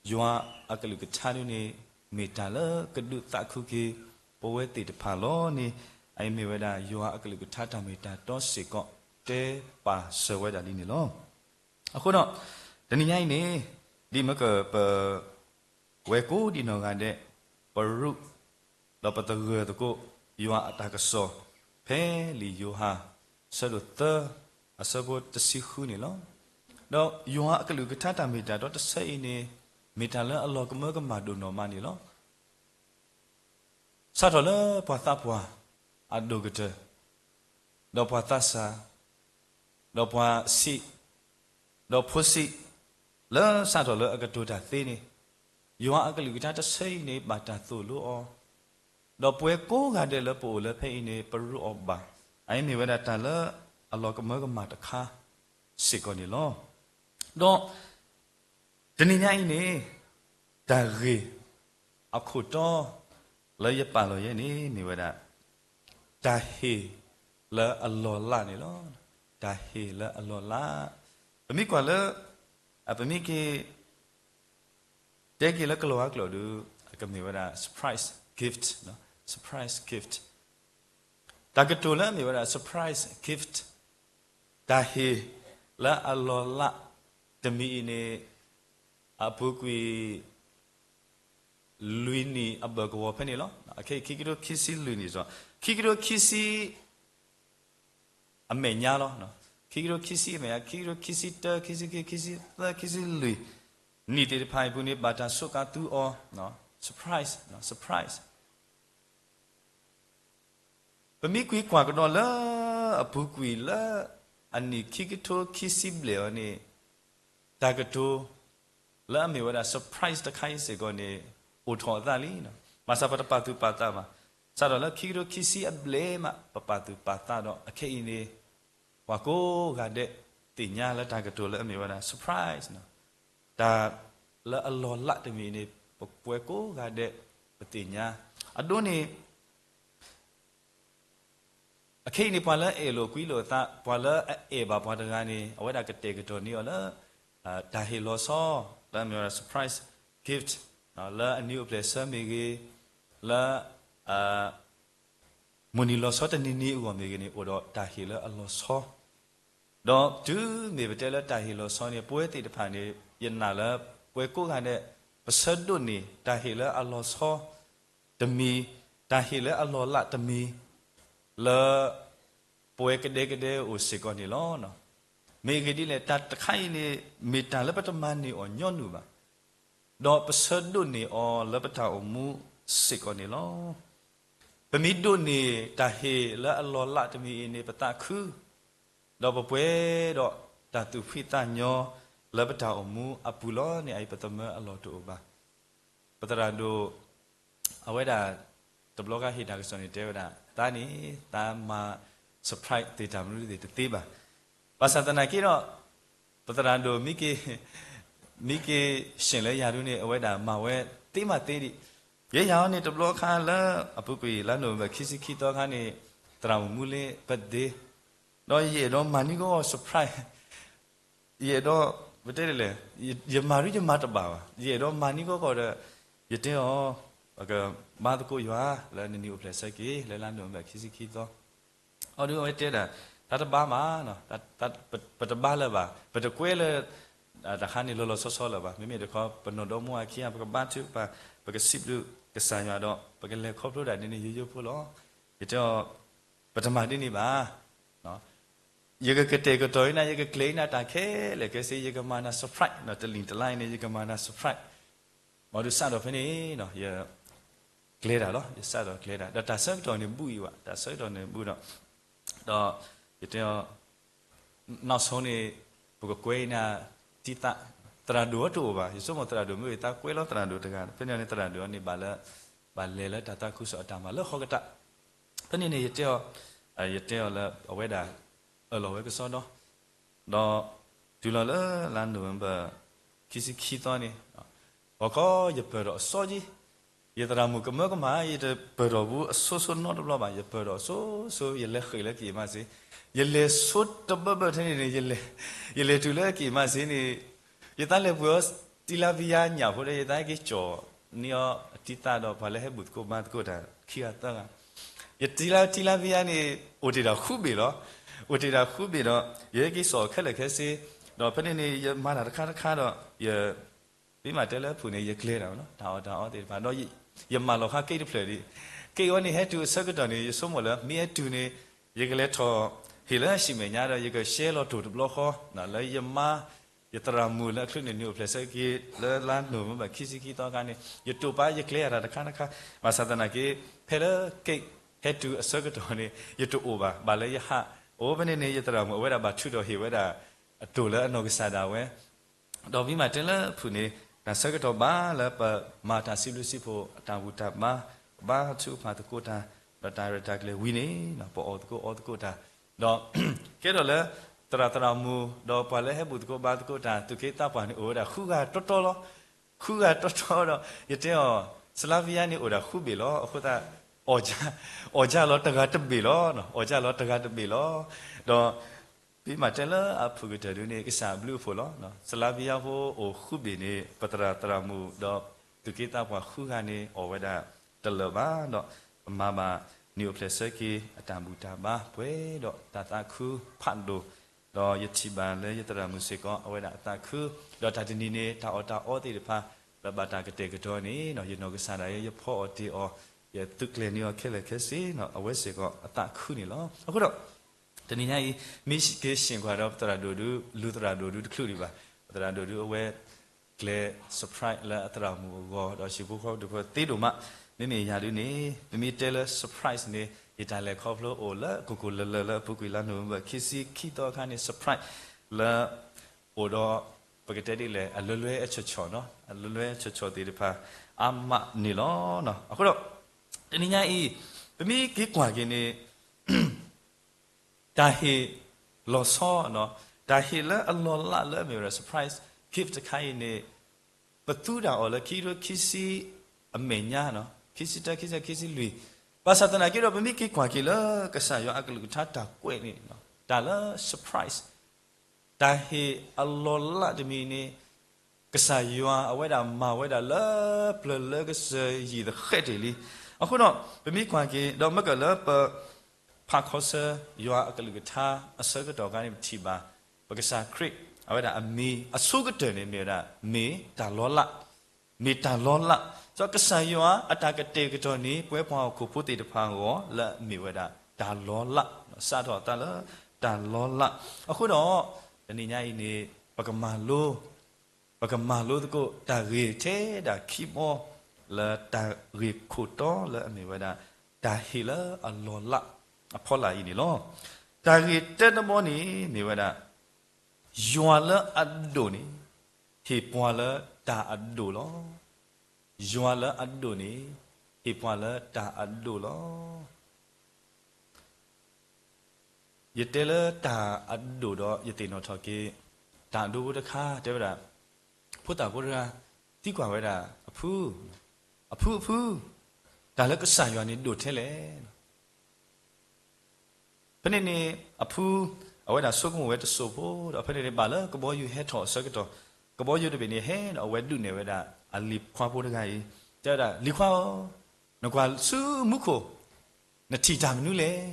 ယွၤအကလုၢ်ကထါဒ်န့ၣ် မ့ၢ်တၢ်လၢကဒုးသးခုက့ၤ ပဝဲသ့ၣ်တဖၣ်လီၤန့ၣ် အအံၤမ့ၢ်ဝဲဒၣ် ယွၤအကလုၢ်ကထါတၢ်မ့ၢ်တၢ်တီစ့ၢ်ကီး တဲပာ်စၢၤဝဲဒၣ်ဒ်န့ၣ်လီၤ. အဃိဒီး တနံၤညါအံၤန့ၣ် ဒ်မ့ၢ်ကပ ဝဲကိးဒံနီၢ်ဂၤဒဲး ပရူး ဒီးပသဂၢၢ်သကိး ယွၤအတၢ်ကစီၣ် ဖဲလံာ်ယိၤဟၣ် အဆၢဒိၣ်သၢ အဆၢဖိတဆံဃုန့ၣ်လီၤ. ဒီးယွၤအကလုၢ်ကထါတၢ်မ့ၢ်တၢ်တီတဆၢအံၤန့ၣ် မ့ၢ်တၢ်လၢအလီၤကမၢကမၣ်ဒိၣ်နီၢ်မးန့ၣ်လီၤ. စးထီၣ်လၢပှၤသးပှၢ်အဒိၣ်ကတၢၢ်, ဒီးပှၤသးစၢ်, ဒီးပှၤဆံး, ဒီးဖိဆံး, လၢစးထီၣ်လၢအကတိၤတၢ်သ့န့ၣ်, ယွၤအကလုၢ်ကထါတဆၢအံၤန့ၣ် ဘၣ်တၢ်သိၣ်လိအီၤ, ဒီးပှၤကိးဂၤဒဲးလၢပအိၣ်လၢဖဲအံၤန့ၣ် ပရူးအီၤဘၣ်. အအံၤမ့ၢ်ဝဲဒၣ်တၢ်လၢအလီၤကမၢကမၣ်တခါစ့ၢ်ကီးန့ၣ်လီၤ. ဒီး တနံၤညါအံၤန့ၣ် တၢ်ဂ့ၢ်အခိၣ်တီလၢယပာ်လီၤယဲန့ၣ် မ့ၢ်ဝဲဒၣ် တၢ်ဟ့ၣ်လၢအလီၢ်လးန့ၣ်လီၤ. တၢ်ဟ့ၣ်လၢအလီၢ်လး, ပမ့ၢ်ကွၢ်လၢ ပမ့ၢ်က့ၤ တဲက့ၤလၢကလီၤဂၤကျိာ်ဒီး အကမ့ၢ်ဝဲဒၣ် surprise gift, surprise gift. တၢ်ကတိၤလၢအမ့ၢ်ဝဲဒၣ် surprise gift, တၢ်ဟ့ၣ်လၢအလီၢ်လးတမံၤအံၤန့ၣ် အပူၤကွံာ် လွံၢ်နံၣ်အဘၢၣ်ကဝီၤဖဲန့ၣ်လီၤ. အခဲအံၤ ခံကထိခံဆံလွံၢ်နံၣ်, ခံကထိခံဆံ အမဲာ်ညါလီၤ. ခံကထိခံဆံအမဲာ်ညါ, ခံကထိခံဆံတၢ, ခံဆံခံ, ခံဆံသၢ, ခံဆံလွံၢ်နံၣ်သ့ၣ်တဖၣ်အံၤပူၤန့ၣ် ဘၣ်တၢ်စူးကါသူအီၤ, surprise, surprise. ပမ့ၢ်ကွၢ်ကဒီးလၢအပူၤကွံာ်လၢ အနံၣ်ခံကထိခံဆံဘျဲၣ်အီၤန့ၣ် တၢ်ကတိၤလၢအမ့ၢ်ဝဲဒၣ် surprise တခါအံၤစ့ၢ်ကီးန့ၣ် အိၣ်ထီၣ်အသးလံ. ဘၣ်ဆၣ်ပတပာ်သူၣ်ပာ်သးဘၣ်. စးထီၣ်လၢခံကထိခံဆံအဘျဲၣ်မး ပပာ်သူၣ်ပာ်သးဒီး အခဲအံၤန့ၣ် ပှၤကိးဂၤဒဲးသ့ၣ်ညါလၢတၢ်ကတိၤလၢအမ့ၢ်ဝဲဒၣ် surprise, တၢ်လၢအလီၢ်လးတမံၤန့ၣ် ပဝဲကိးဂၤဒဲးပသ့ၣ်ညါ. အဒိန့ၣ် အခဲအံၤန့ၣ် ပှၤလၢအအဲၣ်လိာ်ကွံလိာ်အသး, ပှၤလၢအအဲၣ်ဘၣ်ပှၤတဂၤန့ၣ် အဝဲဒၣ်ကတဲာ်ကတီၤန့ၢ်အီၤလၢ တၢ်ဟ့ၣ်လီၤဆီ လၢအမ့ၢ်ဝဲဒၣ် surprise gift, လၢအနံၤအိၣ်ဖျဲၣ်ဆၢမ့ၢ်ဂ့ၤ, လၢ မိၢ်နံၤလီၤဆီတနံၤနံၤအဂီၢ်မ့ၢ်ဂ့ၤန့ၣ် အိၣ်ဒီးတၢ်ဟ့ၣ်လၢအလီၤဆီ, ဒီးတုၤမ့ၢ်ပတဲလၢတၢ်ဟ့ၣ်လီၤဆီန့ၣ် ပဝဲသ့ၣ်တဖၣ်န့ၣ် ယနာ်လၢပဝဲကိးဂၤဒဲး ပဆၢဒိးန့ၢ်တၢ်ဟ့ၣ်လၢအလီၤဆီတမံၤ, တၢ်ဟ့ၣ်လၢအလီၢ်လးတမံၤ လၢပဝဲကဒဲကဒဲအိၣ်စ့ၢ်ကီးန့ၣ်လီၤ. မ့ၢ်အဂ့ၢ်ဒ်လဲၣ်, တၢ်တခါအံၤန့ၣ် မ့ၢ်တၢ်လၢပတမၤန့ၢ်အီၤညီနုၢ်ဘၣ်, ဒီးပဆၢဒိးန့ၢ်အီၤလၢပတၢ်အိၣ်မူစ့ၢ်ကီးန့ၣ်လီၤ. ပမ့ၢ်ဒိးန့ၢ်တၢ်ဟ့ၣ်လၢအလီၢ်လးတမံၤအံၤန့ၣ် ပသးခု, ဒီးပပှဲၤဒီးတၢ်သူၣ်ဖှံသးညီလၢပတၢ်အိၣ်မူအပူၤလီၤန့ၣ် အအံၤပသမၢအလီၢ်တအိၣ်ဘၣ်. ပသရၣ်ဒိၣ် အဝဲဒၣ် တဘျီခါဟ့ၣ်တၢ်ကစီၣ်န့ၣ် တဲဝဲဒၣ် သးန့ၣ် သးမၤ surprise သ့ၣ်တၢ်မနုၤသ့ၣ်တသ့ဘၣ်. ဘၣ်ဆၣ်သနာ်က့ဒီး ပသရၣ်ဒိၣ် မံက့ၤ မံက့ၤ ရှ့ၣ်လၢယၤဒုန့ၣ် အဝဲဒၣ်မၤဝဲသ့မးသ့ဒံး. ယဲယၤအီၤန့ၣ် တဘျီခါလၢအပူၤကွံာ် လါနိၣ်ဝ့ဘၢၣ်ခံဆံခံသီခါန့ၣ် သရၣ်မုၣ်မူလ့ birthday, ဒီးယအဲၣ်ဒိးမၤနံၣ်ကီကီၢ် surprise, ယအဲၣ်ဒိး ပတဲဒ်လဲၣ်, ယမၤဒုယမၤတဘၣ်ဘၣ်, ယအဲၣ်ဒိးမၤနံၣ်ကီကီၢ်ဒီး ယတဲအီၤ ပကဘါသကိးယွၤလၢနနံၤအိၣ်ဖျဲၣ်ဆၢက့ၤ လၢလါနိၣ်ဝ့ဘၢၣ်ခံဆံခံသီ. အီၤဒုးအဝဲတဲဒၣ် တၢ်တဘါမး, ပတဘါလၢၤဘၣ်, ပတကွဲလၢ တၢ်ခါန့ၣ်လီၤလီၤဆီဆီလၢၤဘၣ်. မ့မ့ၢ်တခီ ပနီၢ်ဒီမါဝၤခံဂၤ ပကဘါထုကဖၣ်, ပကစံးဘျုးကစၢ်ယွၤဒီး ပကလဲၤခီဖျိဒၣ်ဒ်န့ၣ်ယိယိဖိလီၤ. ယတဲအီၤ ပတမၤဒ်န့ၣ်ဘၣ်. ယကကတဲာ်ကတီၤအံၤနၤ, ယကကျဲၤအံၤနၤ တၢ်ခဲလၢာ်ခဲဆ့, ယကမၤနၤ surprise တလံၤတလါအံၤန့ၣ် ယကမၤနၤ surprise. မ့ၢ်ဒုးစးထီၣ်ဖဲန့ၣ် ယကျဲၤတၢ်လီၤ, ယစးထီၣ်ကျဲၤတၢ်, ဒီးတၢ်ဆၢကတီၢ်န့ၣ်ဘူးအံၤဘၣ်, တၢ်ဆၢကတီၢ်န့ၣ်ဘူးဒီး, ဒီးယတဲအီၤ နောက်ဆုံးန့ၣ် ပကကွဲအံၤနၤ တံသး, သရၣ်ဒိၣ်အီၤတအိၣ်ဘၣ်. ယဆိကမိၣ်သရၣ်ဒိၣ်မ့ၢ်ဂ့ၤ သးကွဲလီၤသရၣ်ဒိၣ်တဂၤ, ဖဲန့ၣ်န့ၣ် သရၣ်ဒိၣ်အီၤန့ၣ် ဘၣ်လၢ ဘၣ်လဲၤလၢတၢ်သးခုကစီၣ်အတၢ်မၤလၢဟီၣ်ကတၢၢ်. ဖဲန့ၣ်န့ၣ် ယတဲအီၤ, ယတဲအီၤလၢအဝဲဒၣ် အၢၣ်လီၤဝဲကစီဒီ, ဒီးတုၤလီၤလၢလါနိၣ်ဝ့ဘၢၣ် ခံဆံခံသီန့ၣ် ဂီၤခီယပၢၢ်ထီၣ်အစီက့, ယသရၣ်မုၣ်ကမၢကမၣ်, ယတပၢၢ်ထီၣ်ဘူးအဆိဆိနီတဘျီဘၣ်, ယပၢၢ်ထီၣ်အဆိဆိ ယလဲၤဃ့ၢ်လၢကံၢ်မးစ့, ယလဲၤဆိတဘၢဘၢထဲန့ၣ်န့ၣ်, ယလဲၤတုၤလၢကံၢ်မးစ့န့ၣ်, ယသးလဲၤပှ့ၤအီၤ တံလါဘံယါညၣ်ဖိဒီး ယသးက့ၤကၠီၣ်န့ၢ်အီၤအတံသးဒီး ပှၤလၢဟဲဘူၣ်သကိးဘါသကိးတၢ်ခံဂၤသၢဂၤ, ယတံလါ တံလါဘံယါန့ၣ် အိၣ်တ့ၢ်တၢ်ဃုဘ့ၣ်လီၤ. အိၣ်တ့ၢ်တၢ်ဃုဘ့ၣ်ဒီး ယဟဲက့ၤစိာ်ခဲလၢာ်ခဲဆ့, ဒီးဖဲန့ၣ်န့ၣ် ယမၤတၢ်တခါတခါဒီး ယ ပမ့ၢ်တဲလၢအပူၤန့ၣ် ယကျဲၤတၢ်လီၤ, တၢ်အီၣ်တၢ်အီသ့ၣ်တဖၣ်ဒီး ယမၤလီၤဃာ်က့တဖျၢၣ်ဒံး, က့အီၤန့ၣ် ဟဲတုၤအဆၢကတီၢ်န့ၣ် ယဆိကမိၣ်လၢ မ့ၢ်ဟဲတုၤန့ၣ် ယကလဲၤထီၣ်ဟ့ၣ်လၢဟံၣ်မဲာ်ညါဒီး ယကရှဲလီၤတိၢ်တဘျီဃီ လၢယမါ ယသရၣ်မုၣ်လၢအချုးန့ၣ် နံၣ်အိၣ်ဖျဲၣ်ဆၢက့ၤ လၢလါနိၣ်ဝ့ဘၢၣ် ခံဆံခံသီအခါန့ၣ် ယတိာ်ပာ်ယကျဲၤတၢ်တခါတခါ, ဘၣ်ဆၣ်သနာ်က့ ဖဲလၢက့ဟဲတုၤအဆၢကတီၢ်န့ၣ် ယတအိၣ်ဘၣ်, ဘၣ်လၢယဟးအိၣ်ဖဲန့ၣ်န့ၣ် ယသရၣ်မုၣ်အဝဲဒၣ်ဘၣ်ထုးထီၣ်ဟ့ၣ်ဝဲဒၣ် အတိၢ်လၢအနီၢ်ကစၢ်ဒၣ်ဝဲ ဒီးပမ့ၢ်တဲလၢအပူၤန့ၣ် တၢ်ဆၢကတီၢ်ဘၣ်လၢပမၤတၢ်စံးဘျုးစံးဖှိၣ်အတၢ်ဘူၣ်တၢ်ဘါ, ပဘါထုကဖၣ်သကိးတၢ်, ဒီးတၢ်ရဲၣ်တၢ်ကျဲၤဝံၤန့ၣ် ပအီၣ်သကိးအီသကိးတၢ်, ဒီး ကဲထီၣ်လၢ သရၣ်သရၣ်မုၣ် ဒီးပှၤလၢဟဲဘူၣ်သကိးဘါသကိးတၢ် သူၣ်က့သးပှၢ်န့ၣ် အိၣ်ဝဲဒၣ်ဃုဂၤတီတီလီၤ. ဃုဂၤတီတီဒီး ယတဲအီၤ စလါဘံယါန့ၣ်အိၣ်ဒၣ်ဃုဘ့ၣ်လီၤ. အဃိသတး အီၣ်ကၢ်လီၤတဂၤတဘ့ၣ်လီၤ. အီၣ်ကၢ်လီၤတဂၤတဘ့ၣ်လီၤ. ဒီး ပမ့ၢ်တဲလၢအပူၤကတၢၢ်ဒုန့ၣ် ကစၢ်အဘျုးအဖှိၣ်လီၤ. စလါဘံယါဖိအိၣ်ဃုဘ့ၣ်န့ၣ် ပသရၣ်သရၣ်မုၣ် ဒီးသူၣ်က့သးပှၢ်ဃုဂၤန့ၣ် အီၣ်ဝဲဒၣ်တလၢာ်ဘၣ်ဒီး ပမၤဘၣ်နံၣ်အိၣ်ဖျဲၣ်ဆၢက့ၤအတၢ်ဘူၣ်တၢ်ဘါပှဲၤဒီးတၢ်သးခုဖးဒိၣ်, ဒီးယထံၣ်ဘၣ်လၢယသရၣ်မုၣ်စ့ၢ်ကီး အဝဲဒၣ်အသးခု, ဒီးတၢ်တနံၤန့ၣ် တၢ်အီၣ်တၢ်အီသ့ၣ်တဖၣ် လၢဘၣ်တၢ်ကတဲာ်ကတီၤန့ၣ် ယနီၢ်ကစၢ်ဒၣ်ယဲ ယဖီအီၣ်တ့ၢ်အီၤ, ယသုးကျဲၤန့ၢ်အီၤခဲလၢာ်ခဲဆ့ အဝဲစ့ၢ်ကီးအသးခုန့ၣ်လီၤ. အဃိဒီး တနံၤညါအံၤ မ့ၢ်က့ၤဆ့ၣ်ကွၢ်ဒီးပသရၣ်ဒိၣ်ဒု လူၤသရၣ်ဒိၣ်ဒုတချုးဒံးဘၣ်. ပသရၣ်ဒိၣ်ဒုအဝဲ ကျဲၤ surprise လၢအသရၣ်မုၣ်အဂီၢ် ဒီးဟံၣ်ဖိဃီဖိဒုဖိသ့ဒိၣ်မး, မ့မ့ၢ်ယၤဒုန့ၣ် ပမ့ၢ်တဲလၢ surprise န့ၣ် ယတၢ်လဲၤခီဖျိအိၣ်လၢကိၢ်ကိၢ်လၢၤလၢၤလၢအပူၤကွံာ်လါနိၣ်ဝ့ဘၢၣ် ခံဆံခံသီအခါန့ၣ် surprise လၢ အိၣ်ဒီး ပကတဲဒ်လဲၣ် အလွဲလွဲအဆီၣ်ဆီၣ်နီၤ အလွဲလွဲအဆီၣ်ဆီၣ်သ့ၣ်တဖၣ် အါမးန့ၣ်လီၤ. အဃိဒီး တနံၤညါအံၤ ပမ့ၢ်က့ၤကွၢ်က့ၤန့ၣ် တၢ်ဟ့ၣ်လီၤဆီနီၤ တၢ်ဟ့ၣ်လၢအလီၤလးလၢအမ့ၢ်ဝဲဒၣ် surprise gift တခါအံၤန့ၣ် ပသူတၢ်အီၣ်လၢခံကထိခံဆံ အမဲာ်ညါနီၤ ခံဆံတၢ ခံဆံ ခံဆံလွံၢ်, ဘၣ်ဆၣ်သနာ်က့ဒီး ပမ့ၢ်က့ၤကွၢ်က့ၤလၢကစၢ်ယွၤအကလုၢ်ကထါတၢ်ကွဲးန့ၣ် တၢ်လၢ surprise တၢ်ဟ့ၣ်အလီၤလးတမံၤန့ၣ် ကစၢ်ယွၤအဝဲဒၣ်မၤဝဲဒၣ်လၢပျၢၤလၢကစၢၢ်ယံာ်တဃဲးတ့ၢ်လံ. အဃိဒီး ပမ့ၢ်ကွၢ်က့ၤ ဒီးမ့ၢ်ကလၢပ ဖးခီဆၢ ယွၤအကလုၢ်ကထါအဆၢကတီၢ်အခါန့ၣ် ပထံၣ်ဘၣ် ပကစၢ်ခရံာ် အဝဲဒၣ်အမံၤအဆိကတၢၢ်န့ၣ် မ့ၢ်ဝဲဒၣ် မ့ၢ်တၢ်လီၤလး, မ့ၢ်တၢ်လီၤလး, ဒီးကစၢ်ယွၤအတၢ်ကတဲာ်ကတီၤန့ၣ် ပဝဲပှၤဟီၣ်ခိၣ်ဖိသ့ၣ်တဖၣ်အဂီၢ် လၢအမ့ၢ်ဝဲဒၣ်တၢ်လီၤလး, စးထီၣ်အသးလၢတၢ်လီၤလး, အဃိဒီး တနံၤညါအံၤန့ၣ် ပကမၤလိ ပကမၤလိသကိးတၢ်ဂ့ၢ်ထဲဒၣ်ခံဘီ လၢတၢ်ဂ့ၢ်ခိၣ်တီလၢအမ့ၢ်ဝဲဒၣ် တၢ်ဟ့ၣ်လၢအလီၤလးအဖီလာ်အံၤန့ၣ်လီၤ. တၢ်ဂ့ၢ်တၢတဘီန့ၣ်မ့ၢ်ဝဲဒၣ် ယွၤလၢအဒိၣ်န့ၣ် ဟ့ၣ်ပှၤလၢတၢ်အဒိၣ်လီၤ. ယွၤလၢအဒိၣ်န့ၣ် ဟ့ၣ်ပှၤလၢတၢ်အဒိၣ်လီၤ. ယတဲလၢတၢ်အဒိၣ်ဒီး ယသ့ၣ်နီၣ်ထီၣ်က့ၤ တၢ်ဒိဖိတခါ တဲဝဲဒၣ် ဖိသၣ်ဖိတဂၤ သံကွၢ်ဝဲဒၣ် အဖု, အဖုအဖု, တၢ်လၢကစၢ်ယွၤန့ၣ်ဒိၣ်ထဲလဲၣ်. ဖဲန့ၣ်န့ၣ် အဖု အဝဲဒၣ်ဆိကမိၣ်ဝဲတစိၢ်ဖိဒီး ဖဲန့ၣ်န့ၣ် ဘၣ်လၢကဘီယူၤဟဲထီၣ်အဆၢကတီၢ် ကဘီယူၤတဘ့ၣ်န့ၣ်ဟဲဒီး အဝဲဒုးနဲၣ်ဝဲဒၣ် အလံၤခွါဖိတဂၤအံၤ တဲဝဲဒၣ် လံၤခွါဧၢ, နကွၢ်ဆူမူခိၣ်, နထံၣ်တၢ်မနုၤလဲၣ်.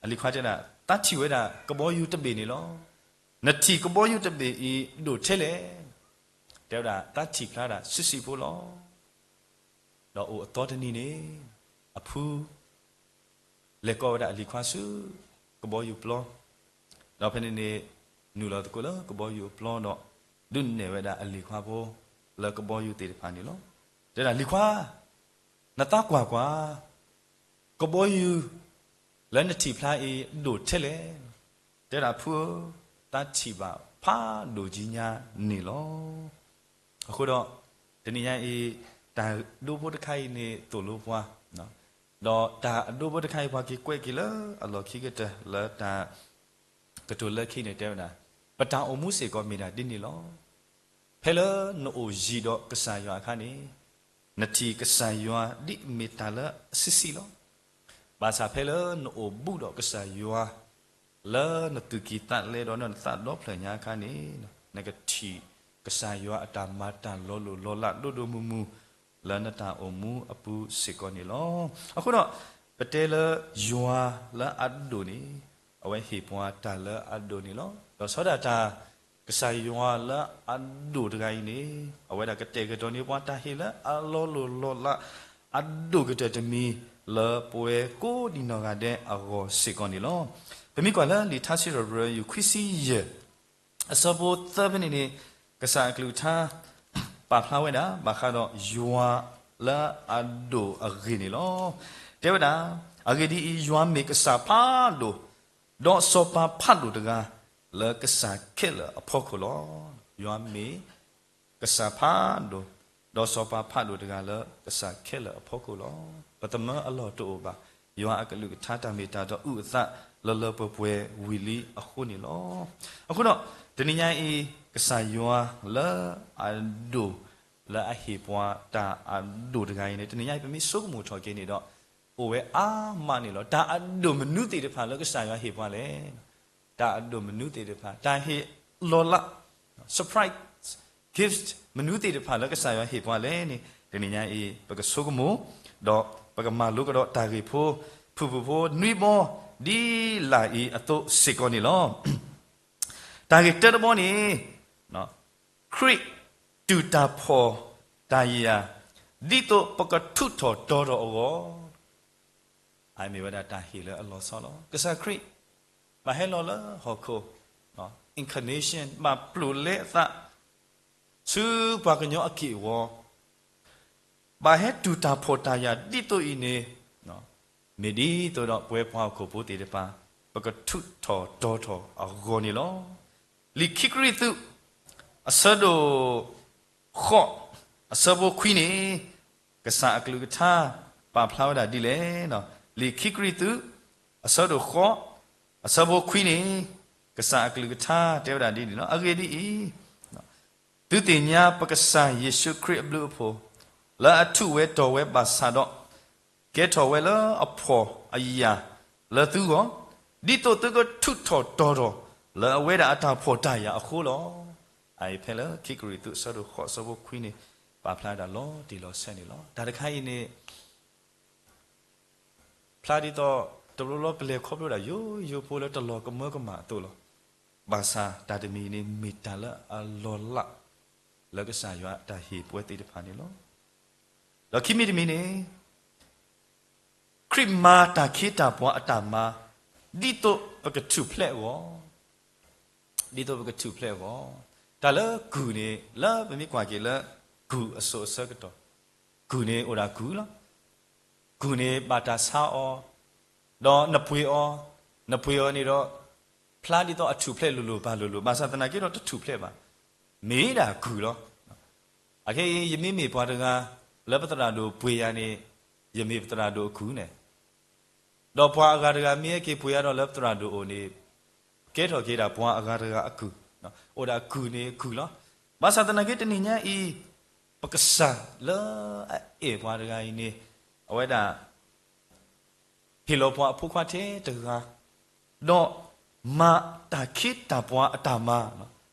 အလံၤခွါတဲဒၣ် သးထံၣ်ဝဲဒၣ်ကဘီယူၤတဘ့ၣ်န့ၣ်လီၤ. နထံၣ်ကဘီယူၤတဘ့ၣ်အံၤဒိၣ်ထဲလဲၣ်. တဲဝဲဒၣ် သးထံၣ်ဖျါဒၣ်ဆံးဆံးဖိလီၤ. ဒီးအိၣ်အသီတနံၤန့ၣ် အဖု လဲၤကိးဝဲဒၣ်အလံၤခွါဆူကဘီယူၤပျီ, ဒီးဖဲန့ၣ်န့ၣ် နုာ်လီၤသကိးလၢကဘီယူၤအပျီဒီး ဒုးနဲၣ်ဝဲဒၣ်အလံၤခွါဖိလၢကဘီယူၤသ့ၣ်တဖၣ်န့ၣ်လီၤ. တဲဒၣ် လံၤခွါ, နသးကွၢ်ကွၢ်, ကဘီယူၤလၢနထံၣ်ဖျါအံၤဒိၣ်ထဲလဲၣ်. တဲဒၣ် ဖုဧၢ, သးထံၣ်ဘၣ်ဖးဒိၣ်ကံညါန့ၣ်လီၤ. အဃိဒီး တနံၤညါအံၤ တၢ်ဒိဖိတခါအံၤန့ၣ်သိၣ်လိပှၤ, ဒီးတၢ်အဒိဖိတခါအံၤ ပှၤက့ၤကွဲးက့ၤလၢအလီၢ်ခံကတၢၢ်လၢတၢ်ကတိၤလၢခံန့ၣ်တဲဝဲဒၣ်, ပတၢ်အိၣ်မူစ့ၢ်ကီးမ့ၢ်ဒၣ်ဒ်န့ၣ်လီၤ. ဖဲလၢနအိၣ်ယံၤဒီးကစၢ်ယွၤအခါန့ၣ် နထံၣ်ကစၢ်ယွၤဒ်အမ့ၢ်တၢ်လၢအဆံးဆံးလီၤ. ဘၣ်ဆၣ်ဖဲလၢနအိၣ်ဘူးဒီးကစၢ်ယွၤ လၢနသူၣ်ကံၢ်သးလဲဒီးနသးဒီဖျၢၣ်ညါအခါန့ၣ် နကထံၣ်ကစၢ်ယွၤအတၢ်မၤတၢ်လီၤလိၢ်လီၤလးဒိၣ်ဒိၣ်မုၢ်မုၢ် လၢနတၢ်အိၣ်မူအပူၤစ့ၢ်ကီးန့ၣ်လီၤ. အဃိဒီး ပတဲလၢယွၤလၢအဒိၣ်န့ၣ် အဝဲဟ့ၣ်ပှၤတၢ်လၢအဒိၣ်န့ၣ်လီၤ. ဒီးဆီဒၣ်တၢ် ကစၢ်ယွၤလၢအဒိၣ်တဂၤအံၤန့ၣ် အဝဲဒၣ်ကတဲာ်ကတီၤန့ၢ်ပှၤတၢ်ဟ့ၣ်လၢအလီၤလိၢ်လီၤလး အဒိၣ်ကတၢၢ်တမံၤ လၢပဝဲကိးဒံးနီၢ်ဂၤဒဲးအဂီၢ်စ့ၢ်ကီးန့ၣ်လီၤ. ပမ့ၢ်ကွၢ်လၢလံာ်ထါစံးထီၣ်ပတြၢၤ ယူၢ်ခွံဆံယဲၢ် အဆၢဖိသၢဖဲန့ၣ်န့ၣ် ကစၢ်အကလုၢ်ကထါ ပာ်ဖျါဝဲဒၣ် ဘၣ်ဃးဒီးယွၤလၢအဒိၣ်အဂ့ၢ်န့ၣ်လီၤ. တဲဝဲဒၣ်, အဂ့ၢ်ဒ်အံၤ, ယွၤမ့ၢ်ကစၢ်ဖးဒိၣ်, ဒီးစီၤပၤဖးဒိၣ်တဂၤ လၢကစၢ်ခဲလၢာ်အဖီခိၣ်လီၤ. ယွၤမ့ၢ် ကစၢ်ဖးဒိၣ်, ဒီးစီၤပၤဖးဒိၣ်တဂၤလၢကစၢ်ခဲလၢာ်အဖီခိၣ်လီၤ. ပသမၢအလီၢ်တအိၣ်ဘၣ်. ယွၤအကလုၢ်ကထါတၢ်မ့ၢ်တၢ်တီအုၣ်အသးလၢလၢပှဲၤပှဲၤဝံၤလံအဃိန့ၣ်လီၤ. အဃိဒီး တနံၤညါအံၤ ကစၢ်ယွၤလၢအဒိၣ် လၢအဟ့ၣ်ပှၤတၢ်အဒိၣ်တဂၤအံၤန့ၣ် တနံၤညါအံၤ ပမ့ၢ်ဆိကမိၣ်ထီၣ်က့ၤန့ၣ်ဒီး အိၣ်ဝဲအါမးန့ၣ်လီၤ. တၢ်အဒိၣ်မနုၤသ့ၣ်တဖၣ်လၢကစၢ်ယွၤဟ့ၣ်ပှၤလဲၣ်. တၢ်အဒိၣ်မနုၤသ့ၣ်တဖၣ်, တၢ်ဟ့ၣ်လီၤလး surprise gift မနုၤသ့ၣ်တဖၣ်လၢကစၢ်ယွၤဟ့ၣ်ပှၤလဲၣ်န့ၣ် တနံၤညါအံၤ ပကဆိကမိၣ်, ဒီးပကမၤလိကဒီးတၢ်ဂ့ၢ်ဖိ ဖုၣ်ဖုၣ်ဖိနွံဘီ ဒ်လာ်အံၤအသိးစ့ၢ်ကီးန့ၣ်လီၤ. တၢ်ဂ့ၢ်တၢတဘီန့ၣ် ခရံာ်တူၢ်တၢ်ဖှီၣ်တၢ်ယာ် ဒ်သိးပကထူးထီၣ်တီၤထီၣ်အဂီၢ် အမ့ၢ်ဝဲဒၣ်တၢ်ဟ့ၣ်လၢအလီၤဆီလီၤ. ကစၢ်ခရံာ် ဘၣ်ဟဲလီၤလၢဟီၣ်ခိၣ် incarnation ဘၣ်ပျိာ်လဲအသး ဆူပှၤကညီအက့ၢ်အဂီၤ, ဘၣ်ဟဲတူၢ်တၢ်ဖှီၣ်တၢ်ယာ်ဒ်သိးအံၤန့ၣ် မ့ၢ်ဒ်သိးဒီးပဝဲပှၤဟီၣ်ခိၣ်ဖိသ့ၣ်တဖၣ် ပကထူးထီၣ်တီၤထီၣ်အဂီၢ်န့ၣ်လီၤ. လံာ်ခံကရံၣ်သူး အဆၢဒိၣ် ဃိး အဆၢဖိခွံန့ၣ် ကစၢ်အကလုၢ်ကထါ ပာ်ဖျါဝဲဒၣ်ဒ်လဲၣ်. လံာ်ခံကရံၣ်သူး အဆၢဒိၣ်ဃိး အဆၢဖိခွံန့ၣ် ကစၢ်အကလုၢ်ကထါတဲဝဲဒၣ်ဒ်န့ၣ်လီၤ. အဂ့ၢ်ဒ်အံၤ, သုသ့ၣ်ညါပကစၢ်ယ့ၣ်ၡူးခရံာ်အဘျုးအဖှိၣ် လၢအထူးဝဲတီၤဝဲဘၣ်ဆၣ်ဒီး ကဲထီၣ်ဝဲလၢအဖှီၣ်အယာ်လၢသုဂီၢ်, ဒ်သိးသုကထူးထီၣ်တီၤထီၣ် လၢအဝဲဒၣ်အတၢ်ဖှီၣ်တၢ်ယာ်အဃိလီၤ. အအံၤဖဲလၢခံကရံၣ်သူးအဆၢဒိၣ်ဃိးအဆၢဖိခွံန့ၣ် ပာ်ဖျါဒၣ်လီၤတံၢ်လီၤဆဲးန့ၣ်လီၤ. တၢ်တခါအံၤန့ၣ် ဖျါဒ်သိး တဘျီဘျီပလဲၤခီဖျိဒၣ်ယိယိဖိလၢတလီၤကမၢကမၣ်အသိးလီၤ. ဘၣ်ဆၣ်တၢ်တမံၤန့ၣ်မ့ၢ်တၢ်လၢအလီၤလး လၢကစၢ်ယွၤအတၢ်ဟ့ၣ်ပဝဲသ့ၣ်တဖၣ်န့ၣ်လီၤ. ဒီးခံမံၤတမံၤန့ၣ် ခရံာ်မၤတၢ်ခ့တၢ်ပှၤအတၢ်မၤ ဒ်သိးပကထူၣ်ဖျဲးအဂီၢ်, ဒ်သိးပကထူၣ်ဖျဲးအဂီၢ်. တၢ်လၢကုၢ်န့ၣ် လၢပမ့ၢ်ကွၢ်က့ၤလၢကုၢ်အစိၤအဆၢကတီၢ်, ကုၢ်န့ၣ်အိၣ်ဒၣ်ကုၢ်လီၤ. ကုၢ်န့ၣ်ဘၣ်တၢ်ဆါအီၤ, ဒီးနပှ့ၤအီၤ, နပှ့ၤအီၤန့ၣ်ဒီး ဖျါဒ်သိးအထူၣ်ဖျဲးလိၤလိၤပာ်လိၤလိၤ, ဘၣ်ဆၣ်သနာ်က့ဒီးတထူၣ်ဖျဲးဘၣ်. မ့ၢ်ဒၣ်ကုၢ်လီၤ. အခဲအံၤ ယမ့မ့ၢ်ပှၤတဂၤ လၢပသရၣ်ဒိၣ်ပှ့ၤယၤန့ၣ် ယမ့ၢ်ပသရၣ်ဒိၣ်အကုၢ်န့ၣ်, ဒီးပှၤအဂၤတဂၤမ့ၢ်ဟဲက့ၤပှ့ၤယၤဒီးလၢပသရၣ်ဒိၣ်အိၣ်န့ၣ် ကဲထီၣ်က့ၤဒၣ်ပှၤအဂၤတဂၤအကုၢ်, အိၣ်ဒၣ်ကုၢ်န့ၣ်ကုၢ်လီၤ. ဘၣ်ဆၣ်သနာ်က့တနံၤညါအံၤ ပကစၢ်လၢအအဲၣ်ပှၤတဂၤအံၤန့ၣ် အဝဲဒၣ် ဟ့ၣ်လီၤပှၤအဖိခွါထဲတဂၤ, ဒီးမၤတၢ်ခ့တၢ်ပှၤအတၢ်မၤ,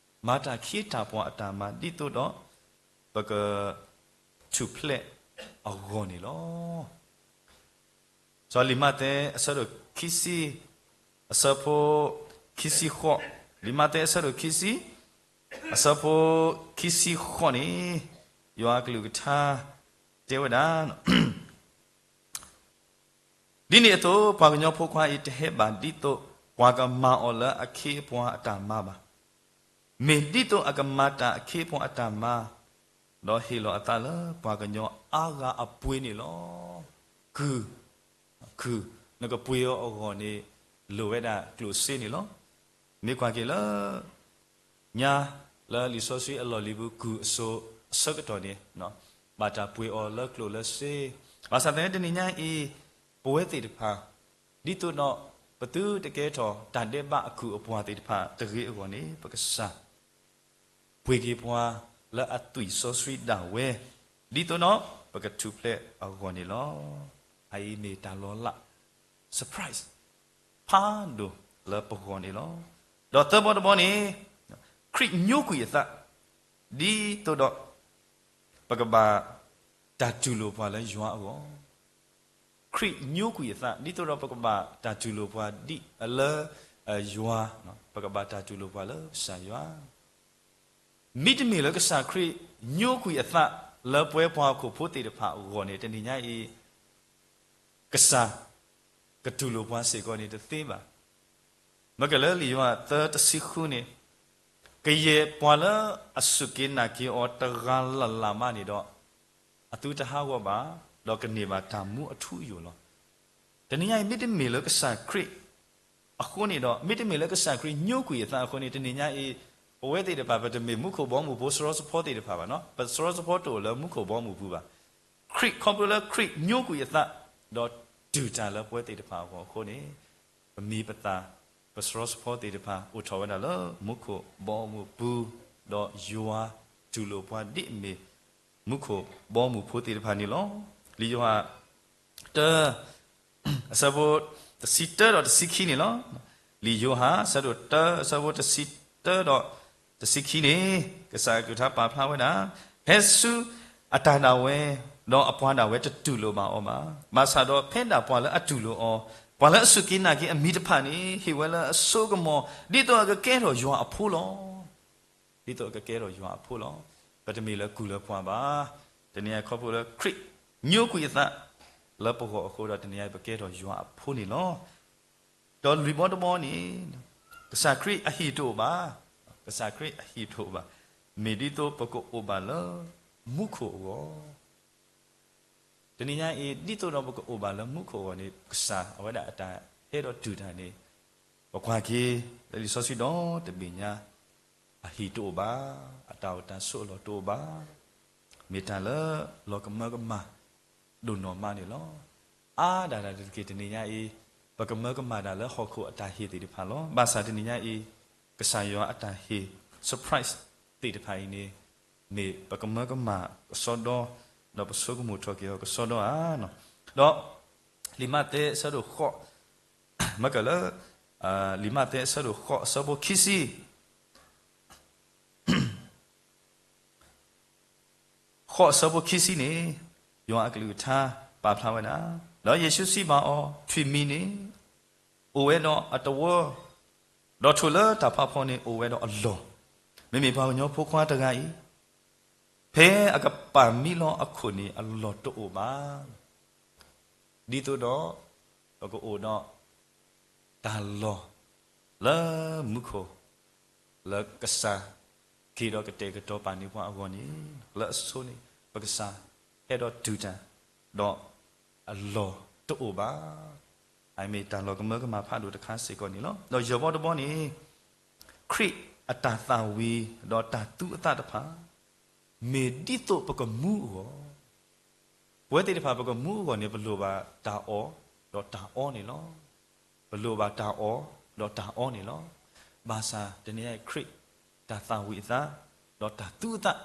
မၤတၢ်ခ့တၢ်ပှၤအတၢ်မၤ ဒ်သိးဒီး ပက ထူၣ်ဖျဲး အဂီၢ်န့ၣ်လီၤ. စီၤလံာ်မးသဲအဆၢဒိၣ်ခံဆံ, အဆၢဖိခံဆံဃိး, လံာ်မးသဲအဆၢဒိၣ်ခံဆံ, အဆၢဖိခံဆံဃိးန့ၣ်, ယွၤအကလုၢ်ကထါတဲဝဲဒၣ်, ဒ်န့ၣ်အသိး ပှၤကညီဖိခွါအံၤတဟဲဘၣ်ဒ်သိးပှၤကမၤအီၤလၢအခ့အပှၤအတၢ်မၤဘၣ်. မ့ၢ်ဒ်သိးအကမၤတၢ်အခ့အပှၤအတၢ်မၤ, ဒီးဟ့ၣ်လီၤအသးလၢပှၤကညီအါဂၤအပှ့ၤန့ၣ်လီၤ. ကုၢ်, ကုၢ်, နကပှ့ၤအီၤအဂီၢ်န့ၣ် လိၣ်ဝဲဒၣ်ကျိၣ်စ့န့ၣ်လီၤ. မ့ၢ်ကွၢ်က့ၤလၢ ညါလၢလံာ်စီဆှံအလီၢ်လံၤပူၤ ကုၢ်အစိၤအဆၢကတီၢ်န့ၣ်, ဘၣ်တၢ်ပှ့ၤအီၤလၢကျိၣ်လၢစ့, ဘၣ်ဆၣ်သနာ်က့တနံၤညါအံၤ, ပဝဲသ့ၣ်တဖၣ်, ဒ်သိးဒီးပသုတကဲထီၣ်တၢ်ဒဲးဘးအကုၢ်အပှၤသ့ၣ်တဖၣ်တဂ့ၤအဂီၢ်န့ၣ်, ပကစၢ် ပှ့ၤက့ၤပှၤလၢအသွံၣ်စီဆှံဒၣ်ဝဲ, ဒ်သိးဒီးပကထူၣ်ဖျဲးအဂီၢ်န့ၣ်လီၤ. အအံၤမ့ၢ်တၢ်လီၤလး surprise ဖးဒိၣ်လၢပဂီၢ်န့ၣ်လီၤ. ဒီးသၢဘီတဘီန့ၣ်, ခရံာ်ညိကွံာ်အသး, ဒ်သိးဒီးပကဘၣ်တၢ်တူၢ်လိာ်ပှၤလၢယွၤအဂီၢ် ခရံာ်ညိကွံာ်အသး ဒ်သိးဒီးပကဘၣ် တၢ်တူၢ်လိာ်ပှၤဒ်လၢယွၤ, ပကဘၣ်တၢ်တူၢ်လိာ်ပှၤလၢကစၢ်ယွၤ, မ့တမ့ၢ်လၢကစၢ်ခရံာ်ညိကွံာ်အသး လၢပဝဲပှၤဟီၣ်ခိၣ်ဖိသ့ၣ်တဖၣ်အဂီၢ်န့ၣ် တနံၤညါအံၤ ကစၢ်ကတူၢ်လိာ်ပှၤစ့ၢ်ကီးန့ၣ်တသ့ဘၣ်. မ့ၢ်ကလၢလံာ်ယိၤဟၣ်သၢတဆံဃုန့ၣ်, ကယဲၢ်ပှၤလၢအစူၢ်က့ၤနာ်က့ၤအီၤတဂၤလၢ်လၢ်မးန့ၣ်ဒီး, အသုတဟးဂီၤဘၣ်, ဒီးကန့ၢ်ဘၣ်တၢ်မူအထူအယိာ်လီၤ. တနံၤညါအံၤ မ့တမ့ၢ်လၢကစၢ်ခရံာ်အဃိန့ၣ်ဒီး, မ့တမ့ၢ်လၢကစၢ်ခရံာ်ညိကွံာ်အသးအဃိန့ၣ် တနံၤညါအံၤ, ပဝဲသ့ၣ်တဖၣ် ပတမ့ၢ်မူခိၣ်ဘီမုၢ်ဖိစရီစဖီသ့ၣ်တဖၣ်ဘၣ်. ပစရီစဖီတအိၣ်လၢမူခိၣ်ဘီမုၢ်ပူၤဘၣ်. ခရံာ်ခီဖျိလၢခရံာ်ညိကွံာ်အသး, ဒီးတူၢ်တၢ်လၢပဝဲသ့ၣ်တဖၣ်အဂီၢ်အဃိန့ၣ်, ပမံၤပသၣ် ပစရီစဖီသ့ၣ်တဖၣ် အိၣ်ထီၣ်ဝဲဒၣ်လၢမူခိၣ်ဘီမုၢ်ပူၤ, ဒီးယွၤတူၢ်လိာ်ပှၤဒ်အမ့ၢ်မူခိၣ်ဘီမုၢ်ဖိသ့ၣ်တဖၣ်န့ၣ်လီၤ. လံာ်ယိၤဟၣ်တၢ အဆၢဖိတဆံတၢဒီးတဆံခံန့ၣ်လီၤ. လံာ်ယိၤဟၣ် အဆၢဒိၣ်တၢ အဆၢဖိတဆံတၢဒီးတဆံခံန့ၣ်, ကစၢ်အကလုၢ်ကထါပာ်ဖျါဝဲဒၣ်, ဖဲဆူအတၢ်ဒၣ်ဝဲ, ဒီးအပှၤဒၣ်ဝဲတတူၢ်လိာ်ဘၣ်အီၤဘၣ်. ဘၣ်ဆၣ်ဒီးဖဲဒၣ်ပှၤလၢအတူၢ်လိာ်အီၤ, ပှၤလၢအစူၢ်က့ၤနာ်က့ၤအမံၤတဖၣ်န့ၣ် ဟ့ၣ်ဝဲလၢအစိကမီၤ ဒ်သိးအကကဲထီၣ်ယွၤအဖိလီၤ. ဒ်သိးအကကဲထီၣ်ယွၤအဖိလီၤ. ပတမ့ၢ်လၢကုၢ်လၢပှၤဘၣ်. တနံၤအံၤခီဖျိလၢခရံာ်ညိကွံာ်အသးလၢပဂီၢ်အဃိဒီး တနံၤအံၤပကဲထီၣ်ယွၤအဖိန့ၣ်လီၤ. ဒီးလွံၢ်ဘီတဘီန့ၣ်, ကစၢ်ခရံာ်အဟံၣ်တအိၣ်ဘၣ်. ကစၢ်ခရံာ်အဟံၣ်တအိၣ်ဘၣ်. မ့ၢ်ဒ်သိးပကအိၣ်ဘၣ်လၢမူခိၣ်အဂီၢ် တနံၤညါအံၤ ဒ်သိးဒီးပကအိၣ်ဘၣ်လၢမူခိၣ်အဂီၢ်န့ၣ် ကစၢ်အဝဲဒၣ်အတၢ်ဟဲဒီးတူၢ်တၢ်န့ၣ်, ပကွၢ်က့ၤလၢလံာ်စီဆှံဒီတဘ့ၣ်ညါ, အဟံၣ်တအိၣ်ဘၣ်, အတၢ်အိၣ်တၢ်ဆိးအလီၢ်တအိၣ်ဘၣ်, မ့ၢ်တၢ်လၢလီၤကမၢကမၣ်ဒိၣ်နီၢ်မးန့ၣ်လီၤ. အါဒၣ်တၢ်တက့ၢ်တနံၤညါအံၤ, ပကမၢကမၣ်ဒၣ်လၢဟီၣ်ခိၣ်အတၢ်ဟ့ၣ်သ့ၣ်တဖၣ်လီၤ. ဘၣ်ဆၣ်တနံၤညါအံၤ, ကစၢ်ယွၤအတၢ်ဟ့ၣ် surprise သ့ၣ်တဖၣ်အံၤန့ၣ်, မ့ၢ်ပကမၢကမၣ်ကစီဒီ, ဒီးပဆိကမိၣ်ထီၣ်က့ၤအီၤကစီဒီဧါ. ဒီးလံာ်မးသဲအဆၢဒိၣ်ဃိး, မ့ၢ်ကလၢ, လံာ်မးသဲအဆၢဒိၣ်ဃိး အဆၢဖိခံဆံ ဃိးအဆၢဖိခံဆံန့ၣ်, ယွၤအကလုၢ်ကထါပာ်ဖျါဝဲဒၣ်, ဒီးယ့ၣ်ၡူးစံးဘၣ်အီၤ, ထွံၣ်မံၤန့ၣ် အိၣ်ဝဲဒီးအတဝၢ, ဒီးထိၣ်လၢတၢ်ဖးဖီန့ၣ်အိၣ်ဝဲဒီးအလီၢ်, မ့မ့ၢ်ပှၤကညီဖိခွါတဂၤအံၤ, ဖဲအကပာ်မံလီၤအခိၣ်န့ၣ် အလီၢ်တအိၣ်ဘၣ်. ဒ်သိးဒီး ပကအိၣ်ဒီးတၢ်လီၢ်လၢမူခိၣ်, လၢကစၢ်က့ၤဒီးကတဲာ်ကတီၤပာ်န့ၢ်ပှၤအဂီၢ်န့ၣ်, လၢအဆိန့ၣ် ပကစၢ်ဟဲဒီးတူၢ်တၢ်, ဒီးအလီၢ်တအိၣ်ဘၣ်. အမ့ၢ်တၢ်လီၤကမၢကမၣ်ဖးဒိၣ်တခါစ့ၢ်ကီးန့ၣ်လီၤ. ဒီးယဲၢ်ဘီတဘီန့ၣ်, ခရံာ်အတၢ်သၣ်ဝံၤဒီးတၢ်သူအသးတဖၣ်, မ့ၢ်ဒ်သိးပကမူအဂီၢ်, ပဝဲသ့ၣ်တဖၣ်ပကမူအဂီၢ်န့ၣ် ပလိၣ်ဘၣ်တၢ်အီၣ်ဒီးတၢ်အီန့ၣ်လီၤ. ပလိၣ်ဘၣ်တၢ်အီၣ်ဒီးတၢ်အီန့ၣ်လီၤ. ဘၣ်ဆၣ်တနံၤအံၤခရံာ်, တၢ်သၣ်ဝံၤအသး, ဒီးတၢ်သူအသး,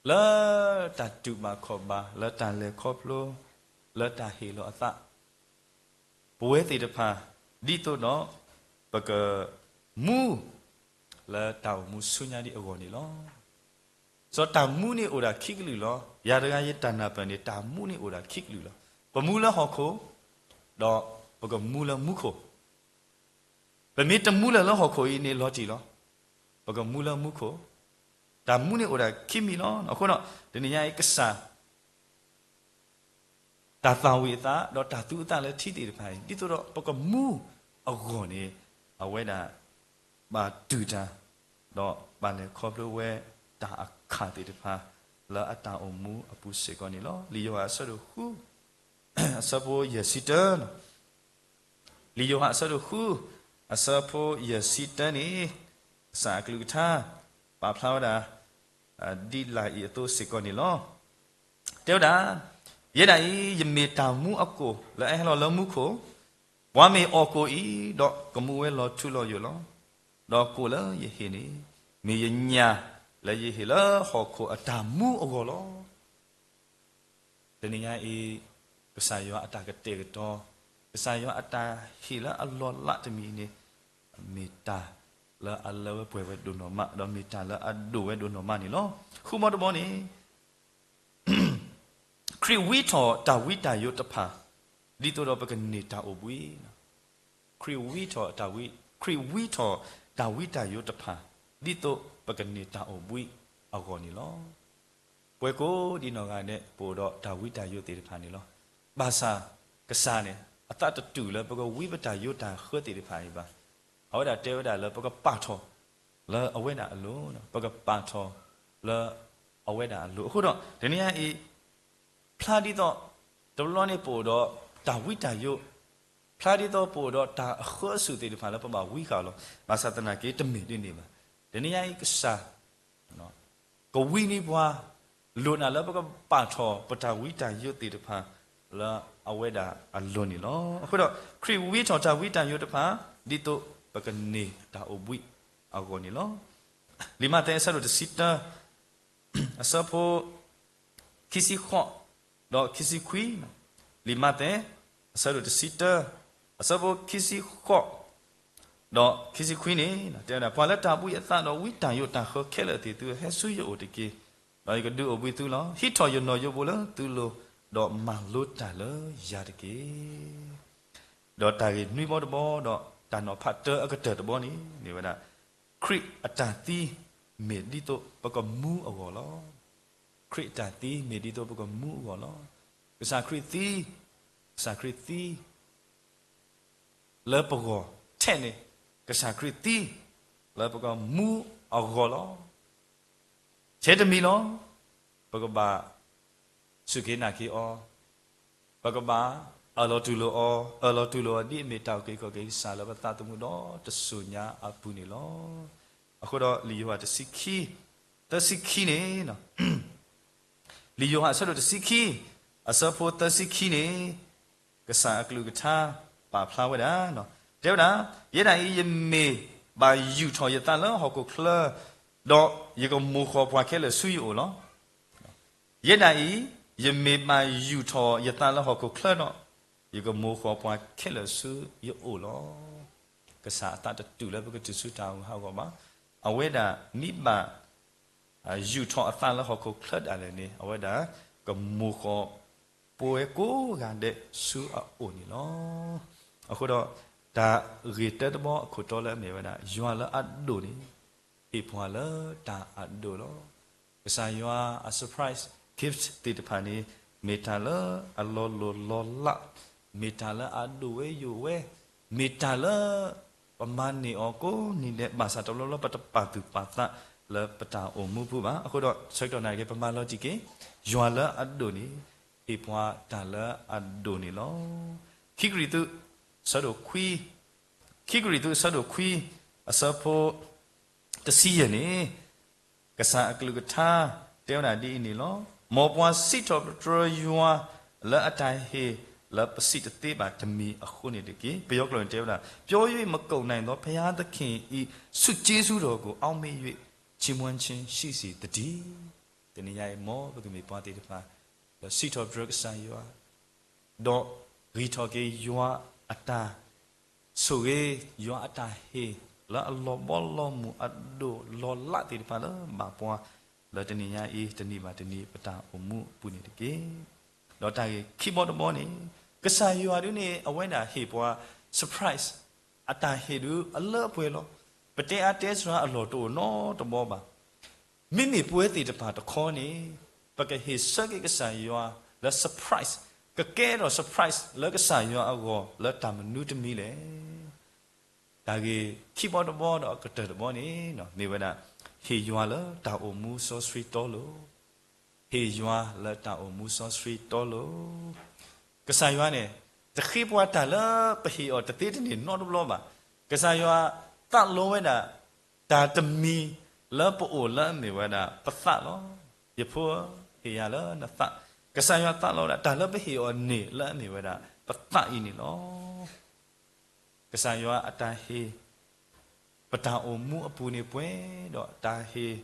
လၢတၢ်တူၢ်ဘၣ်ခီၣ်ဘၣ်, လၢတၢ်လဲၤခီဖျိ, လၢတၢ်ဟ့ၣ်လီၤအသး, ပဝဲသ့ၣ်တဖၣ်, ဒ်သိးဒီးပကမူလၢတၢ်အိၣ်မူဆူညါဒံးအဂီၢ်န့ၣ်လီၤ. စီၤတၢ်မူန့ၣ်အိၣ်ဒၣ်ခံကလုာ်လီၤ. ယၤတဂၤယတၢ်နၢ်ပၢၢ်န့ၣ် တၢ်မူန့ၣ်အိၣ်ဒၣ်ခံကလုာ်လီၤ. ပမူလၢဟီၣ်ခိၣ်, ဒီးပကမူလၢမူခိၣ်. ပမ့ၢ်တမူလၢၤလၢဟီၣ်ခိၣ်အံၤန့ၣ်လီၤတံၢ်လီၤ. ပကမူလၢမူခိၣ်, တၢ်မူန့ၣ်အိၣ်ဒၣ်ခံမံၤလီၤ. အဃိဒီး တနံၤညါအံၤကစၢ် တၢ်သၣ်ဝံၤအသး ဒီးတၢ်သူအသးလၢထံသ့ၣ်တဖၣ်အံၤ ဒ်သိးဒီးပကမူအဂီၢ်န့ၣ် အဝဲဒၣ် ဘၣ်တူၢ်တၢ် ဒီးဘၣ်လဲၤခီဖျိဝဲတၢ်အခၣ်သ့ၣ်တဖၣ် လၢအတၢ်အိၣ်မူအပူၤစ့ၢ်ကီးန့ၣ်လီၤ. လံာ်ယိၤဟၣ်အဆၢဒိၣ်ဃု အဆၢဖိယဲၢ်ဆံတၢ လံာ်ယိၤဟၣ်အဆၢဒိၣ်ဃု အဆၢဖိယဲၢ်ဆံတၢန့ၣ် ကစၢ်အကလုၢ်ကထါ ပာ်ဖျါဝဲဒၣ် ဒ်လာ်အံၤအသိးစ့ၢ်ကီးန့ၣ်လီၤ. တဲဝဲဒၣ်, ယဲဒၣ်အံၤ ယမ့ၢ်တၢ်မူအကိၣ် လၢအဟဲလီၤလၢမူခိၣ်, ပှၤမ့ၢ်အီၣ်ကိၣ်အံၤဒီး ကမူဝဲလီၤထူလီၤယိာ်လီၤ. ဒီးကိၣ်လၢယဟ့ၣ်န့ၣ် မ့ၢ်ယညၣ်လၢယဟ့ၣ်လၢဟီၣ်ခိၣ်အတၢ်မူအဂီၢ်လီၤ. တနံၤညါအံၤ ကစၢ်ယွၤအတၢ်ကတဲာ်ကတီၤ, ကစၢ်ယွၤအတၢ်ဟ့ၣ်လၢအလီၤလးတမံၤန့ၣ် မ့ၢ်တၢ်လၢအလၢဝဲပှဲၤဝဲဒိၣ်နီၢ်မး ဒီးမ့ၢ်တၢ်လၢအဒိၣ်ဝဲဒိၣ်နီၢ်မးန့ၣ်လီၤ. ဃုမီတဘီန့ၣ် ခရံာ်ဝံထီၣ်တၢ်ဝံတၢ်ယိးတဖၣ် ဒ်သိးဒီးပကန့ၢ်တၢ်အိၣ်ဘှံး, ခရံာ်ဝံထီၣ်တၢ်ဝံ, ခရံာ်ဝံထီၣ်တၢ်ဝံတၢ်ယိးတဖၣ် ဒ်သိးပကန့ၢ်တၢ်အိၣ်ဘှံးအဂီၢ်န့ၣ်လီၤ. ပှၤကိးဒံးနီၢ်ဂၤဒဲး ပအိၣ်ဒီးတၢ်ဝံတၢ်ယိးသ့ၣ်တဖၣ်န့ၣ်လီၤ. ဘၣ်ဆၣ်ကစၢ်န့ၣ် အသးတတူၢ်လၢပကဝံပတၢ်ယိးတၢ်ဃၢသ့ၣ်တဖၣ်အံၤဘၣ်. အဝဲဒၣ်တဲဝဲဒၣ်လၢပကပာ်ထီၣ်လၢအဝဲဒၣ်အလိၤ, ပကပာ်ထီၣ်လၢအဝဲဒၣ်အလိၤ. အဃိဒီး တနံၤညါအံၤ ဖျါဒ်သိး တဘျီန့ၣ်ပအိၣ်ဒီးတၢ်ဝံတၢ်ယိး, ဖျါဒ်သိးပအိၣ်ဒီးတၢ်အဃၢအစုၣ်သ့ၣ်တဖၣ်လၢပဘၣ်ဝံဃာ်လီၤ. ဘၣ်ဆၣ်သနာ်က့တမ့ၢ်ဒ်န့ၣ်ဘၣ်. တနံၤညါအံၤကစၢ် ကဝံနံၤပှၤ လိၣ်နၤလၢပကပာ်ထီၣ်ပတၢ်ဝံတၢ်ယိးသ့ၣ်တဖၣ် လၢအဝဲဒၣ်အလိၤန့ၣ်လီၤ. အဃိဒီး ခရံာ်ဝံထီၣ်တၢ်ဝံတၢ်ယိးတဖၣ် ဒ်သိးပကန့ၢ်တၢ်အိၣ်ဘှံးအဂီၢ်န့ၣ်လီၤ. လံာ်မးသဲအဆၢဒိၣ်တဆံတၢ အဆၢဖိ ခံဆံဃိး ဒီးခံဆံခွံ, လံာ်မးသဲ အဆၢဒိၣ်တဆံတၢ အဆၢဖိခံဆံဃိး ဒီးခံဆံခွံန့ၣ် တဲဝဲဒၣ်, ပှၤလၢတၢ်ဘှံးအသးဒီးဝံတၢ်ယိးတၢ်ဃၢခဲလၢာ်သ့ၣ်သုဧၢ, ဟဲဆူယအိၣ်တက့ၢ်, ဒီးယကဒုးအိၣ်ဘှံးသုလီၤ. ဟံးထီၣ်ယနီၣ်ယိးဘိလၢသုလိၤ, ဒီးမၤလိတၢ်လၢယၤတက့ၢ်. ဒီးတၢ်ဂ့ၢ်နွံဘီတဘီ ဒီးတၢ်နီၤဖးတၢအကတၢၢ်တဘီန့ၣ် မ့ၢ်ဝဲဒၣ် ခရံာ်အတၢ်သံ မ့ၢ်ဒ်သိးပကမူအဂီၢ်လီၤ. ခရံာ်အတၢ်သံ မ့ၢ်ဒ်သိးပကမူအဂီၢ်လီၤ. ကစၢ်ခရံာ်သံ, ကစၢ်ခရံာ်သံ လၢပဂီၢ်ထဲန့ၣ်, ကစၢ်ခရံာ်သံ လၢပကမူအဂီၢ်လီၤ. ထဲတမံၤလီၤ. ပကဘၣ်စူၢ်က့ၤနာ်က့ၤအီၤ, ပကဘၣ်အၢၣ်လီၤတူၢ်လိာ်အီၤ, အၢၣ်လီၤတူၢ်လိာ်အီၤ ဒ်အမ့ၢ်တၢ်အုၣ်က့ၤခီၣ်က့ၤကစၢ်လၢပသးသမူဒီတစိၤညါအပူၤန့ၣ်လီၤ. အဃိဒီးလံာ်ယိၤဟၣ်တဆံခံ, သၢဆံခံန့ၣ် လံာ်ယိၤဟၣ်အဆၢဒိၣ်တဆံခံ, အဆၢဖိသၢဆံခံန့ၣ် ကစၢ်အကလုၢ်ကထါ ပာ်ဖျါဝဲဒၣ်, တဲဝဲဒၣ်, ယဲဒၣ်အံၤ ယမ့ၢ်ဘၣ်ယူာ်ထီၣ်ယသးလၢဟီၣ်ခိၣ်ချၢ, ဒီးယကမိၢ်ဃီၤပှၤခဲလၢာ်ဆူယအိၣ်လီၤ. ယဲဒၣ်အံၤ ယမ့ၢ်ဘၣ်ယူာ်ထီၣ်ယသးလၢဟီၣ်ခိၣ်ချၢဒီး, ယကမိၢ်ဃီၤပှၤခဲလၢာ်ဆူယအိၣ်လီၤ. ကစၢ်အသးတတူၢ်လၢပကတုၤဆူတၢ်အိၣ်ဟးဂီၤဘၣ်. အဝဲဒၣ်မ့ၢ်ဘၣ် ယူာ်ထီၣ်အသးလၢဟီၣ်ခိၣ်ချၢဒၣ်လဲာ်န့ၣ် အဝဲဒၣ်ကမိၢ်ဃီၤ ပဝဲကိးဂၤဒဲးဆူအအိၣ်န့ၣ်လီၤ. အဃိဒီး တၢ်ဂ့ၢ်တၢတဘီအခိၣ်တီလၢအမ့ၢ်ဝဲဒၣ် ယွၤလၢအဒိၣ်န့ၣ် ဟ့ၣ်ပှၤလၢတၢ်အဒိၣ်လီၤ. ကစၢ်ယွၤအ surprise gift သ့ၣ်တဖၣ်န့ၣ် မ့ၢ်တၢ်လၢအလီၤလိၢ်လီၤလး, မ့ၢ်တၢ်လၢအဒိၣ်ဝဲယိာ်ဝဲ, မ့ၢ်တၢ်လၢ ပမၤန့ၢ်အီၤကိးနံၤဒဲး ဘၣ်ဆၣ်တဘျီဘျီပတပာ်သူၣ်ပာ်သးလၢပတၢ်အိၣ်မူပူၤဘၣ်. အဃိဒီးဆၢကတီၢ်နၢ်က့ ပမၤလီၤတံၢ်က့ၤ ယွၤလၢအဒိၣ်န့ၣ် ဟ့ၣ်ပှၤတၢ်လၢအဒိၣ်န့ၣ်လီၤ. ခံကရံၣ်သူး အဆၢဒိၣ်ခွံ, ခံကရံၣ်သူး အဆၢဒိၣ်ခွံ အဆၢဖိ တဆံယဲၢ်န့ၣ် ကစၢ်အကလုၢ်ကထါ တဲဝဲဒၣ်ဒ်အံၤန့ၣ်လီၤ. မ်ပှၤစံးထီၣ်ပတြၢၤယွၤလၢအတၢ်ဟ့ၣ်လၢပစံးတသ့ဘၣ်တမံၤအဃိန့ၣ်တက့ၢ်. ပယီၤကျိာ်န့ၣ်တဲဝဲဒၣ်, ပြော၍မကုန်နိုင်သောဘုရားသခင်၏ ဆုကျေးဇူးတော်ကို အောက်မေ့၍ ချီးမွမ်းခြင်းရှိစေသတည်း. တနံၤညါအံၤ မ်ပကမ့ၢ်ပှၤသ့ၣ်တဖၣ် လၢစံးထီၣ်ပတြၢၤကစၢ်ယွၤ ဒီးဂံၢ်ထီၣ်က့ၤယွၤအတၢ်ဆိၣ်ဂ့ၤ, ယွၤအတၢ်ဟ့ၣ်လၢအလီၤဘီလီၤမုၢ်အဒိၣ်လီၤလးသ့ၣ်တဖၣ်လၢဘၣ်ပှၤ လၢတနံၤညါအံၤ တနံၤဘၣ်တနံၤ ပတၢ်အိၣ်မူအပူၤန့ၣ်တက့ၢ်. ဒီးတၢ်ဂ့ၢ်ခံဘီတဘီန့ၣ် ကစၢ်ယွၤဒုန့ၣ် အဝဲဒၣ်ဟ့ၣ်ပှၤ surprise အတၢ်ဟ့ၣ်ဒုအလၢအပှဲၤလီၤ. ပတဲအါတဲစှၤအလီၢ်တအိၣ်နီတဘီဘၣ်. မ့မ့ၢ်ပဝဲသ့ၣ်တဖၣ်တခီန့ၣ် ပကဟ့ၣ်ဆၢက့ၤကစၢ်ယွၤလၢ surprise, ကကဲထီၣ် surprise လၢကစၢ်ယွၤအဂီၢ်လၢတၢ်မနုၤတမံၤလဲၣ်. တၢ်ဂ့ၢ်ခံဘီတဘီဒီးအကတၢၢ်တဘီန့ၣ် မ့ၢ်ဝဲဒၣ် ဟ့ၣ်ယွၤလၢတၢ်အိၣ်မူစီဆှံတီလိၤ, ဟ့ၣ်ယွၤလၢတၢ်အိၣ်မူစီဆှံတီလိၤ. ကစၢ်ယွၤန့ၣ် တဃ့ပှၤတၢ်လၢပဟ့ၣ်အီၤတသ့တန့ၢ်နီတဘျီဘၣ်. ကစၢ်ယွၤသးလီဝဲဒၣ် တၢ်တမံၤလၢပအိၣ်လၢအမ့ၢ်ဝဲဒၣ်ပသးလီၤ. ယဖိဧၢ, ဟ့ၣ်ယၤလၢနသး. ကစၢ်ယွၤသးလီဝဲဒၣ်တၢ်လၢပဟ့ၣ်အီၤန့ၢ်လၢအမ့ၢ်ဝဲဒၣ်ပသးအံၤန့ၣ်လီၤ. ကစၢ်ယွၤအတၢ်ဟ့ၣ် ပတၢ်အိၣ်မူအပူၤန့ၣ်ပှဲၤဒီး တၢ်ဟ့ၣ်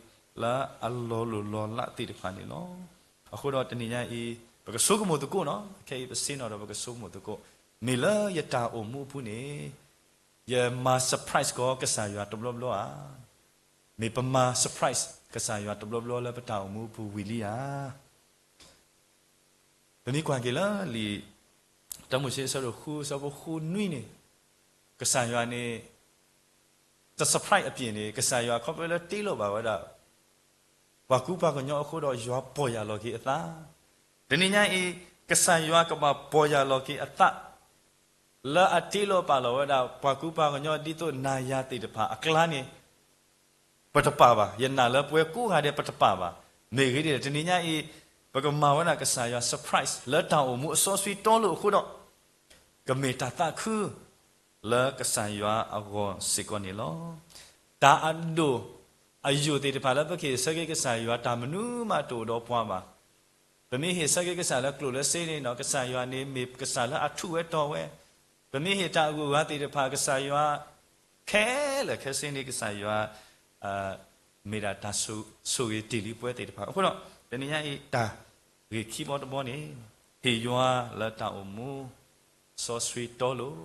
လၢအလီၤလိၢ်လီၤလးသ့ၣ်တဖၣ်န့ၣ်လီၤ. အဃိဒီးတနံၤညါအံၤ ပကဆိကမိၣ်သကိးနီၤ, ခဲအံၤပဆ့ၣ်နီၤဒီးပကဆိကမိၣ်သကိး, မ့ၢ်လၢယတၢ်အိၣ်မူအပူၤန့ၣ် ယမၤ surprise ကီးကစၢ်ယွၤတဘျီဘျီဧါ. မ့ၢ်ပမၤ surprise ကစၢ်ယွၤတဘျီဘျီလၢပတၢ်အိၣ်မူအပူၤဝံၤလံဧါ. ပမ့ၢ်ကွၢ်က့ၤလၢလံာ် တၢမိၤၡ့အဆၢဒိၣ်ဃု အဆၢဖိဃုနွံန့ၣ်, ကစၢ်ယွၤန့ၣ် တ surprise အပျ့ၤန့ၣ် ကစၢ်ယွၤခီဖျိလၢတ့လီၤဘၣ်ဝဲဒၣ် ပှၤကူပှၤကညီအဃိဒီး ယွၤပီၢ်ယၢ်လီၤက့ၤအသး. တနံၤညါအံၤ ကစၢ်ယွၤကဘၣ်ပီၢ်ယၢ်လီၤက့ၤအသး လၢအတ့လီၤပာ်လီၤဝဲဒၣ် ပှၤကူပှၤကညီဒ်သိးနၤယၤသ့ၣ်တဖၣ်အကျါန့ၣ် ပတပာ်ဘၣ်. ယနာ်လၢပဝဲကိးဂၤဒဲးပတပာ်ဘၣ်. မ့ၢ်ဂ့ၤဒ်လဲၣ် တနံၤညါအံၤ ပကမၤဝဲဒၣ်ကစၢ်ယွၤ surprise လၢတၢ်အိၣ်မူအစီဆှံတီလိၤအဃိဒီး ကမ့ၢ်တၢ်သးခု လၢကစၢ်ယွၤအဂီၢ်စ့ၢ်ကီးန့ၣ်လီၤ. တၢ်အဒိၣ်အယိာ်သ့ၣ်တဖၣ်လၢပကဟ့ၣ်ဆၢက့ၤကစၢ်ယွၤ တၢ်မနုၤမးတအိၣ်ဒီးပှၤဘၣ်. ပမ့ၢ်ဟ့ၣ်ဆၢက့ၤကစၢ်လၢကျိၣ်လၢစ့န့ၣ်ဒီး ကစၢ်ယွၤန့ၣ်မ့ၢ်ကစၢ်လၢအထူးဝဲတီၤဝဲ. ပမ့ၢ်ဟ့ၣ်တၢ်အဂုၤအဂၤသ့ၣ်တဖၣ် ကစၢ်ယွၤ ခဲလၢာ်ခဲဆ့န့ၣ် ကစၢ်ယွၤ မ့ၢ်ဒၣ်တၢ်ဆိၣ်ဂ့ၤတ့ၢ်လံပဝဲသ့ၣ်တဖၣ်. အဃိဒီး တနံၤညါအံၤ တၢ်ဂ့ၢ်ခံဘီတဘီန့ၣ် ဟ့ၣ်ယွၤလၢတၢ်အိၣ်မူ စီဆှံတီလိၤ,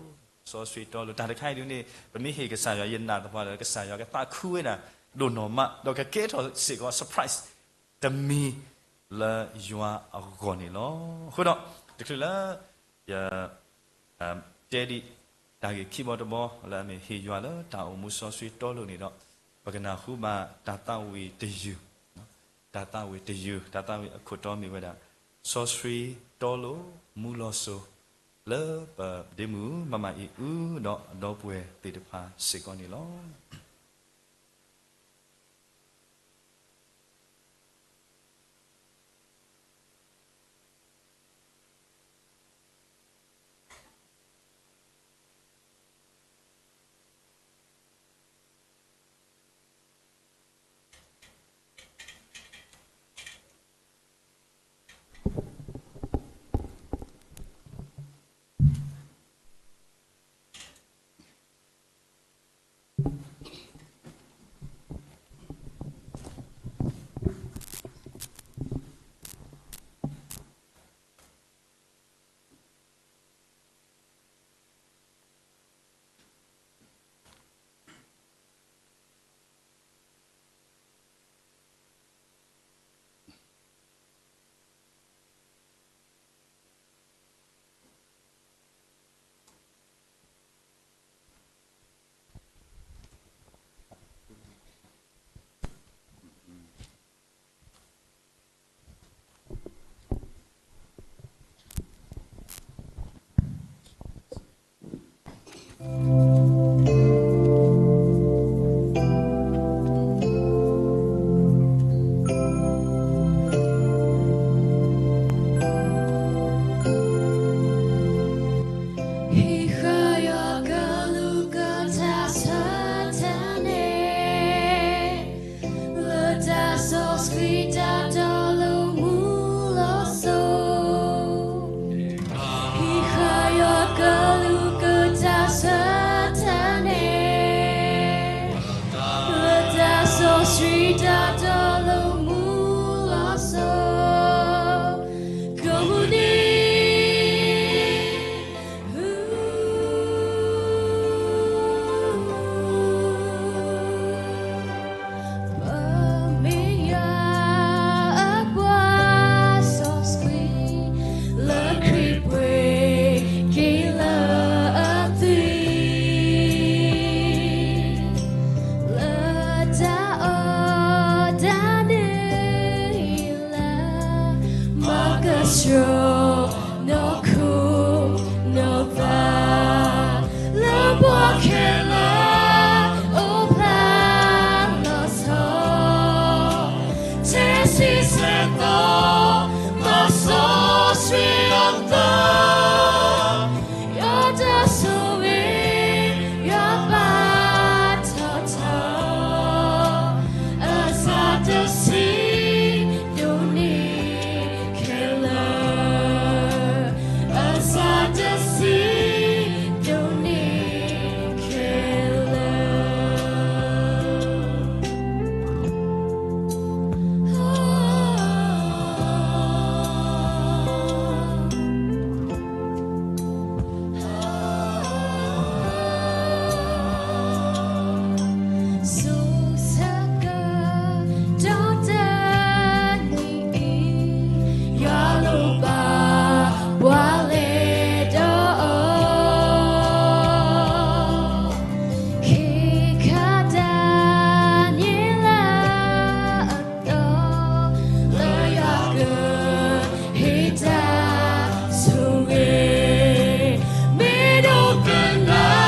စီဆှံတီလိၤ. တၢ်တခါအံၤဒ်န့ၣ် ပမ့ၢ်ဟ့ၣ်ကစၢ်ယွၤ ယနာ်သပှၢ်လၢကစၢ်ယွၤကသးခုဝဲဒၣ်ဒိၣ်နီၢ်မး ဒီးကကဲထီၣ်စ့ၢ်ကီး surprise တမံၤလၢယွၤအဂီၢ်န့ၣ်လီၤ. အဃိဒီး တချုးလၢ ယ တဲဒံး တၢ်ဂ့ၢ်ခံဘီတဘီလၢအမ့ၢ်ဟ့ၣ်ယွၤလၢတၢ်အိၣ်မူစီဆှံတီလိၤန့ၣ်ဒီး ပကနၢ်ဟူဘၣ်တၢ်သးဝံၣ်တယုၢ်, တၢ်သးဝံၣ်တယုၢ်, တၢ်သးဝံၣ်အခိၣ်တီမ့ၢ်ဝဲဒၣ် စီဆှံတီလိၤ မူလီၤစိၤ လၢပဒ့မုၣ်မၤမၤအံၤအုဒီးအဒီပုၢ်ဝဲၢ်သ့ၣ်တဖၣ်စ့ၢ်ကီးန့ၣ်လီၤ. တြီ နီၢ်ခိ နီၢ်သး လၢပှၤခဲလၢာ် အိၣ်ဖျါလီၤဆီ ထဲဆံဆဲးသီ မၤစီဆှံအသး ယွၤတၢ်ဆိၣ်ဂ့ၤ ယွၤပာ်ထီၣ်ထီ အစးတဆံဒိၣ်န့ၢ်ခဲလၢာ်, အစးတဆံဒိၣ်န့ၢ်ခဲလၢာ်. ဆိကမိၣ်ဆၢကတီၢ်တနံၤအံၤ ယွၤလိၣ်ဘၣ်ပှၤလဲၤဒီးအီၤ ခံခါတၢ်နံၤလၢအတီၢ် လၢယွၤကဟ့ၣ်တၢ်ဆိၣ်ဂ့ၤ မ့ၢ်ဒိကနၣ်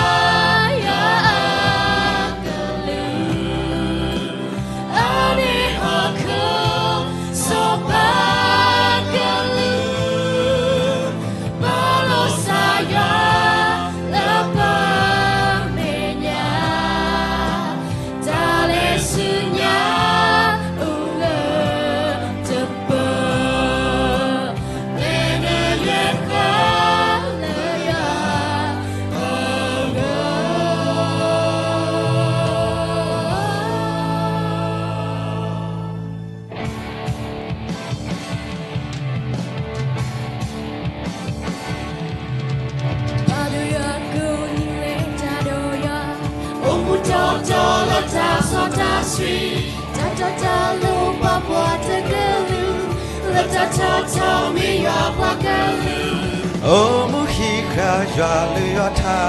ယွၤအကလုၢ် အန့ၣ်ဟီၣ်ခိၣ်စီၤပၤကလုၢ် ပာ်လီၤစၢ်ယွၤလၢပမဲာ်ညါ တၢ်လဲၤဆူညါအိၣ်လၢတပၢၢ် မ့ၢ်နယဲၢ်ဃာ်လၢယွၤအဂီၢ် ဘၣ်ဒိယွၤကိးနံၤလၢတၢ်ဒိးယွၤ, အိၣ်မူတီတီလၢတၢ်စီတၢ်ဆှံ, တၢ်တီတၢ်လိၤပှၤပှၤတကလုာ်, လၢတၢ်ထီထီမ့ၢ်ယွၤပှၤကလုာ်, အိၣ်မူဟံးဃာ်ယွၤလုၢ်ယွၤထါ,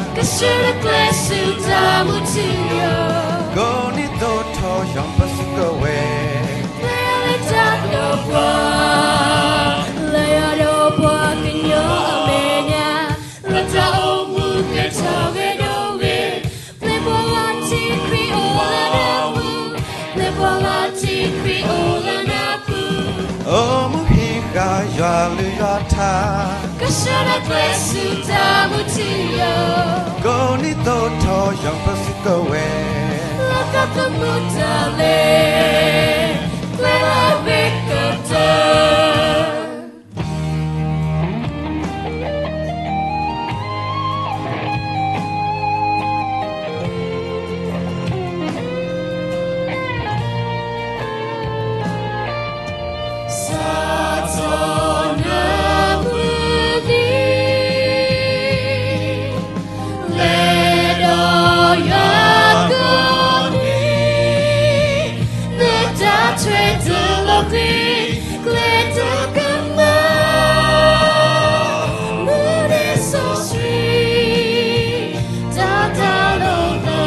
ကဆှၢလၢကျဲဆူတၢ်မူထူယိာ်, ကိးနံၤသိးထီၣ်ယွၤပၢဆူကဝဲၤ, ကျဲလၢတၢ်ဒိးပှၤ, လၢယွၤဒီးပှၤကညီအမဲာ်ညါ, လၢတၢ်အိၣ်မူဂ့ၤထီၣ်ဂ့ၤဒိၣ်ဂ့ၤ, ပျဲပှၤလၢထံခရံာ်အိၣ်လၢနပူၤ, ပျဲပှၤလၢထံခရံာ်အိၣ်လၢနပူၤ, အိၣ်မူဟံးဃာ်ယွၤလုၢ်ယွၤထါ, ကဆှၢလၢကျဲဆူတၢ်မူထူယိာ်, ကိးနံၤသိးထီၣ်ယွၤပၢဆူကဝဲၤ, လၢတၢ်သမူတၢ်လဲၤ, ကျဲလၢအဂ့ၤကတၢၢ် စးထီၣ်နမုၢ်နံၤ လဲၤဒီးယွၤကိးနံၤ, နတၢ်ထွဲတလီၤဃံၤ, ကျဲတကမၣ်, မုၢ်နံၤစီဆှံ, တၢ်တၢ်လိၤလိ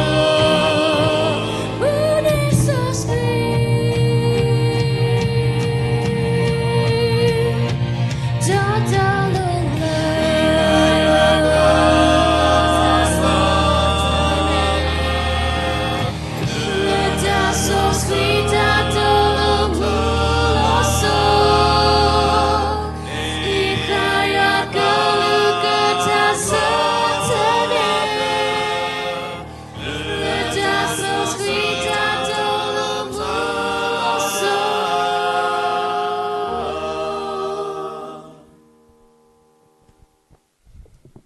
ၤ, မုၢ်နံၤစီဆှံ တၢ်တၢ်လိၤလိၤ, လၢတၢ်စီဆှံတၢ်တလိၤမုၢ်လီၤစိၤ, ဟံးဃာ်ယွၤကလုၢ်ကထါစၢ်တနံၤ, လၢတၢ်စီဆှံတၢ်တလိၤမုၢ်လီၤစိ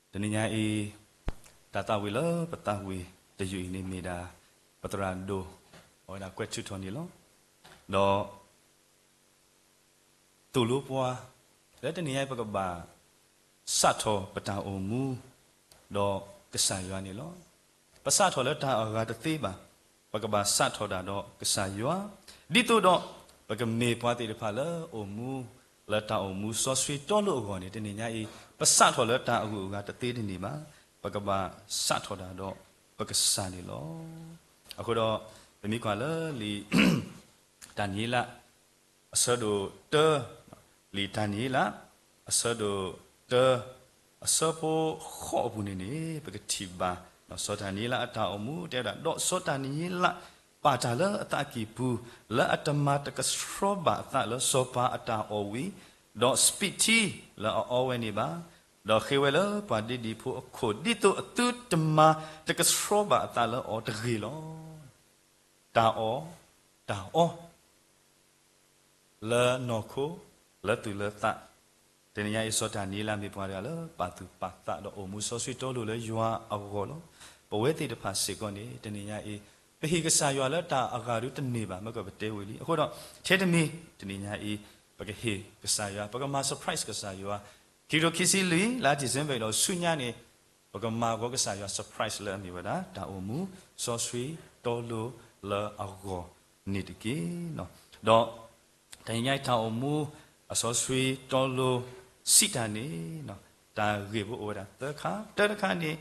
ၤ တနံၤညါအံၤ တၢ်သးဝံၣ်လၢပသးဝံၣ်တယုၢ်အံၤန့ၣ်မ့ၢ်ဒၣ် ပသရၣ်ဒိၣ် အဝဲဒၣ်ကွဲးထုးထီၣ်န့ၣ်လီၤ. ဒီး သိၣ်လိပှၤ လၢတနံၤညါအံၤ ပကဘၣ်စးထီၣ်ပတၢ်အိၣ်မူ ဒီးကစၢ်ယွၤန့ၣ်လီၤ. ပစးထီၣ်လၢတၢ်အဂၤတသ့ဘၣ်. ပကဘၣ်စးထီၣ်တၢ်ဒီးကစၢ်ယွၤ, ဒ်သိးဒီး ပကမ့ၢ်ပှၤသ့ၣ်တဖၣ်လၢအိၣ်မူ လၢတၢ်အိၣ်မူစီဆှံတီလိၤအဂီၢ်န့ၣ် တနံၤညါအံၤ ပစးထီၣ်လၢတၢ်အဂုၤအဂၤတသ့တန့ၢ်ဘၣ်. ပကဘၣ်စးထီၣ်တၢ်ဒီးပကစၢ်န့ၣ်လီၤ. အဃိဒီး ပမ့ၢ်ကွၢ်လၢလံာ် တၢ်နံၤလး အဆၢဒိၣ်တၢ, လံာ်တၢ်နံၤလး အဆၢဒိၣ်တၢ, အဆၢဖိဃိးအပူၤန့ၣ်န့ၣ် ပကထံၣ်ဘၣ် စီၤတၢ်နံၤလးအတၢ်အိၣ်မူ တဲဝဲဒၣ် ဒီးစီၤတၢ်နံၤလး ပာ်တၢ်လၢအသးကံၢ်ပူၤ လၢအတမၤတကဆှီဘၣ်အသးလၢစီၤပၤအတၢ်အီၣ်ဝံၤ, ဒီးစပံးထံလၢအအီဝဲန့ၣ်ဘၣ်, ဒီးဃ့ဝဲလၢပှၤဒ့ဒံးဖိအခိၣ် ဒ်သိးအသုတမၤတကဆှီဘၣ်အသးလၢအီၤတဂ့ၤလီၤ. တၢ်အီၣ်, တၢ်အီ လၢနီၢ်ခိ, လၢသူၣ်လၢသး, တနံၤညါအံၤ စီၤတၢ်နံၤလးမ့ၢ်ပှၤတဂၤလၢ ပာ်သူၣ်ပာ်သးဒီးအိၣ်မူစီဆှံတီလိၤလၢယွၤအဂီၢ်လီၤ. ပဝဲသ့ၣ်တဖၣ်စ့ၢ်ကီးန့ၣ် တနံၤညါအံၤ ပဟ့ၣ်ကစၢ်ယွၤလၢတၢ်အဂၤဒုတန့ၢ်ဘၣ် မ့ၢ်ကပတဲဝံၤလံ. အဃိဒီး ထဲတမံၤ တနံၤညါအံၤ ပကဟ့ၣ်ကစၢ်ယွၤ ပကမၤ surprise ကစၢ်ယွၤ, ခံကထိခံဆံလွံၢ် လါ December ဒီးဆူညါန့ၣ် ပကမၤဂီၤကစၢ်ယွၤ surprise လၢအမ့ၢ်ဝဲဒၣ် တၢ်အိၣ်မူစီဆှံတီလိၤလၢအဂီၢ်န့ၣ်တက့ၢ်. ဒီး တနံၤညါအံၤ တၢ်အိၣ်မူ အစီဆှံတီလိၤ စံးတၢ်န့ၣ် တၢ်ဂ့ၢ်ဖိအိၣ်ဝဲဒၣ်သၢခါ, တၢတခါန့ၣ်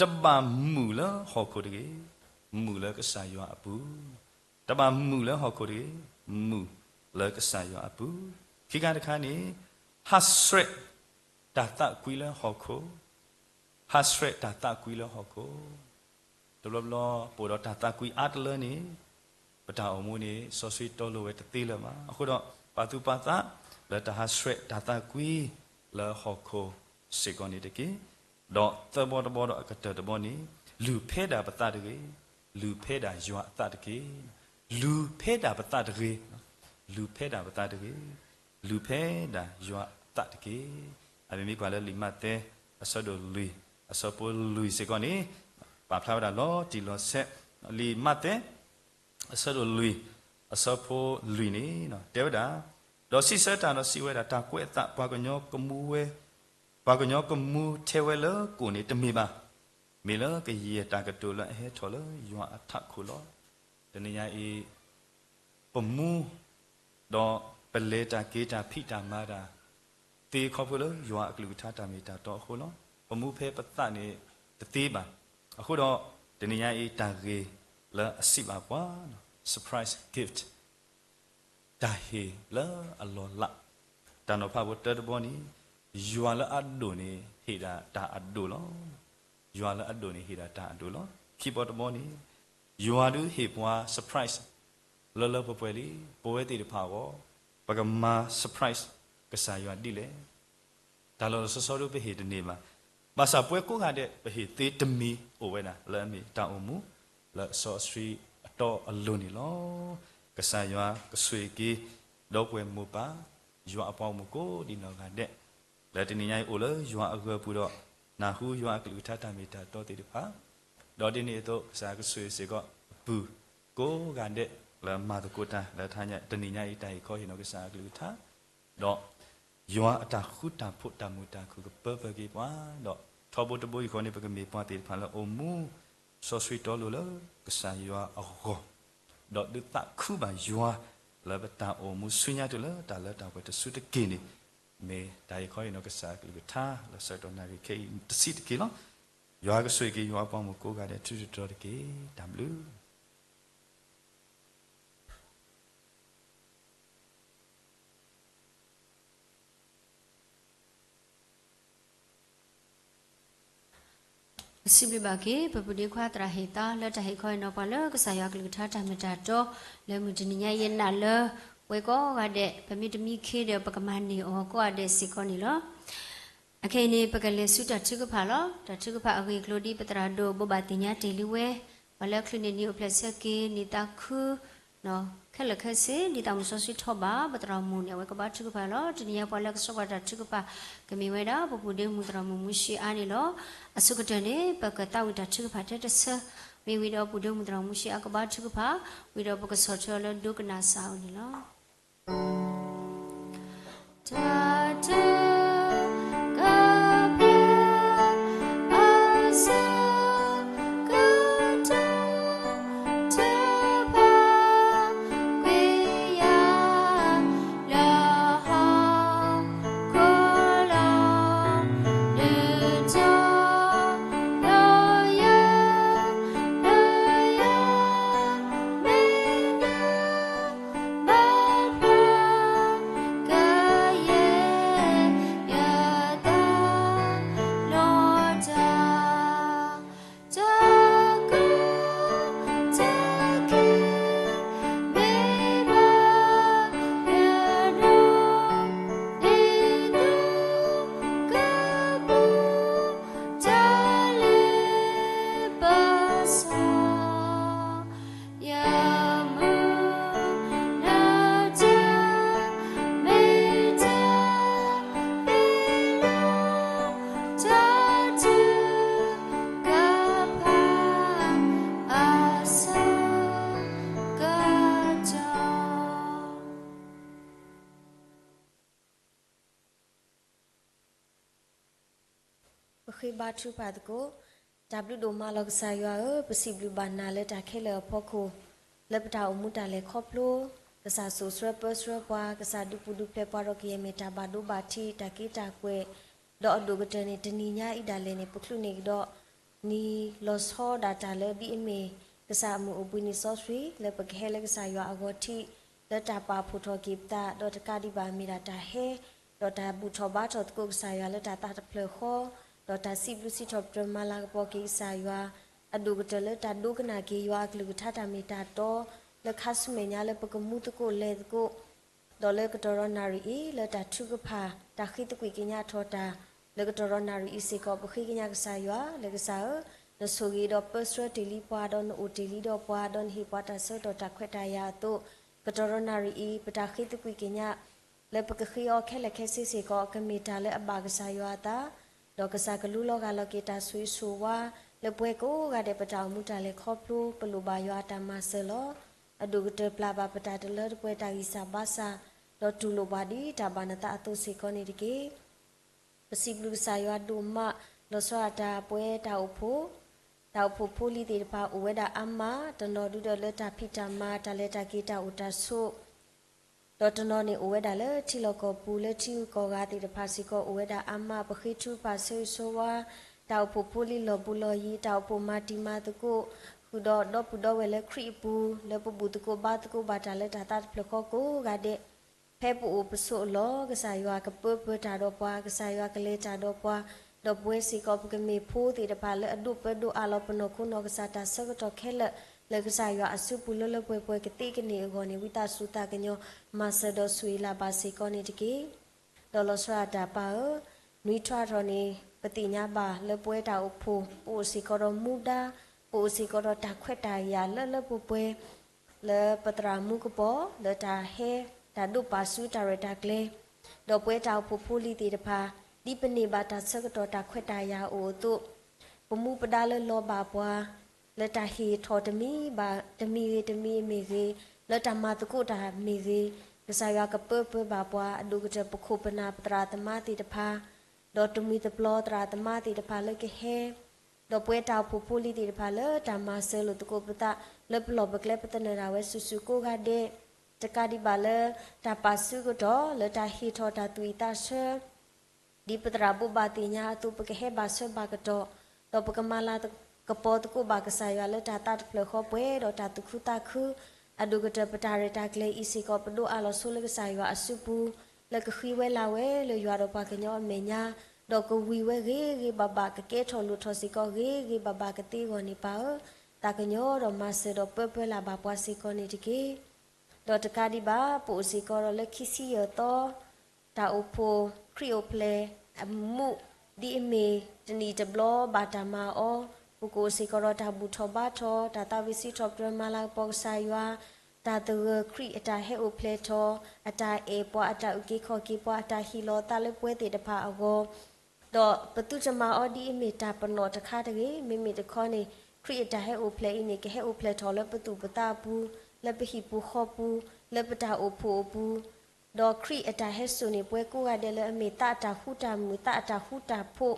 တဘၣ်မုာ်လၢဟီၣ်ခိၣ်တဂ့ၤ, မုာ်လၢကစၢ်ယွၤအပူၤ, တဘၣ်မုာ်လၢဟီၣ်ခိၣ်တဂ့ၤ, မုာ်လၢကစၢ်ယွၤအပူၤ, ခံခါတခါန့ၣ် ဟးဆှဲးတၢ်သးကွံလၢဟီၣ်ခိၣ် ဟးဆှဲးတၢ်သးကွံလၢဟီၣ်ခိၣ်, တဘျီဘျီ ပအိၣ်ဒီးတၢ်သးကွံအါတလၢန့ၣ် ပတၢ်အိၣ်မူန့ၣ် စီဆှံတီလိၤဝဲတသ့လၢၤဘၣ်. အဃိဒီး ပာ်သူၣ်ပာ်သး လၢတၢ်ဟးဆှဲးတၢ်သးကွံလၢဟီၣ်ခိၣ်စ့ၢ်ကီးန့ၣ်တက့ၢ်. ဒီးသၢဘီတဘီဒီးအကတၢၢ်တဘီန့ၣ် လုၢ်ဖဲဒၣ်ပသးတဂ့ၤ, လုၢ်ဖဲဒၣ်ယွၤအသးတက့ၢ်. လုၢ်ဖဲဒၣ်ပသးတဂ့ၤ, လုၢ်ဖဲဒၣ်ပသးတဂ့ၤ, လုၢ်ဖဲဒၣ်ယွၤအသးတက့ၢ်. အမ့မ့ၢ်ကွၢ်လၢလံာ်မးသဲ အဆၢဒိၣ်လွံၢ် အဆၢဖိလွံၢ်စ့ၢ်ကီးန့ၣ် ပာ်ဖျါဝဲဒၣ်လီၤတံၢ်လီၤဆဲး, လံာ်မးသဲ အဆၢဒိၣ်လွံၢ် အဆၢဖိလွံၢ်န့ၣ် တဲဝဲဒၣ်, ဒီးစံးဆၢတၢ်ဒီးစံးဝဲဒၣ်, တၢ်ကွဲးအသး ပှၤကညီကမူဝဲ, ပှၤကညီကမူထဲဝဲလၢကိၣ်န့ၣ်တမ့ၢ်ဘၣ်, မ့ၢ်လၢကယဲၢ်တၢ်ကတိၤလၢအဟဲထီၣ်လၢယွၤအထးခိၣ်လီၤ. တနံၤညါအံၤ ပမူ ဒီးပလဲၤတၢ်က့ၤတၢ်ဖံးတၢ်မၤတၢ် သ့ခီဖျိလၢယွၤအကလုၢ်ကထါတၢ်မ့ၢ်တၢ်တီအဃိလီၤ. ပမူဖဲပသးန့ၣ်တသ့ဘၣ်. အဃိဒီး တနံၤညါအံၤတၢ်ဂ့ၢ်လၢအစံးဘၣ်ပှၤ surprise gift တၢ်ဟ့ၣ်လၢအလီၤလး, တၢ်နီၤဖးဖိတၢတဘီန့ၣ် ယွၤလၢအဒိၣ်န့ၣ် ဟ့ၣ်ဒၣ်တၢ်အဒိၣ်လီၤ. ယွၤလၢအဒိၣ်န့ၣ် ဟ့ၣ်ဒၣ်တၢ်အဒိၣ်လီၤ. ခံဘီတဘီန့ၣ် ယွၤဒုးဟ့ၣ်ပှၤ surprise လၢလၢပှဲၤပှဲၤလံ. ပဝဲသ့ၣ်တဖၣ်အဂီၢ် ပကမၤ surprise ကစၢ်ယွၤဒ်လဲၣ်. တၢ်လီၤလီၤဆီဆီဒုးပဟ့ၣ်တန့ၢ်ဘၣ်. ဘၣ်ဆၣ်ပဝဲကိးဂၤဒဲး ပဟ့ၣ်သ့တမံၤအိၣ်ဝဲဒၣ် လၢအမ့ၢ်တၢ်အိၣ်မူ လၢစီဆှံအတီအလိၤန့ၣ်လီၤ. ကစၢ်ယွၤကဆိၣ်ဂ့ၤက့ၤ ဒီပုၢ်ဝဲၢ်မိၢ်ပၢ် ယွၤအပှၤဂီၢ်မုၢ်ကိးဒံးနီၢ်ဂၤဒဲး လၢတနံၤညါအံၤအိၣ်လၢယွၤအဂၢၤပူၤဒီး နၢ်ဟူယွၤအကလုၢ်ကထါတၢ်မ့ၢ်တၢ်တီသ့ၣ်တဖၣ်, ဒီးဒ်န့ၣ်အသိး ကစၢ်ကဆိၣ်ဂ့ၤစ့ၢ်ကီး အပုၢ်ကိးဂၤဒဲး လၢမၤသကိးတၢ်လၢတနံၤညါအံၤ တၢ်ဟ့ၣ်ခီဟ့ၣ်နီၤကစၢ်အကလုၢ်ကထါ, ဒီးယွၤအတၢ်ဃူတၢ်ဖိးတၢ်မုာ်တၢ်ခုၣ်ကပၢပၢက့ၤပှၤ, ဒီးထီဘိတဘိအံၤဃီန့ၣ် ပကမ့ၢ်ပှၤသ့ၣ်တဖၣ်လၢအိၣ်မူ စီဆှံတီလိၤလၢကစၢ်ယွၤအဂီၢ်, ဒီးဒုးသးခုဘၣ်ယွၤ လၢပတၢ်အိၣ်မူဆူညါတုၤလၢတၢ်လၢတၢ်ပှဲၤတစုတက့ၢ်န့ၣ်, မ့ၢ်တၢ်ဟ့ၣ်ခီဟ့ၣ်နီၤကစၢ်အကလုၢ်ကထါ လၢဆၢကတီၢ်နၣ်ရံၣ်ခဲအံၤတဆံးတက့ၢ်လီၤ. ယွၤကဆိၣ်ဂ့ၤက့ၤယွၤအပှၤဂီၢ်မုၢ်ကိးဂၤဒဲး ထူးထူးတီၤတီၤတက့ၢ်. တၢ်ဘျုးပစံးဘျုးဘၣ်က့ၤ ပပုၢ်ဒ့ခွါသရၣ်ဟ့ၣ်သါ လၢတၢ်ဟ့ၣ်ခီဟ့ၣ်နီၤပှၤလၢကစၢ်ယွၤအကလုၢ်ကထါတၢ်မ့ၢ်တၢ်တီ လၢမုၢ်တနံၤညါအံၤ နာ်လၢ ပဝဲကိးဂၤဒဲး ပမ့ၢ်တမံခ့ဒီး ပကမၤန့ၢ်အီၤကိးဂၤဒဲးစ့ၢ်ကီးန့ၣ်လီၤ. အခဲအံၤန့ၣ် ပကလဲၤဆူတၢ်ထုကဖၣ်လီၤ. တၢ်ထုကဖၣ်အဂ့ၢ်အကျိၤ ဒ်ပသရၣ်ဒိၣ်ဘိးဘၣ်သ့ၣ်ညါတ့ၢ်လံဝဲ, ပှၤလၢအချုးန့ၢ်နံၤအိၣ်ဖျဲၣ်ဆၢက့ၤ နံၤသးခု ခဲလၢာ်ခဲဆ့ ဒ်သိးမုၢ်စီဆှံထီၣ်ဘၣ် ပသရၣ်မုၣ်န့ၣ် အဝဲကဘါထုကဖၣ်လီၤ. တနံၤညါပှၤလၢကဆှၢပှၤတၢ်ထုကဖၣ် ကမ့ၢ်ဝဲဒၣ် ပပုၢ်ဒ့မုၣ်သရၣ်မုၣ်မူၡ့အါန့ၣ်လီၤ. အဆိကတၢၢ်န့ၣ် ပကသးဝံၣ်တၢ်ထုကဖၣ်ထဲတဆၢ, မ့ၢ်ဝံၤဒီးပုၢ်ဒ့မုၣ်သရၣ်မုၣ်မူၡ့အါကဘါထုကဖၣ်, ဝံၤဒီးပကဆီၣ်ထွဲအီၤလၢဒိကနၣ်စၢ်အအိၣ်န့ၣ်လီၤ. ဃ့ဘါထုကဖၣ်သကိး. တၢ်ဘျုးဒိၣ်မးလီၤကစၢ်ယွၤဧၢ, ပစံးဘျုးဘၣ်နၤလၢတၢ်ခဲလၢာ်အဖီခိၣ်, လၢပတၢ်အိၣ်မူတၢ်လဲၤခီဖျိ, ကစၢ်စိာ်ဆှၢပၢဆှၢပှၤ, ကစၢ်ဒုးပူၤဒုးဖျဲးပှၤဒီးကယဲၢ်မ့ၢ်တၢ်ဘၣ်ဒိဘၣ်ထံး တၢ်က့တၢ်ကွဲး, ဒီးအဒိၣ်ကတၢၢ်န့ၣ် တနံၤညါအံၤဒၣ်လဲာ်န့ၣ် ပချုးန့ၢ်ကဒီး နံၤလီၤဆီဒၣ်တၢ်လၢဒ်အမ့ၢ် ကစၢ်အမုၢ်အိၣ်ဘှံးနံၤစီဆှံ လၢပကဟဲလၢကစၢ်ယွၤအဂီၢ်ထံး လၢတၢ်ပာ်ဖှိၣ်ထီၣ်က့ၤပသး ဒီးတကးဒံးဘၣ်မ့ၢ်ဒၣ်တၢ်ဟဲ ဒီးတၢ်ဘူၣ်ထီၣ်ဘါထီၣ်သကိးကစၢ်ယွၤလၢတၢ်သးတဖျၢၣ်ဃီ, ဒီးတၢ်စံးဘျုးစံးထီၣ်ပတြၢၤမၤလၤကပီၤက့ၤကစၢ်ယွၤ, အဒိၣ်ကတၢၢ်လၢတၢ်ဒိကနၣ်က့ၤယွၤအကလုၢ်ကထါတၢ်မ့ၢ်တၢ်တီ, လၢခါဆူမဲာ်ညါလၢပကမူသကိးလဲၤသကိး ဒီးလၢကတီၢ်ဒီးနၣ်ရံၣ်အံၤ လၢတၢ်ထုကဖၣ် တၢ်ဃ့သကွံာ်ကညးထီၣ်တၢ် လၢကတီၢ်ဒီးနၣ်ရံၣ်အံၤစ့ၢ်ကီး ပဃ့ကညးကစၢ်ယွၤ လၢကစၢ်ဧၢ, နဆိၣ်ဂ့ၤဒီးပၢဆှၢတ့ၢ်လံပှၤ ဒီးနအိၣ်တ့ၢ်လံဒီးပှၤ ဒီးနဟ့ၣ်ပှၤတၢ်ဆၢကတီၢ်တၢ်ခွဲးတၢ်ယာ်အသိး, ကတီၢ်ဒီးနၣ်ရံၣ်အံၤ ပတၢ်ဃ့သကွံာ်ကညး လၢပကဃ့အီၤခဲလၢာ်ခဲဆ့စ့ၢ်ကီး ကမ့ၢ်တၢ်လၢအဘၣ်ကစၢ်ယွၤအသး, ဒီးကစၢ်ကလူလီၤဂာ်လီၤက့ၤတၢ်ဆိၣ်ဂ့ၤဆိၣ်ဝါ လၢပဝဲကိးဂၤဒဲးပတၢ်အိၣ်မူတၢ်လဲၤခီဖျိ ပလိၣ်ဘၣ်ယွၤအတၢ်မၤစၢၤလီၤ. အဒိၣ်ကတၢၢ်ပျၢ်ဘၣ်ပတၢ်တလၢတပှဲၤတၢ်ဂံၢ်စၢ်ဘါစၢ်, ဒီးတူၢ်လိာ်ဘၣ်ဒ်တၢ်ဘၣ်နသးအသိးစ့ၢ်ကီးန့ၣ်တက့ၢ်. ပစံးဘျုးကစၢ်ယွၤဒိၣ်မး လီၤဆီဒၣ်တၢ်ပဝဲတၢ်အိၣ်ဖှိၣ်, တၢ်အိၣ်ဖှိၣ်ဖိလံၤသ့ၣ်တဖၣ်အိၣ်ဝဲဒၣ်အါမး, တနီၤဒုဒီးလၢတၢ်ဖံးတၢ်မၤ တၢ်လဲၤတၢ်က့ၤတၢ်အိၣ်တၢ်ဆိး ဒီးတနီၤန့ၣ်အိၣ်ဝဲဒၣ်လၢထံလီၢ်ကီၢ်ပူၤ လၢထံဂုၤကီၢ်ဂၤသ့ၣ်တဖၣ်စ့ၢ်ကီးအိၣ်ဝဲဒၣ်အါမး, ပဃ့ထုကဖၣ်ဆၢဂ့ၤဆၢဝါ တၢ်အိၣ်ဖှိၣ်ဖိလံၤလီၢ်ဘူးလီၢ်ယံၤ, တၢ်အိၣ်ဖှိၣ်မၤတံၤမၤသကိး ဃုာ်ဒီးဒီပုၢ်ဒီဝဲၢ်လၢခရံာ်အပူၤ လၢပဘူၣ်သကိးဘါသကိးဘၣ်တၢ်လၢတၢ်သးတဖျၢၣ်ဃီကိးဂၤဒဲး ဖဲပအိၣ်ပဆိးအလီၢ် ကစၢ်ယွၤကပၢပၢၤတၢ်ဒီးပှၤ, ကစၢ်ယွၤကလဲၤတၢ်ဒီးပှၤ, ဒီးပဝဲစ့ၢ်ကီးပကမ့ၢ်ဖိသ့ၣ်တဖၣ်လၢအဒိးပၢဒိးအးလီၤပနီၢ်ခိနီၢ်ကစၢ်တၢ်ဆၢကတီၢ်ခဲလၢာ် လၢကစၢ်ယွၤအစုပူၤလၢလၢပှဲၤပှဲၤကသ့ကန့ၢ်အဂီၢ်န့ၣ် ဝံသးစူၤသးကညီၤ မၤစၢၤဒီးဆိၣ်ဂ့ၤလၢ်ဘၣ်စ့ၢ်ကီးန့ၣ်တက့ၢ်. ဒီးလီၤဆီဒၣ်တၢ်ပၢ်ဧၢ, နွံထွါထီၣ်န့ၣ် ပသ့ၣ်ညါဘၣ်လၢပဝဲတၢ်အိၣ်ဖှိၣ် ပအိၣ်စ့ၢ်ကီးဒီးမူဒါ, ပအိၣ်စ့ၢ်ကီးဒီးတၢ်ခွဲးတၢ်ယာ်လၢလၢပှဲၤပှဲၤ လၢပသရၣ်မူကပီၤ လၢတၢ်ဟဲ တၢ်ဒိးပာ်စုတၢ်ရဲၣ်တၢ်ကျဲၤ, ဒီးပဝဲတၢ်အိၣ်ဖှိၣ်ဖိလံၤသ့ၣ်တဖၣ် ဒ်ပန့ၢ်ဘၣ်တၢ်ဆၢကတီၢ်တၢ်ခွဲးတၢ်ယာ်အအိၣ်အသိး, ပမူပဒါလၢလီၤဘၣ်ပှၤ လၢတၢ်ဟ့ၣ်ထီၣ်တမံၤဘၣ်တမံၤဂ့ၤတမံၤမ့ၢ်ဂ့ၤ, လၢတၢ်မၤသကိးတၢ်မ့ၢ်ဂ့ၤ, ကစၢ်ယွၤကပၢပၢၤဘၣ်ပှၤ အဒိၣ်ကတၢၢ်ပခိၣ်ပနၢ်ပသရၣ်သမါသ့ၣ်တဖၣ် ဒီးတမှံၤတပျီၤသရၣ်သမါသ့ၣ်တဖၣ်လၢကဟဲ ဒီးပဝဲတၢ်အိၣ်ဖှိၣ်ဖိလံၤသ့ၣ်တဖၣ်လၢတၢ်မၤစၢၤလိာ်သကိးပသး လၢပလီၢ်ပကျဲပသနၢၣ်ဒၣ်ဝဲစုာ်စုာ်ကိးဂၤဒဲး, တကးဒံးဘၣ်လၢ တၢ်ပာ်စုကတီၢ် လၢတၢ်ဟ့ၣ်ထီၣ်တၢ်သူၣ်ဝံၣ်သးဆၢ ဒ်ပသရၣ်ဘိးဘၣ်သ့ၣ်ညါအသိး ပကဟဲဘၣ်ဆၢဘၣ်ကတီၢ်, ဒီးပကမၤလၤကပီၤသကိးဘၣ်ကစၢ်ယွၤလၢတၢ်သးတဖျၢၣ်ဃီပှဲၤဒီးတၢ်သူၣ်ခုသးခု, အဒိၣ်ကတၢၢ်ပတၢ်ရဲၣ်တၢ်ကျဲၤအံၤစ့ၢ်ကီး ပဒိးအးလီၤဆိလၢကစၢ်ယွၤအစုပူၤ, လၢကဃ့ဝဲလၢ်ဝဲလၢယွၤဒီးပှၤကညီအမဲာ်ညါ, ဒီးကဝံၤဝဲဂ့ၤဂ့ၤဘၣ်ဘၣ် ကကဲထီၣ်လိၣ်ထီၣ်စ့ၢ်ကီးဂ့ၤဂ့ၤဘၣ်ဘၣ်ကသ့အဂီၢ်န့ၣ် ပၢ်ဧၢ, သးကညီၤဒီးမၤစၢၤဒီးပၢပၢလၢ်ဘၣ်ပှၤစ့ၢ်ကီးန့ၣ်တက့ၢ်. ဒီးတကးဒံးဘၣ် ပအိၣ်စ့ၢ်ကီးဒီးလၢခံဆံယဲၢ်သီ တၢ်အိၣ်ဖှိၣ်ခရံာ်အိၣ်ဖျဲၣ်အမူး ဒ်အမ့ၢ်တနံၣ်တဘျီဘၣ်တၢ်မၤအီၤ, ပကအိၣ်စ့ၢ်ကီးဒီးတၢ်ဘူၣ်ထီၣ်ဘါထီၣ် တၢ်သးဝံၣ်စံးထီၣ်ပတြၢၤမၤလၤကပီၤကစၢ်ယွၤ, တၢ်သဂၢၢ်ခရံာ်အတၢ်ဟဲအိၣ်ဖျဲၣ်ထီၣ်, အတၢ်အဲၣ်ပှၤ အတၢ်အုၣ်က့ၤခီၣ်က့ၤပှၤ အတၢ်ဟ့ၣ်လီၤအသးလၢပဝဲသ့ၣ်တဖၣ်အဂီၢ် ဒီးပသုတမၤအီၤဒ်အမ့ၢ်တၢ်ပနီၣ်တခါတဂ့ၤ, မ့မ့ၢ်တခီန့ၣ် ခရံာ်အတၢ်ဟဲအိၣ်ဖျဲၣ်အံၤန့ၣ် ကဟဲအိၣ်ဖျဲၣ်ထီၣ်လၢပသူၣ်ပသးအပူၤ, လၢပဟံၣ်ပူၤဃီပူၤ, လၢပတၢ်အိၣ်ဖှိၣ်အပူၤ, ဒီးခရံာ်အတၢ်ဟဲစိာ်န့ၢ်ပှၤကိးဂၤဒဲးလၢအမ့ၢ်သးအတၢ်ဃူတၢ်မုာ် သးအတၢ်ဃူတၢ်ဖိး,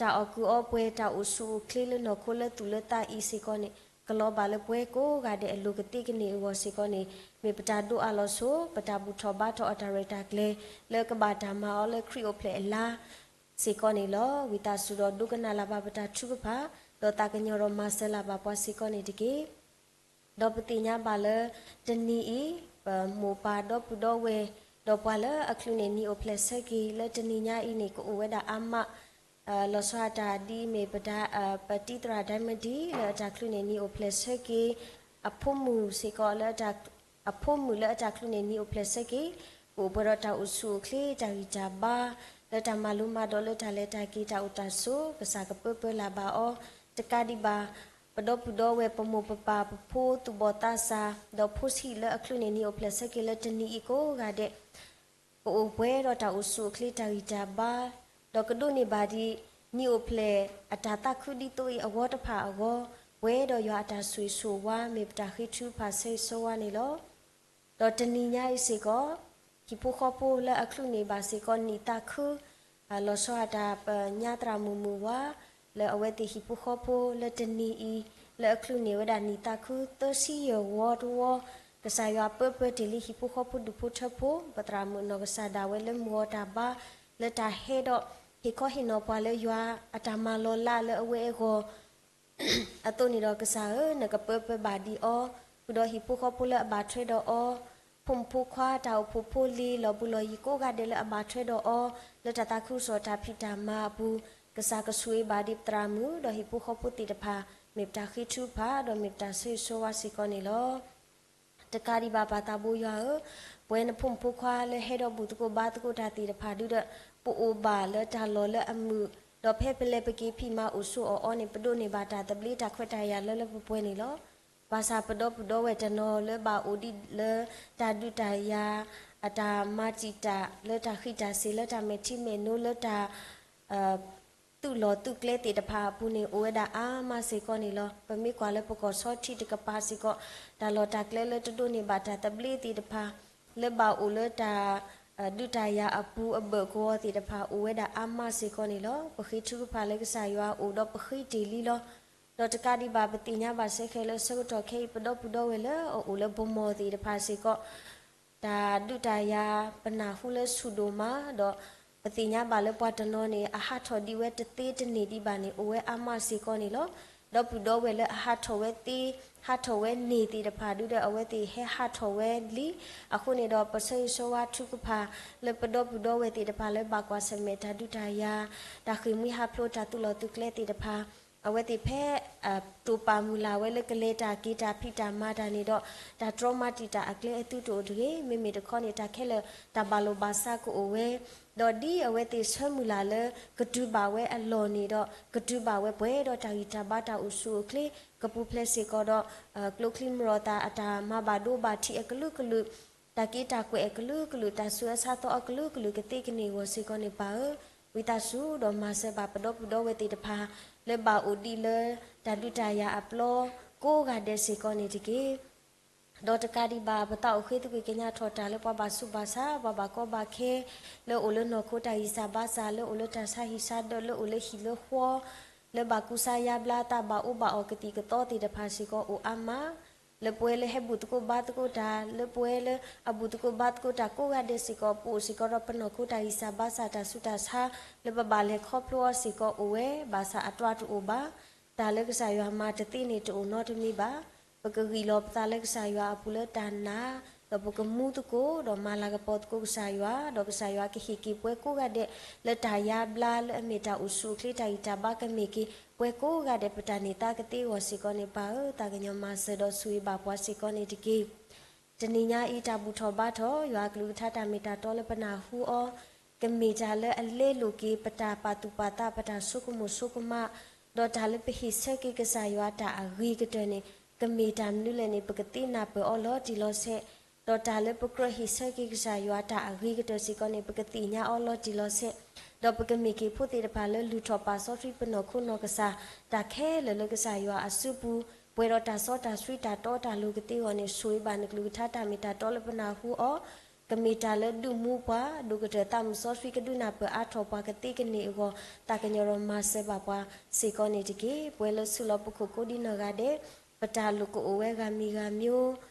တၢ်အီၣ်ကုၢ်အီပှဲၤ တၢ်အိၣ်ဆူၣ်အိၣ်ချ့လၢနီၢ်ခိလၢသူၣ်လၢသးအံၤစ့ၢ်ကီးန့ၣ် ကလီၤဘၣ်လၢပှၤကိးဂၤဒဲးအလိၤကသ့ကန့ၢ်အဂီၢ်စ့ၢ်ကီးန့ၣ် မ့ၢ်ပတၢ်ဒိးအးလီၤဆိ ပတၢ်ဘူၣ်ထီၣ်ဘါထီၣ်အတၢ်ရဲၣ်တၢ်ကျဲၤ လၢကဘၣ်တၢ်မၤအီၤလၢခရံာ်အိၣ်ဖျဲၣ်အလါ စ့ၢ်ကီးန့ၣ်လီၤ. ဝံသးစူၤဒီးဒိကနၣ်လၢ်ဘၣ်ပတၢ်ထုကဖၣ်, ဒီးသးကညီၤဒီးမၤစၢၤလၢ်ဘၣ်ပှၤစ့ၢ်ကီးန့ၣ်တက့ၢ်. ဒီးပသ့ၣ်ညါဘၣ်လၢ တနံၤအံၤ ပမိၢ်ပၢ်ဒီပုၢ်ဒီဝဲၢ် ဒီးပှၤလၢအချုးန့ၢ်နံၣ်အိၣ်ဖျဲၣ်ဆၢက့ၤ လၢတနံၤညါအံၤန့ၣ် ကအိၣ်ဝဲဒၣ်အါမး လီၤဆီဒၣ်တၢ်ဒ်အမ့ၢ်ပတၢ် ပတံၤသရၣ်ဒဲမဒံ လၢအတၢ်ချုးန့ၢ်နံၣ်အိၣ်ဖျဲၣ်ဆၢက့ၤ အဖိမုၣ်စ့ၢ်ကီးလၢ အဖိမုၣ်လၢအတၢ်ချုးန့ၢ်နံၣ်အိၣ်ဖျဲၣ်ဆၢက့ၤ ကအိၣ်ပှဲၤဒီးတၢ်အိၣ်ဆူၣ်အိၣ်ချ့ တၢ်ဂံၢ်တၢ်ဘါ လၢတၢ်မၤလိမၤဒိးလၢတၢ်လဲၤတၢ်က့ၤတၢ်အိၣ်တၢ်ဆိး ကစၢ်ကပၢပၢလၢ်ဘၣ်အီၤ တကးဒံးဘၣ် ပဒီပုၢ်ဒီဝဲၢ် ပမိၢ်ပပၢ် ပဖိသူၣ်ဘီၣ်သးစၢ် ဒီးဖိဆံးလၢအချုးန့ၢ်နံၣ်အိၣ်ဖျဲၣ်ဆၢက့ၤလၢတနံၤအံၤကိးဂၤဒဲး ကအိၣ်ပှဲၤဒီးတၢ်အိၣ်ဆူၣ်အိၣ်ချ့ တၢ်ဂံၢ်တၢ်ဘါ ဒီးကဒိးန့ၢ်ဘၣ်ဒံး နံၣ်အိၣ်ဖျဲၣ်အတၢ်သးခုဒ်သိးအံၤအဂီၢ်တဖၣ်အဂီၢ် ပှဲၤဒီးယွၤအတၢ်ဆိၣ်ဂ့ၤဆိၣ်ဝါ မ့ၢ်ပတၢ်ဃ့ထုကဖၣ်ဆၢဂ့ၤဆၢဝါန့ၣ်လီၤ. ဒီးတနံၤညါအံၤစ့ၢ်ကီး ဟံၣ်ဖိဃီဖိလၢအချုးန့ၢ်ဘၣ်စ့ၢ်ကီးနံၣ်သးခု လီၤဆီအတၢ်ပညါသရၣ်မုၣ်မုၢ်ဝါ လၢအဝဲသ့ၣ်ဟံၣ်ဖိဃီဖိလၢတနံၤအံၤ လၢအချုးန့ၢ်ဝဲဒၣ်နံၣ်သးခုသၢဆံယဲၢ်ဝီတဝီ, ကစၢ်ယွၤပၢပၢတ့ၢ်လံဟံၣ်ဖိဃီဖိဒူၣ်ဖိထၢဖိ, ပသရၣ်မုၣ်နီၢ်ကစၢ်ဒၣ်ဝဲလၢမုၢ်ဂီၤတၢ်ဘါ လၢတၢ်ဟဲဒီး ဟ့ၣ်ခီဟ့ၣ်နီၤပှၤလၢယွၤအတၢ်မၤလီၤလးလၢအဝဲအဂီၢ် အသိးန့ၣ်ဒီးကစၢ်ဧၢ, နကပၢပၢဘၣ်ဒံးအီၤ, ဃုာ်ဒီးဟံၣ်ဖိဃီဖိလၢအဘၣ်ထွဲဒီးအီၤ, ဖိမုၣ်ဖိခွါတၢ်အိၣ်ဖှိၣ်ဖိလံၤ လီၢ်ဘူးလီၢ်ယံၤကိးဂၤဒဲးလၢအဘၣ်ထွဲဒီးအီၤ, လၢတၢ်သးခုကစီၣ်တၢ်ဖံးတၢ်မၤအပူၤ, ကစၢ်ကဆိၣ်ဂ့ၤဘၣ်ဒံးပသရၣ်မုၣ် ဒီးဟံၣ်ဖိဃီဖိသ့ၣ်တဖၣ် မ့ၢ်ပတၢ်ဃ့ထုကဖၣ် ဒီးမ့ၢ်ပတၢ်ဆၢဂ့ၤဆၢဝါစ့ၢ်ကီးန့ၣ်လီၤ. တကးဒံးဘၣ်ပၢ်သးဘိယွၤဧၢ, ပဝဲနဖိမုၣ်ဖိခွါလၢဟဲဒီးဘူၣ်သကိးဘါသကိးတၢ်သ့ၣ်တဖၣ်ဒုဒီး ပအိၣ်ဘၣ်လၢတၢ်လီၢ်လၢအမုာ်, ဒီးဖဲပလဲၤပက့ၤဖံးမၤအိၣ်ဆိးအီၣ်အီန့ၣ် ပဒိးန့ၢ်ဘၣ်တၢ်သဘျ့တၢ်ခွဲးတၢ်ယာ်လၢလၢပှဲၤပှဲၤန့ၣ်လီၤ. ဘၣ်ဆၣ်ပဒီပုၢ်ဒီဝဲၢ်တနီၤလၢဘၣ်အိၣ်ဒံးလၢတၢ်ဒုးတၢ်ယၤ အတၢ်မၤတံာ်တာ် လၢတၢ်ဃံးတၢ်စ့ၤ လၢတၢ်မဲာ်ထံမဲာ်နိ လၢတၢ် သုးလီၢ်သုးကျဲသ့ၣ်တဖၣ်အပူၤန့ၣ် အိၣ်ဝဲဒၣ်အါမးစ့ၢ်ကီးန့ၣ်လီၤ. ပမ့ၢ်ကွၢ်လၢပကီၢ်ဆီထံးတကပၤစ့ၢ်ကီး တၢ်လီၢ်တၢ်ကျဲလၢတဒိးန့ၢ်ဘၣ်တၢ်သဘျ့သ့ၣ်တဖၣ် လၢဘၣ်အိၣ်လၢတၢ် ဒုးတၢ်ယၤအပူၤအဘၢၣ်ကဝီၤသ့ၣ်တဖၣ် အိၣ်ဝဲဒၣ်အါမးစ့ၢ်ကီးန့ၣ်လီၤ. ပဃ့ထုကဖၣ်လၢကစၢ်ယွၤအိၣ်ဒီးပဃ့တ့ၢ်လံလီၤ. ဒီးတကးဒံးဘၣ် ပသ့ၣ်ညါဘၣ်စ့ၢ်ကီးလၢဆၢကတီၢ်ခဲအံၤ ပဒီပုၢ်ဒီဝဲၢ်လၢအအိၣ်လၢဗိၣ်မီၢ်သ့ၣ်တဖၣ်စ့ၢ်ကီး တၢ်ဒုးတၢ်ယၤ ပနၢ်ဟူလၢဆူၣ်ဒိၣ်မး, ဒီးပသ့ၣ်ညါဘၣ်လၢပှၤတနီၤန့ၣ် အဟးထီၣ်ဒံးဝဲတသ့တန့ၢ်ဒံးဘၣ်န့ၣ် အိၣ်ဝဲအါမးစ့ၢ်ကီးန့ၣ်လီၤ. ဒီပုၢ်ဒီဝဲၢ်လၢအဟးထီၣ်ဝဲသ့ ဟးထီၣ်ဝဲန့ၢ်သ့ၣ်တဖၣ်ဒုဒီး အဝဲသ့ၣ်ဟဲဟးထီၣ်ဝဲလံ. အဃိန့ၣ်ဒီး ပဆၢဂ့ၤဆၢဝါထုကဖၣ် လၢပဒီပုၢ်ဒီဝဲၢ်သ့ၣ်တဖၣ်လၢဘၣ်ကွၢ်ဆၢၣ်မဲာ်တၢ်ဒုးတၢ်ယၤ တၢ်ဃ့ၢ်မှံဟးဖျိးတၢ်သုးလီၢ်သုးကျဲသ့ၣ်တဖၣ် အဝဲသ့ၣ်ဖဲ တိာ်ပာ်မုၢ်လၢ်ဝဲလၢကလဲၤတၢ်က့ၤတၢ်ဖံးတၢ်မၤတၢ်န့ၣ်ဒီး တၢ်တြီမၤတံာ်တာ်အကျဲအသုတအိၣ်တဂ့ၤ. မ့မ့ၢ်တခီန့ၣ် တၢ်ခဲလၢာ်တၢ်ဘၣ်လိာ်ဘၣ်စးကအိၣ်ဝဲ, ဒီးဒ်အဝဲသ့ၣ်ဆၢမုၢ်လၢ်လၢ ကတုၤဘၣ်ဝဲအလီၢ်န့ၣ်ဒီး ကတုၤဘၣ်ဝဲပှဲၤဒီးတၢ်ဂံၢ်တၢ်ဘါတၢ်အိၣ်ဆူၣ်အိၣ်ချ့ ကပူၤဖျဲးစ့ၢ်ကီးဒီး ကျိချံမျိာ်သၣ်အတၢ်မၤဘၣ်ဒိဘၣ်ထံးအကလုာ်ကလုာ် တၢ်က့ၤတၢ်ကွဲးအကလုာ်ကလုာ် တၢ်ဆူးအါဆါသီအကလုာ်ကလုာ်ကသ့ကန့ၢ်အဂီၢ်စ့ၢ်ကီးန့ၣ် ပၢ်ဧၢ, ဝံသးစူၤဒီးမၤစၢၤဘၣ်ပဒီပုၢ်ဒီဝဲၢ်သ့ၣ်တဖၣ် လၢဘၣ်အိၣ်ဒံးလၢ တၢ်ဒုးတၢ်ယၤအပျီ ကိးဂၤဒဲးစ့ၢ်ကီးန့ၣ်တက့ၢ်. ဒီးတကးဒံးဘၣ် ပသးအိၣ်ဃ့သကွံာ်ကညးထီၣ်တၢ်လၢပှၤဘၣ်ဆူးဘၣ်ဆါ ပှၤဘၣ်ကီဘၣ်ခဲ လၢအိၣ်လၢနီၢ်ခိတၢ်ဂံၢ်စၢ်ဘါစၢ် လၢအိၣ်လၢတၢ်ဆါဟံၣ်ဆါဒၢး လၢအိၣ်လၢဟံၣ်လၢဃီ လၢဘၣ်ကူစါယါဘျါသး ဘၣ်အိၣ်ဘၣ်အီၣ်ကသံၣ်ကသီသ့ၣ်တဖၣ်စ့ၢ်ကီးအိၣ်အါမး လၢပဝဲလၢဟဲဘူၣ်သကိးဘါသကိးတၢ် လၢပဝဲလၢအဘူၣ်သကိးဘါသကိးတၢ်ကိးဂၤဒဲးစ့ၢ်ကီး ပအိၣ်စ့ၢ်ကီးဒီးပနီၢ်ခိတၢ်ဂံၢ်စၢ်ဘါစၢ် တၢ်ဆူးတၢ်ဆါ လၢပဘၣ်လဲၤခီဖျိအီၤစ့ၢ်ကီးအိၣ်ဝဲ ဘၣ်ဆၣ်အတြၢ်တအိၣ်ဘၣ်. တၢ်လၢကစၢ်ယွၤမၤတသ့န့ၣ် တအိၣ်နီတမံၤဘၣ်. ပကဂံၢ်လီၤပသးလၢကစၢ်ယွၤအပူၤလၢတၢ်နာ် ဒီးပကမူသကိး ဒီးမၤလၤကပီၤသကိးကစၢ်ယွၤ ဒီးကစၢ်ယွၤကဟ့ၣ်က့ၤပှၤကိးဂၤဒဲး လၢတၢ်ယါဘျါလၢအမ့ၢ်တၢ်အိၣ်ဆူၣ်အိၣ်ချ့တၢ်ဂံၢ်တၢ်ဘါကမ့ၢ်က့ၤ ပှၤကိးဂၤဒဲးပတၢ်န့ၢ်သါကသ့အဂီၢ်စ့ၢ်ကီးန့ၣ် ပၢ်ဧၢ, သးကညီၤမၤစၢၤဒီးဆိၣ်ဂ့ၤဘၣ်ပှၤစ့ၢ်ကီးန့ၣ်တက့ၢ်. တနံၤညါအံၤ တၢ်ဘူၣ်ထီၣ်ဘါထီၣ် ယွၤအကလုၢ်ကထါတၢ်မ့ၢ်တၢ်တီလၢပနၢ်ဟူအီၤ ကမ့ၢ်တၢ်လၢအလဲလိာ်က့ၤ ပတၢ်ပာ်သူၣ်ပာ်သး ပတၢ်ဆိကမိၣ်ဆိကမး, ဒီးတၢ်လၢပဟ့ၣ်ဆၢက့ၤကစၢ်ယွၤတၢ်အဂ့ၤကတၢၢ်န့ၣ် ကမ့ၢ်တၢ်မနုၤလဲၣ်န့ၣ် ပကသ့နၢ်ပၢၢ်အီၤလီၤတံၢ်လီၤဆဲး, ဒီးတၢ်လၢပကြၢးဟ့ၣ်ဆၢက့ၤကစၢ်ယွၤတၢ်အဂ့ၤကတၢၢ်စ့ၢ်ကီးန့ၣ် ပကသ့ၣ်ညါအီၤလီၤတံၢ်လီၤဆဲး, ဒီးပကမ့ၢ်က့ၤဖိသ့ၣ်တဖၣ်လၢလူၤထီၣ်ပာ်စီဆှံပနီၢ်ခိနီၢ်ကစၢ် တၢ်ခဲလၢာ်လၢကစၢ်ယွၤအစုပူၤ ပှဲၤဒီးတၢ်စီတၢ်ဆှံတၢ်တီတၢ်လိၤကသ့အဂီၢ်န့ၣ် ဆိၣ်ဂ့ၤဘၣ်နကလုၢ်ကထါတၢ်မ့ၢ်တၢ်တီလၢပနၢ်ဟူအီၤ, ကမ့ၢ်တၢ်လၢဒုးမူပှၤ ဒိၣ်ကတၢၢ်သးမုၣ်စီဆှံကဒုးနၢ်ပၢၢ်အါထီၣ်ပှၤကသ့ကန့ၢ်အဂီၢ် သးကညီၤဒီးမၤစၢၤဘၣ်ပှၤစ့ၢ်ကီးန့ၣ်တက့ၢ်. ပှဲၤလၢဆူၣ်လီၤပခိၣ်ကိးဒံနီၢ်ဂၤဒဲး ပတၢ်လိၣ်ကအိၣ်ဝဲဂၤမံၤဂၤမံၤ,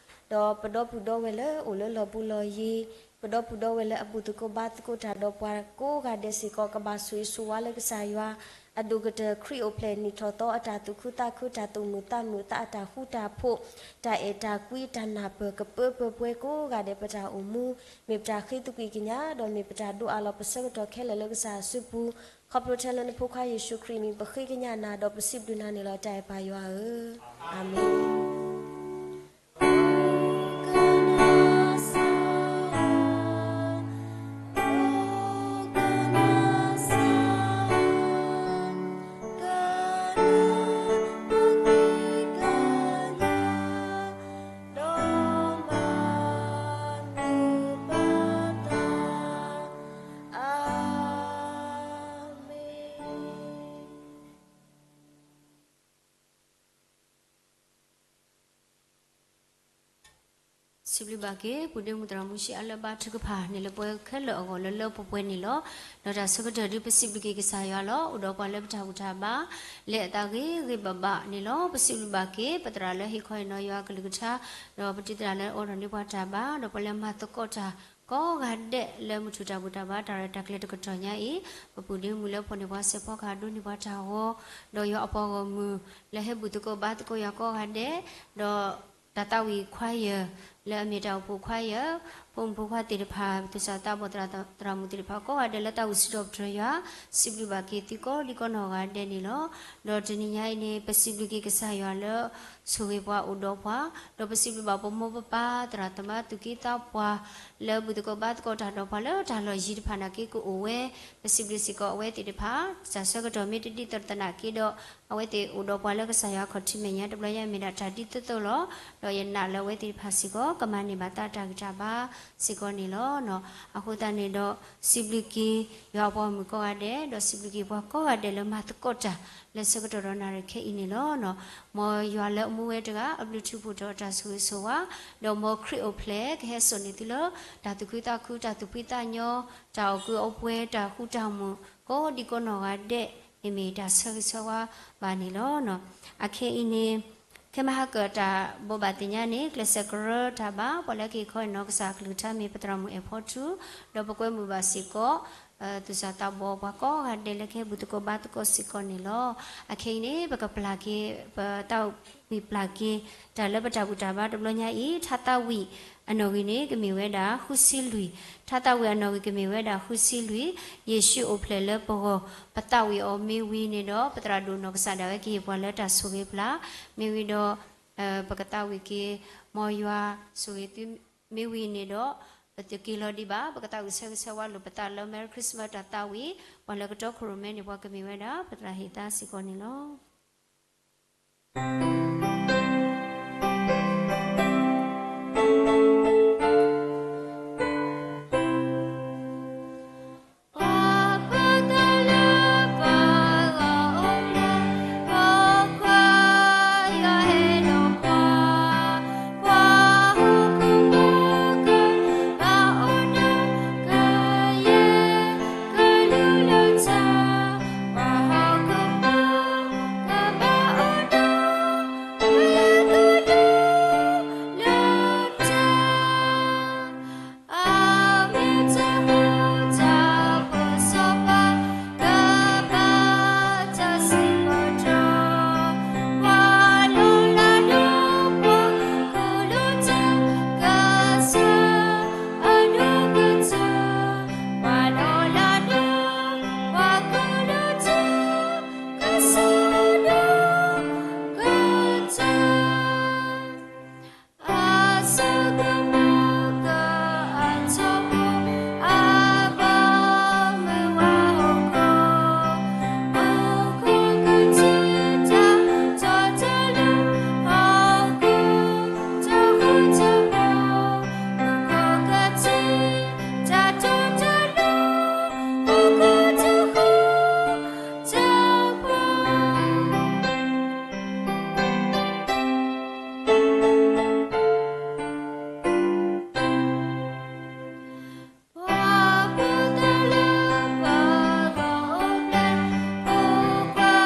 ဒီးပဒီပုၢ်ဒီဝဲၢ်လၢအိၣ်လၢလီၢ်ဘူးလီၢ်ယံၤ, ပဒီပုၢ်ဒီဝဲၢ်လၢအဘူၣ်သကိးဘါသကိးတၢ်ဒီးပှၤကိးဂၤဒဲးစ့ၢ်ကီး ကဘၣ်ဆိၣ်ဂ့ၤဆိၣ်ဝါလၢကစၢ်ယွၤ အဒိၣ်ကတၢၢ်ခရံာ်အိၣ်ဖျဲၣ်နံၣ်ထီၣ်သီအတၢ်သူၣ်ခုသးခု တၢ်သူၣ်မုာ်သးမုာ်သးအတၢ်ဃူတၢ်ဖိး တၢ်အဲၣ်တၢ်ကွံ တၢ်နၢ်ပၢၢ် ကပၢပၢပှဲၤကိးဂၤဒဲးပတၢ်အိၣ်မူ, မ့ၢ်ပတၢ်ဃ့သကွံာ်ကညး ဒီးမ့ၢ်ပတၢ်ဒိးအးလီၤပဆၢကတီၢ်ခဲလၢာ်လၢကစၢ်အစုပူၤ, ခီဖျိထဲလၢနဖိခွါယ့ၣ်ၡူးခရံာ်အမံၤ ပဃ့ကညးနၤ ဒီးပစံးဘျုးနၤန့ၣ်လီၤ တၢ်အဲၣ်ပၢ်ယွၤဧၢ, အၤမ့ၣ်. စံးဘျုးဘၣ်က့ၤ ပုၢ်ဒ့မုၣ်သရၣ်မုၣ် ရှံအါလၢဘါထုကဖၣ်န့ၣ် လၢပှဲၤခဲလၢာ်အဂီၢ် လၢလၢပှဲၤပှဲၤန့ၣ်လီၤ. ဒီးတၢ်ဆၢကတီၢ်ဒုး ပစံးဘျုးက့ၤကစၢ်ယွၤလီၤ. အိၣ်ဒီးပှၤလၢပတၢ်ဘူၣ်တၢ်ဘါ လဲၤအသးဂ့ၤဂ့ၤဘၣ်ဘၣ်န့ၣ်လီၤ. ပစံးဘျုးဘၣ်က့ၤ ပသရၣ်လၢဟ့ၣ်ခီဟ့ၣ်နီၤယွၤအကလုၢ်ကထါ, ဒီးပတံၤသရၣ်လၢအိးထီၣ်န့ၢ်ပှၤတၢ်ဘါ, ဒီးပှၤလၢမၤသကိးတၢ်ကိးဂၤဒဲး လၢမုၢ်ထူၣ်တၢ်ဘူၣ်တၢ်ဘါ တၢ်ရဲၣ်တၢ်ကျဲၤတကတီၢ်ညါအံၤ, ပပုၢ်ဒ့မုၣ်လၢဖီၣ်န့ၢ်ပှၤစဲးဖီကဟၣ် ဒိးန့ၢ်ပှၤတၢ်ဂီၤ, ဒီးယွၤအပှၤဂီၢ်မုၢ် လၢဟဲဘူၣ်သကိးဘါသကိးယွၤကိးဂၤဒဲး, ဒီး တၢ်သးဝံၣ်ခွါယၢ် လၢအမ့ၢ်တၢ်အိၣ်ဖှိၣ်ခွါယၢ်, ဖိမုၣ်ဖိခွါသ့ၣ်တဖၣ်, သူၣ်စၢ်သးဘီၣ်သရၣ်သရၣ်မုၣ်သ့ၣ်တဖၣ် ကိးဂၤဒဲးလၢတၢ်အိၣ်စံးထီၣ်ပတြၢၤယွၤ, စံးဘျုးဘၣ်က့ၤသုကိးဒံကိးနီၢ်ဂၤဒဲးန့ၣ်လီၤ. ဒီးတနံၤညါအံၤန့ၣ် ပစံးဘျုးက့ၤကစၢ်ယွၤလၢ ဆိၣ်ဂ့ၤပှၤအိၣ်ဒီးပှၤ, ဒီးပစံးဘျုးဘၣ်ပမိၢ်ပပၢ်သရၣ်သမါသူၣ်က့သးပှၢ် လၢဘူၣ်သကိးဘါသကိးတၢ်ဒီးပှၤလၢတၢ်လီၢ်ယံၤတဖၣ်နာ်က့ ကအိၣ်ဝဲ, ပစံးဘျုးစ့ၢ်ကီးအဝဲသ့ၣ်တဖၣ်, တၢ်ဆၢကတီၢ်မ့ၢ်တဒ်သိးသနာ်က့ဒီး အဝဲသ့ၣ်အိၣ်ဒီးပှၤလၢကစၢ်ယွၤအခီၣ်ထံးမဲာ်ညါတဘျီညါ မ့ၢ်ဒၣ်တၢ်ဒ်သိးသိးလီၤ. ဒီးယနာ်လၢအဝဲသ့ၣ်တဖၣ်စ့ၢ်ကီး ကမၤန့ၢ်ဘၣ်သးတၢ်ဂံၢ်တၢ်ဘါစ့ၢ်ကီးန့ၣ်လီၤ. အဃိသတးန့ၣ်ဒီး စံးဘျုးက့ၤယွၤအပှၤဂီၢ်မုၢ်ကိးဂၤဒဲး, ဒီးစံးဘျုးက့ၤပှၤကိးဂၤဒဲးလၢမၤသကိးတၢ် လၢဆၢကတီၢ်ဒီးနၣ်ရံၣ်ခဲအံၤန့ၣ်လီၤ. မ်ယွၤလၢအမူဝဲတဂၤ အဘျုးထူးဖှိၣ်ထီၣ်အတၢ်ဆိၣ်ဂ့ၤဆိၣ်ဝါ, ဒီးမ်ခရံာ်အိၣ်ဖျဲၣ်ကဟဲစိာ်န့ၢ်သုလၢ တၢ်သူၣ်ခုသးခု တၢ်သူၣ်ဖှံသးညီ, တၢ်အီၣ်ကုးအီပှဲၤ တၢ်ဃူတၢ်မုာ် ကိးဒံကိးနီၢ်ဂၤဒဲးန့ၣ် မ့ၢ်တၢ်ဆၢဂ့ၤဆၢဝါဘၣ်န့ၣ်လီၤ. အခဲအံၤန့ၣ် ခဲမဟါကၢၣ်တၢ်ဘိးဘၣ်သ့ၣ်ညါန့ၣ် ကျဲးစၢးကရၢတၢ်ဘါ ပှၤလၢကဟ့ၣ်ခီဟ့ၣ်နီၤကစၢ်အကလုၢ်ကထါမ့ၢ်ပသရၣ်မုၣ်အဲၣ်ဖီထူ, ဒီးပကွဲမုာ်ဘၣ်စ့ၢ်ကီး သူၣ်စၢ်သးဘီၣ်ပှၤကိးဂၤဒဲးလၢကဟဲဘူၣ်သကိးဘါသကိးစ့ၢ်ကီးန့ၣ်လီၤ. အခဲအံၤန့ၣ် ပကပျၢ်က့ၤ ပသးဝံၣ်ပျၢ်က့ၤ တၢ်လၢပတၢ်ဘူၣ်တၢ်ဘါတဘျီညါအံၤ ထါသးဝံၣ်အနီၣ်ဂံၢ်န့ၣ် ကမ့ၢ်ဝဲဒၣ်ဃုဆံလွံၢ်, ထါသးဝံၣ်အနီၣ်ဂံၢ်ကမ့ၢ်ဝဲဒၣ်ဃုဆံလွံၢ်, ယ့ၣ်ၡူးအိၣ်ဖျဲၣ်လၢပဂီၢ်, ပသးဝံၣ်အီၤမ့ၢ်ဝံၤန့ၣ်ဒီး ပသရၣ်ဒိၣ်နီၢ်ကစၢ်ဒၣ်ဝဲကဟ့ၣ်ပှၤလၢတၢ်ဆိၣ်ဂ့ၤပျၢ်, မ့ၢ်ဝံၤဒီး ပကသးဝံၣ်က့ၤ မ်ယွၤဆိၣ်ဂ့ၤသုမ့ၢ်ဝံၤန့ၣ်ဒီး ပတက့ၤလီၤဒံးဘၣ်, ပကသးဝံၣ်ဆၢဂ့ၤဆၢဝါလိာ်ပသးလၢ Merry Christmas တၢ်သးဝံၣ်, ပှၤလၢကတီခိၣ်ရိၣ်မဲန့ၣ် ပှၤကမ့ၢ်ဝဲဒၣ် ပသရၣ်ဟ့ၣ်သါစ့ၢ်ကီးန့ၣ်လီၤ.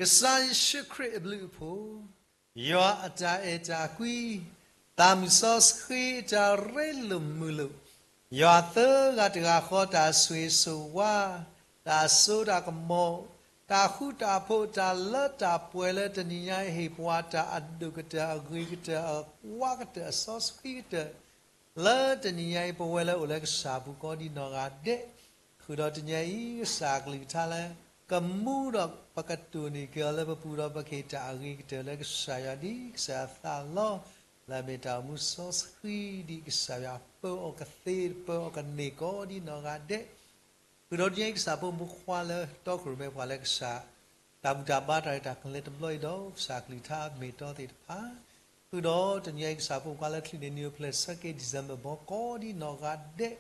ကစၢ်ယ့ၣ်ၡူးခရံာ်အဘျုးအဖှိၣ်, ယွၤအတၢ်အဲၣ်တၢ်ကွံ, သးမုၢ်စီဆှံအတၢ်ရ့လိာ်မုာ်လိာ်, ယွၤသၢဂၤတဂၤဃီတၢ်ဆိၣ်ဂ့ၤဆိၣ်ဝါ, တၢ်စိတၢ်ကမီၤ, တၢ်ဃူတၢ်ဖိး တၢ်လၢတၢ်ပှဲၤလၢတနံၤညါအံၤ ဟ့ၣ်ပှၤတၢ်အဒိၣ်ကတၢၢ် အဂ့ၤကတၢၢ် အဝါကတၢၢ် အစီဆှံကတၢၢ် လၢတနံၤညါအံၤ ပဝဲလၢအိၣ်လၢကစၢ်ပူၤကိးဒံးနီၢ်ဂၤဒဲး, ဃုာ်ဒီးတနံၤညါအံၤ ကစၢ်အကလုၢ်ကထါလၢ ကမူဒီးပကတိၢ်န့ၢ်က့ၤအီၤလၢပပူၤဒီး ပကဟ့ၣ်တၢ်အဂ့ၤကတၢၢ်လၢကစၢ်ယွၤ ဒ်ကစၢ်ယွၤသးလီ, လၢအမ့ၢ်တၢ်အိၣ်မူစီဆှံ ဒ်ကစၢ်ယွၤပၢအီၤကသ့ ပၢအီၤကန့ၢ်ကိးဒံးနီၢ်ဂၤဒဲး ဃုာ်ဒီးတနံၤအံၤကစၢ်ဖိမုၣ်ဖိခွါလၢတီခိၣ်ရိၣ်မဲပှၤလၢကစၢ် တၢ်ဘူၣ်တၢ်ဘါတၢ်ရဲၣ်တၢ်ကျဲၤတဘျီအံၤဒီး ကစၢ်ကလုၢ်ကထါမ့ၢ်တီသ့ၣ်တဖၣ်, ဃုာ်ဒီးတနံၤအံၤကစၢ်ဖိခွါလၢချံးန့ၢ်နံၣ်အိၣ်ဖျဲၣ်ဆၢက့ December ဘီကိးဒံနီၢ်ဂၤဒဲး,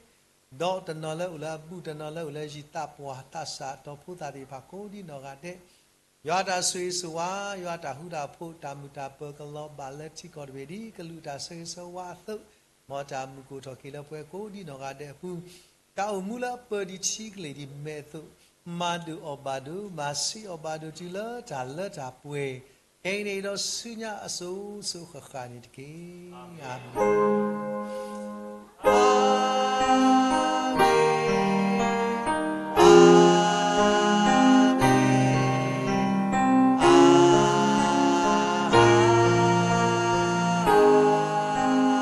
ဒီးတနီၤလၢအိၣ်လၢအဘူး တနီၤလၢအိၣ်လၢယံၤ သးပှၢ်သးစၢ် တီၢ်ဖိသၣ်သ့ၣ်တဖၣ်ကိးဒံနီၢ်ဂၤဒဲး, ယွၤအတၢ်ဆိၣ်ဂ့ၤဆိၣ်ဝါ ယွၤအတၢ်ဃူတၢ်ဖိး တၢ်မုာ်တၢ်ပၢၤကလီၤဘၣ်လၢထံကီၢ်တဘ့ၣ် ဒ်ကလူးအတၢ်ဆၢဂ့ၤဆၢဝါအသိး, မ်တၢ်မုာ်ကအိၣ်ထီၣ်က့ၤလၢပှၤကိးဒံနီၢ်ဂၤဒဲးအပူၤ, တၢ်အိၣ်မူလၢအပၢၢ်ဒံးထံကလ့ၢ်ဒံးမဲာ်အသိး, မၤဒုးအီၣ်ဘၣ်ဒိး မၤဆံးအီၣ်ဘၣ်ဒိးတုၤလၢတၢ်လၢတၢ်ပှဲၤ, ခဲအံၤန့ၣ်ဒီးဆူညါအစိၤစိၤဃၣ်ဃၣ်န့ၣ်တက့ၢ်. အၤမ့ၣ်, အၤမ့ၣ်, အၤမ့ၣ်. မ်ယွၤ ဘၣ်ထီၣ်အမ့ၢ်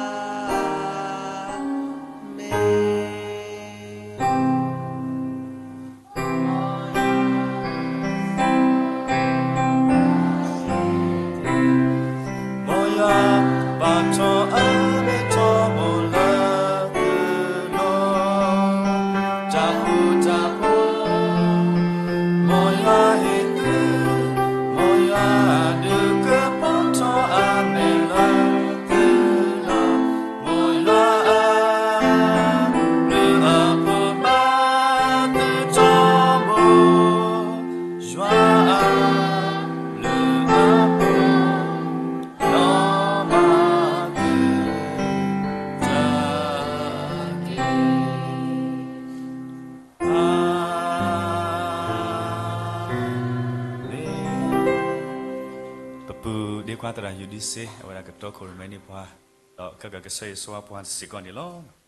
ထီဘိလၢသုလီၢ်, တၢ်ဃူတၢ်ဖိး, မ်ယွၤဟ့ၣ်သု, မ်ယွၤဒုးကဖီထီၣ်အမဲာ်လၢသုလီၢ်, မ်ယွၤအ ဘျုးအဖှိၣ်ဘၣ်သုထီဘိ, ယွၤအဘျုးအဖှိၣ် လီၤဘၣ်သုတက့ၢ်. အၤမ့ၣ်. ပပုၢ်ဒ့ခွါသရၣ်ယူၤဒံစ့ အဝဲဒၣ်ကတီခိၣ်ရိၣ်မဲန့ၢ်ပှၤ, ဒီးခဲကကဆၢဂ့ၤဆၢဝါပှၤစ့ၢ်ကီးန့ၣ်လီၤ.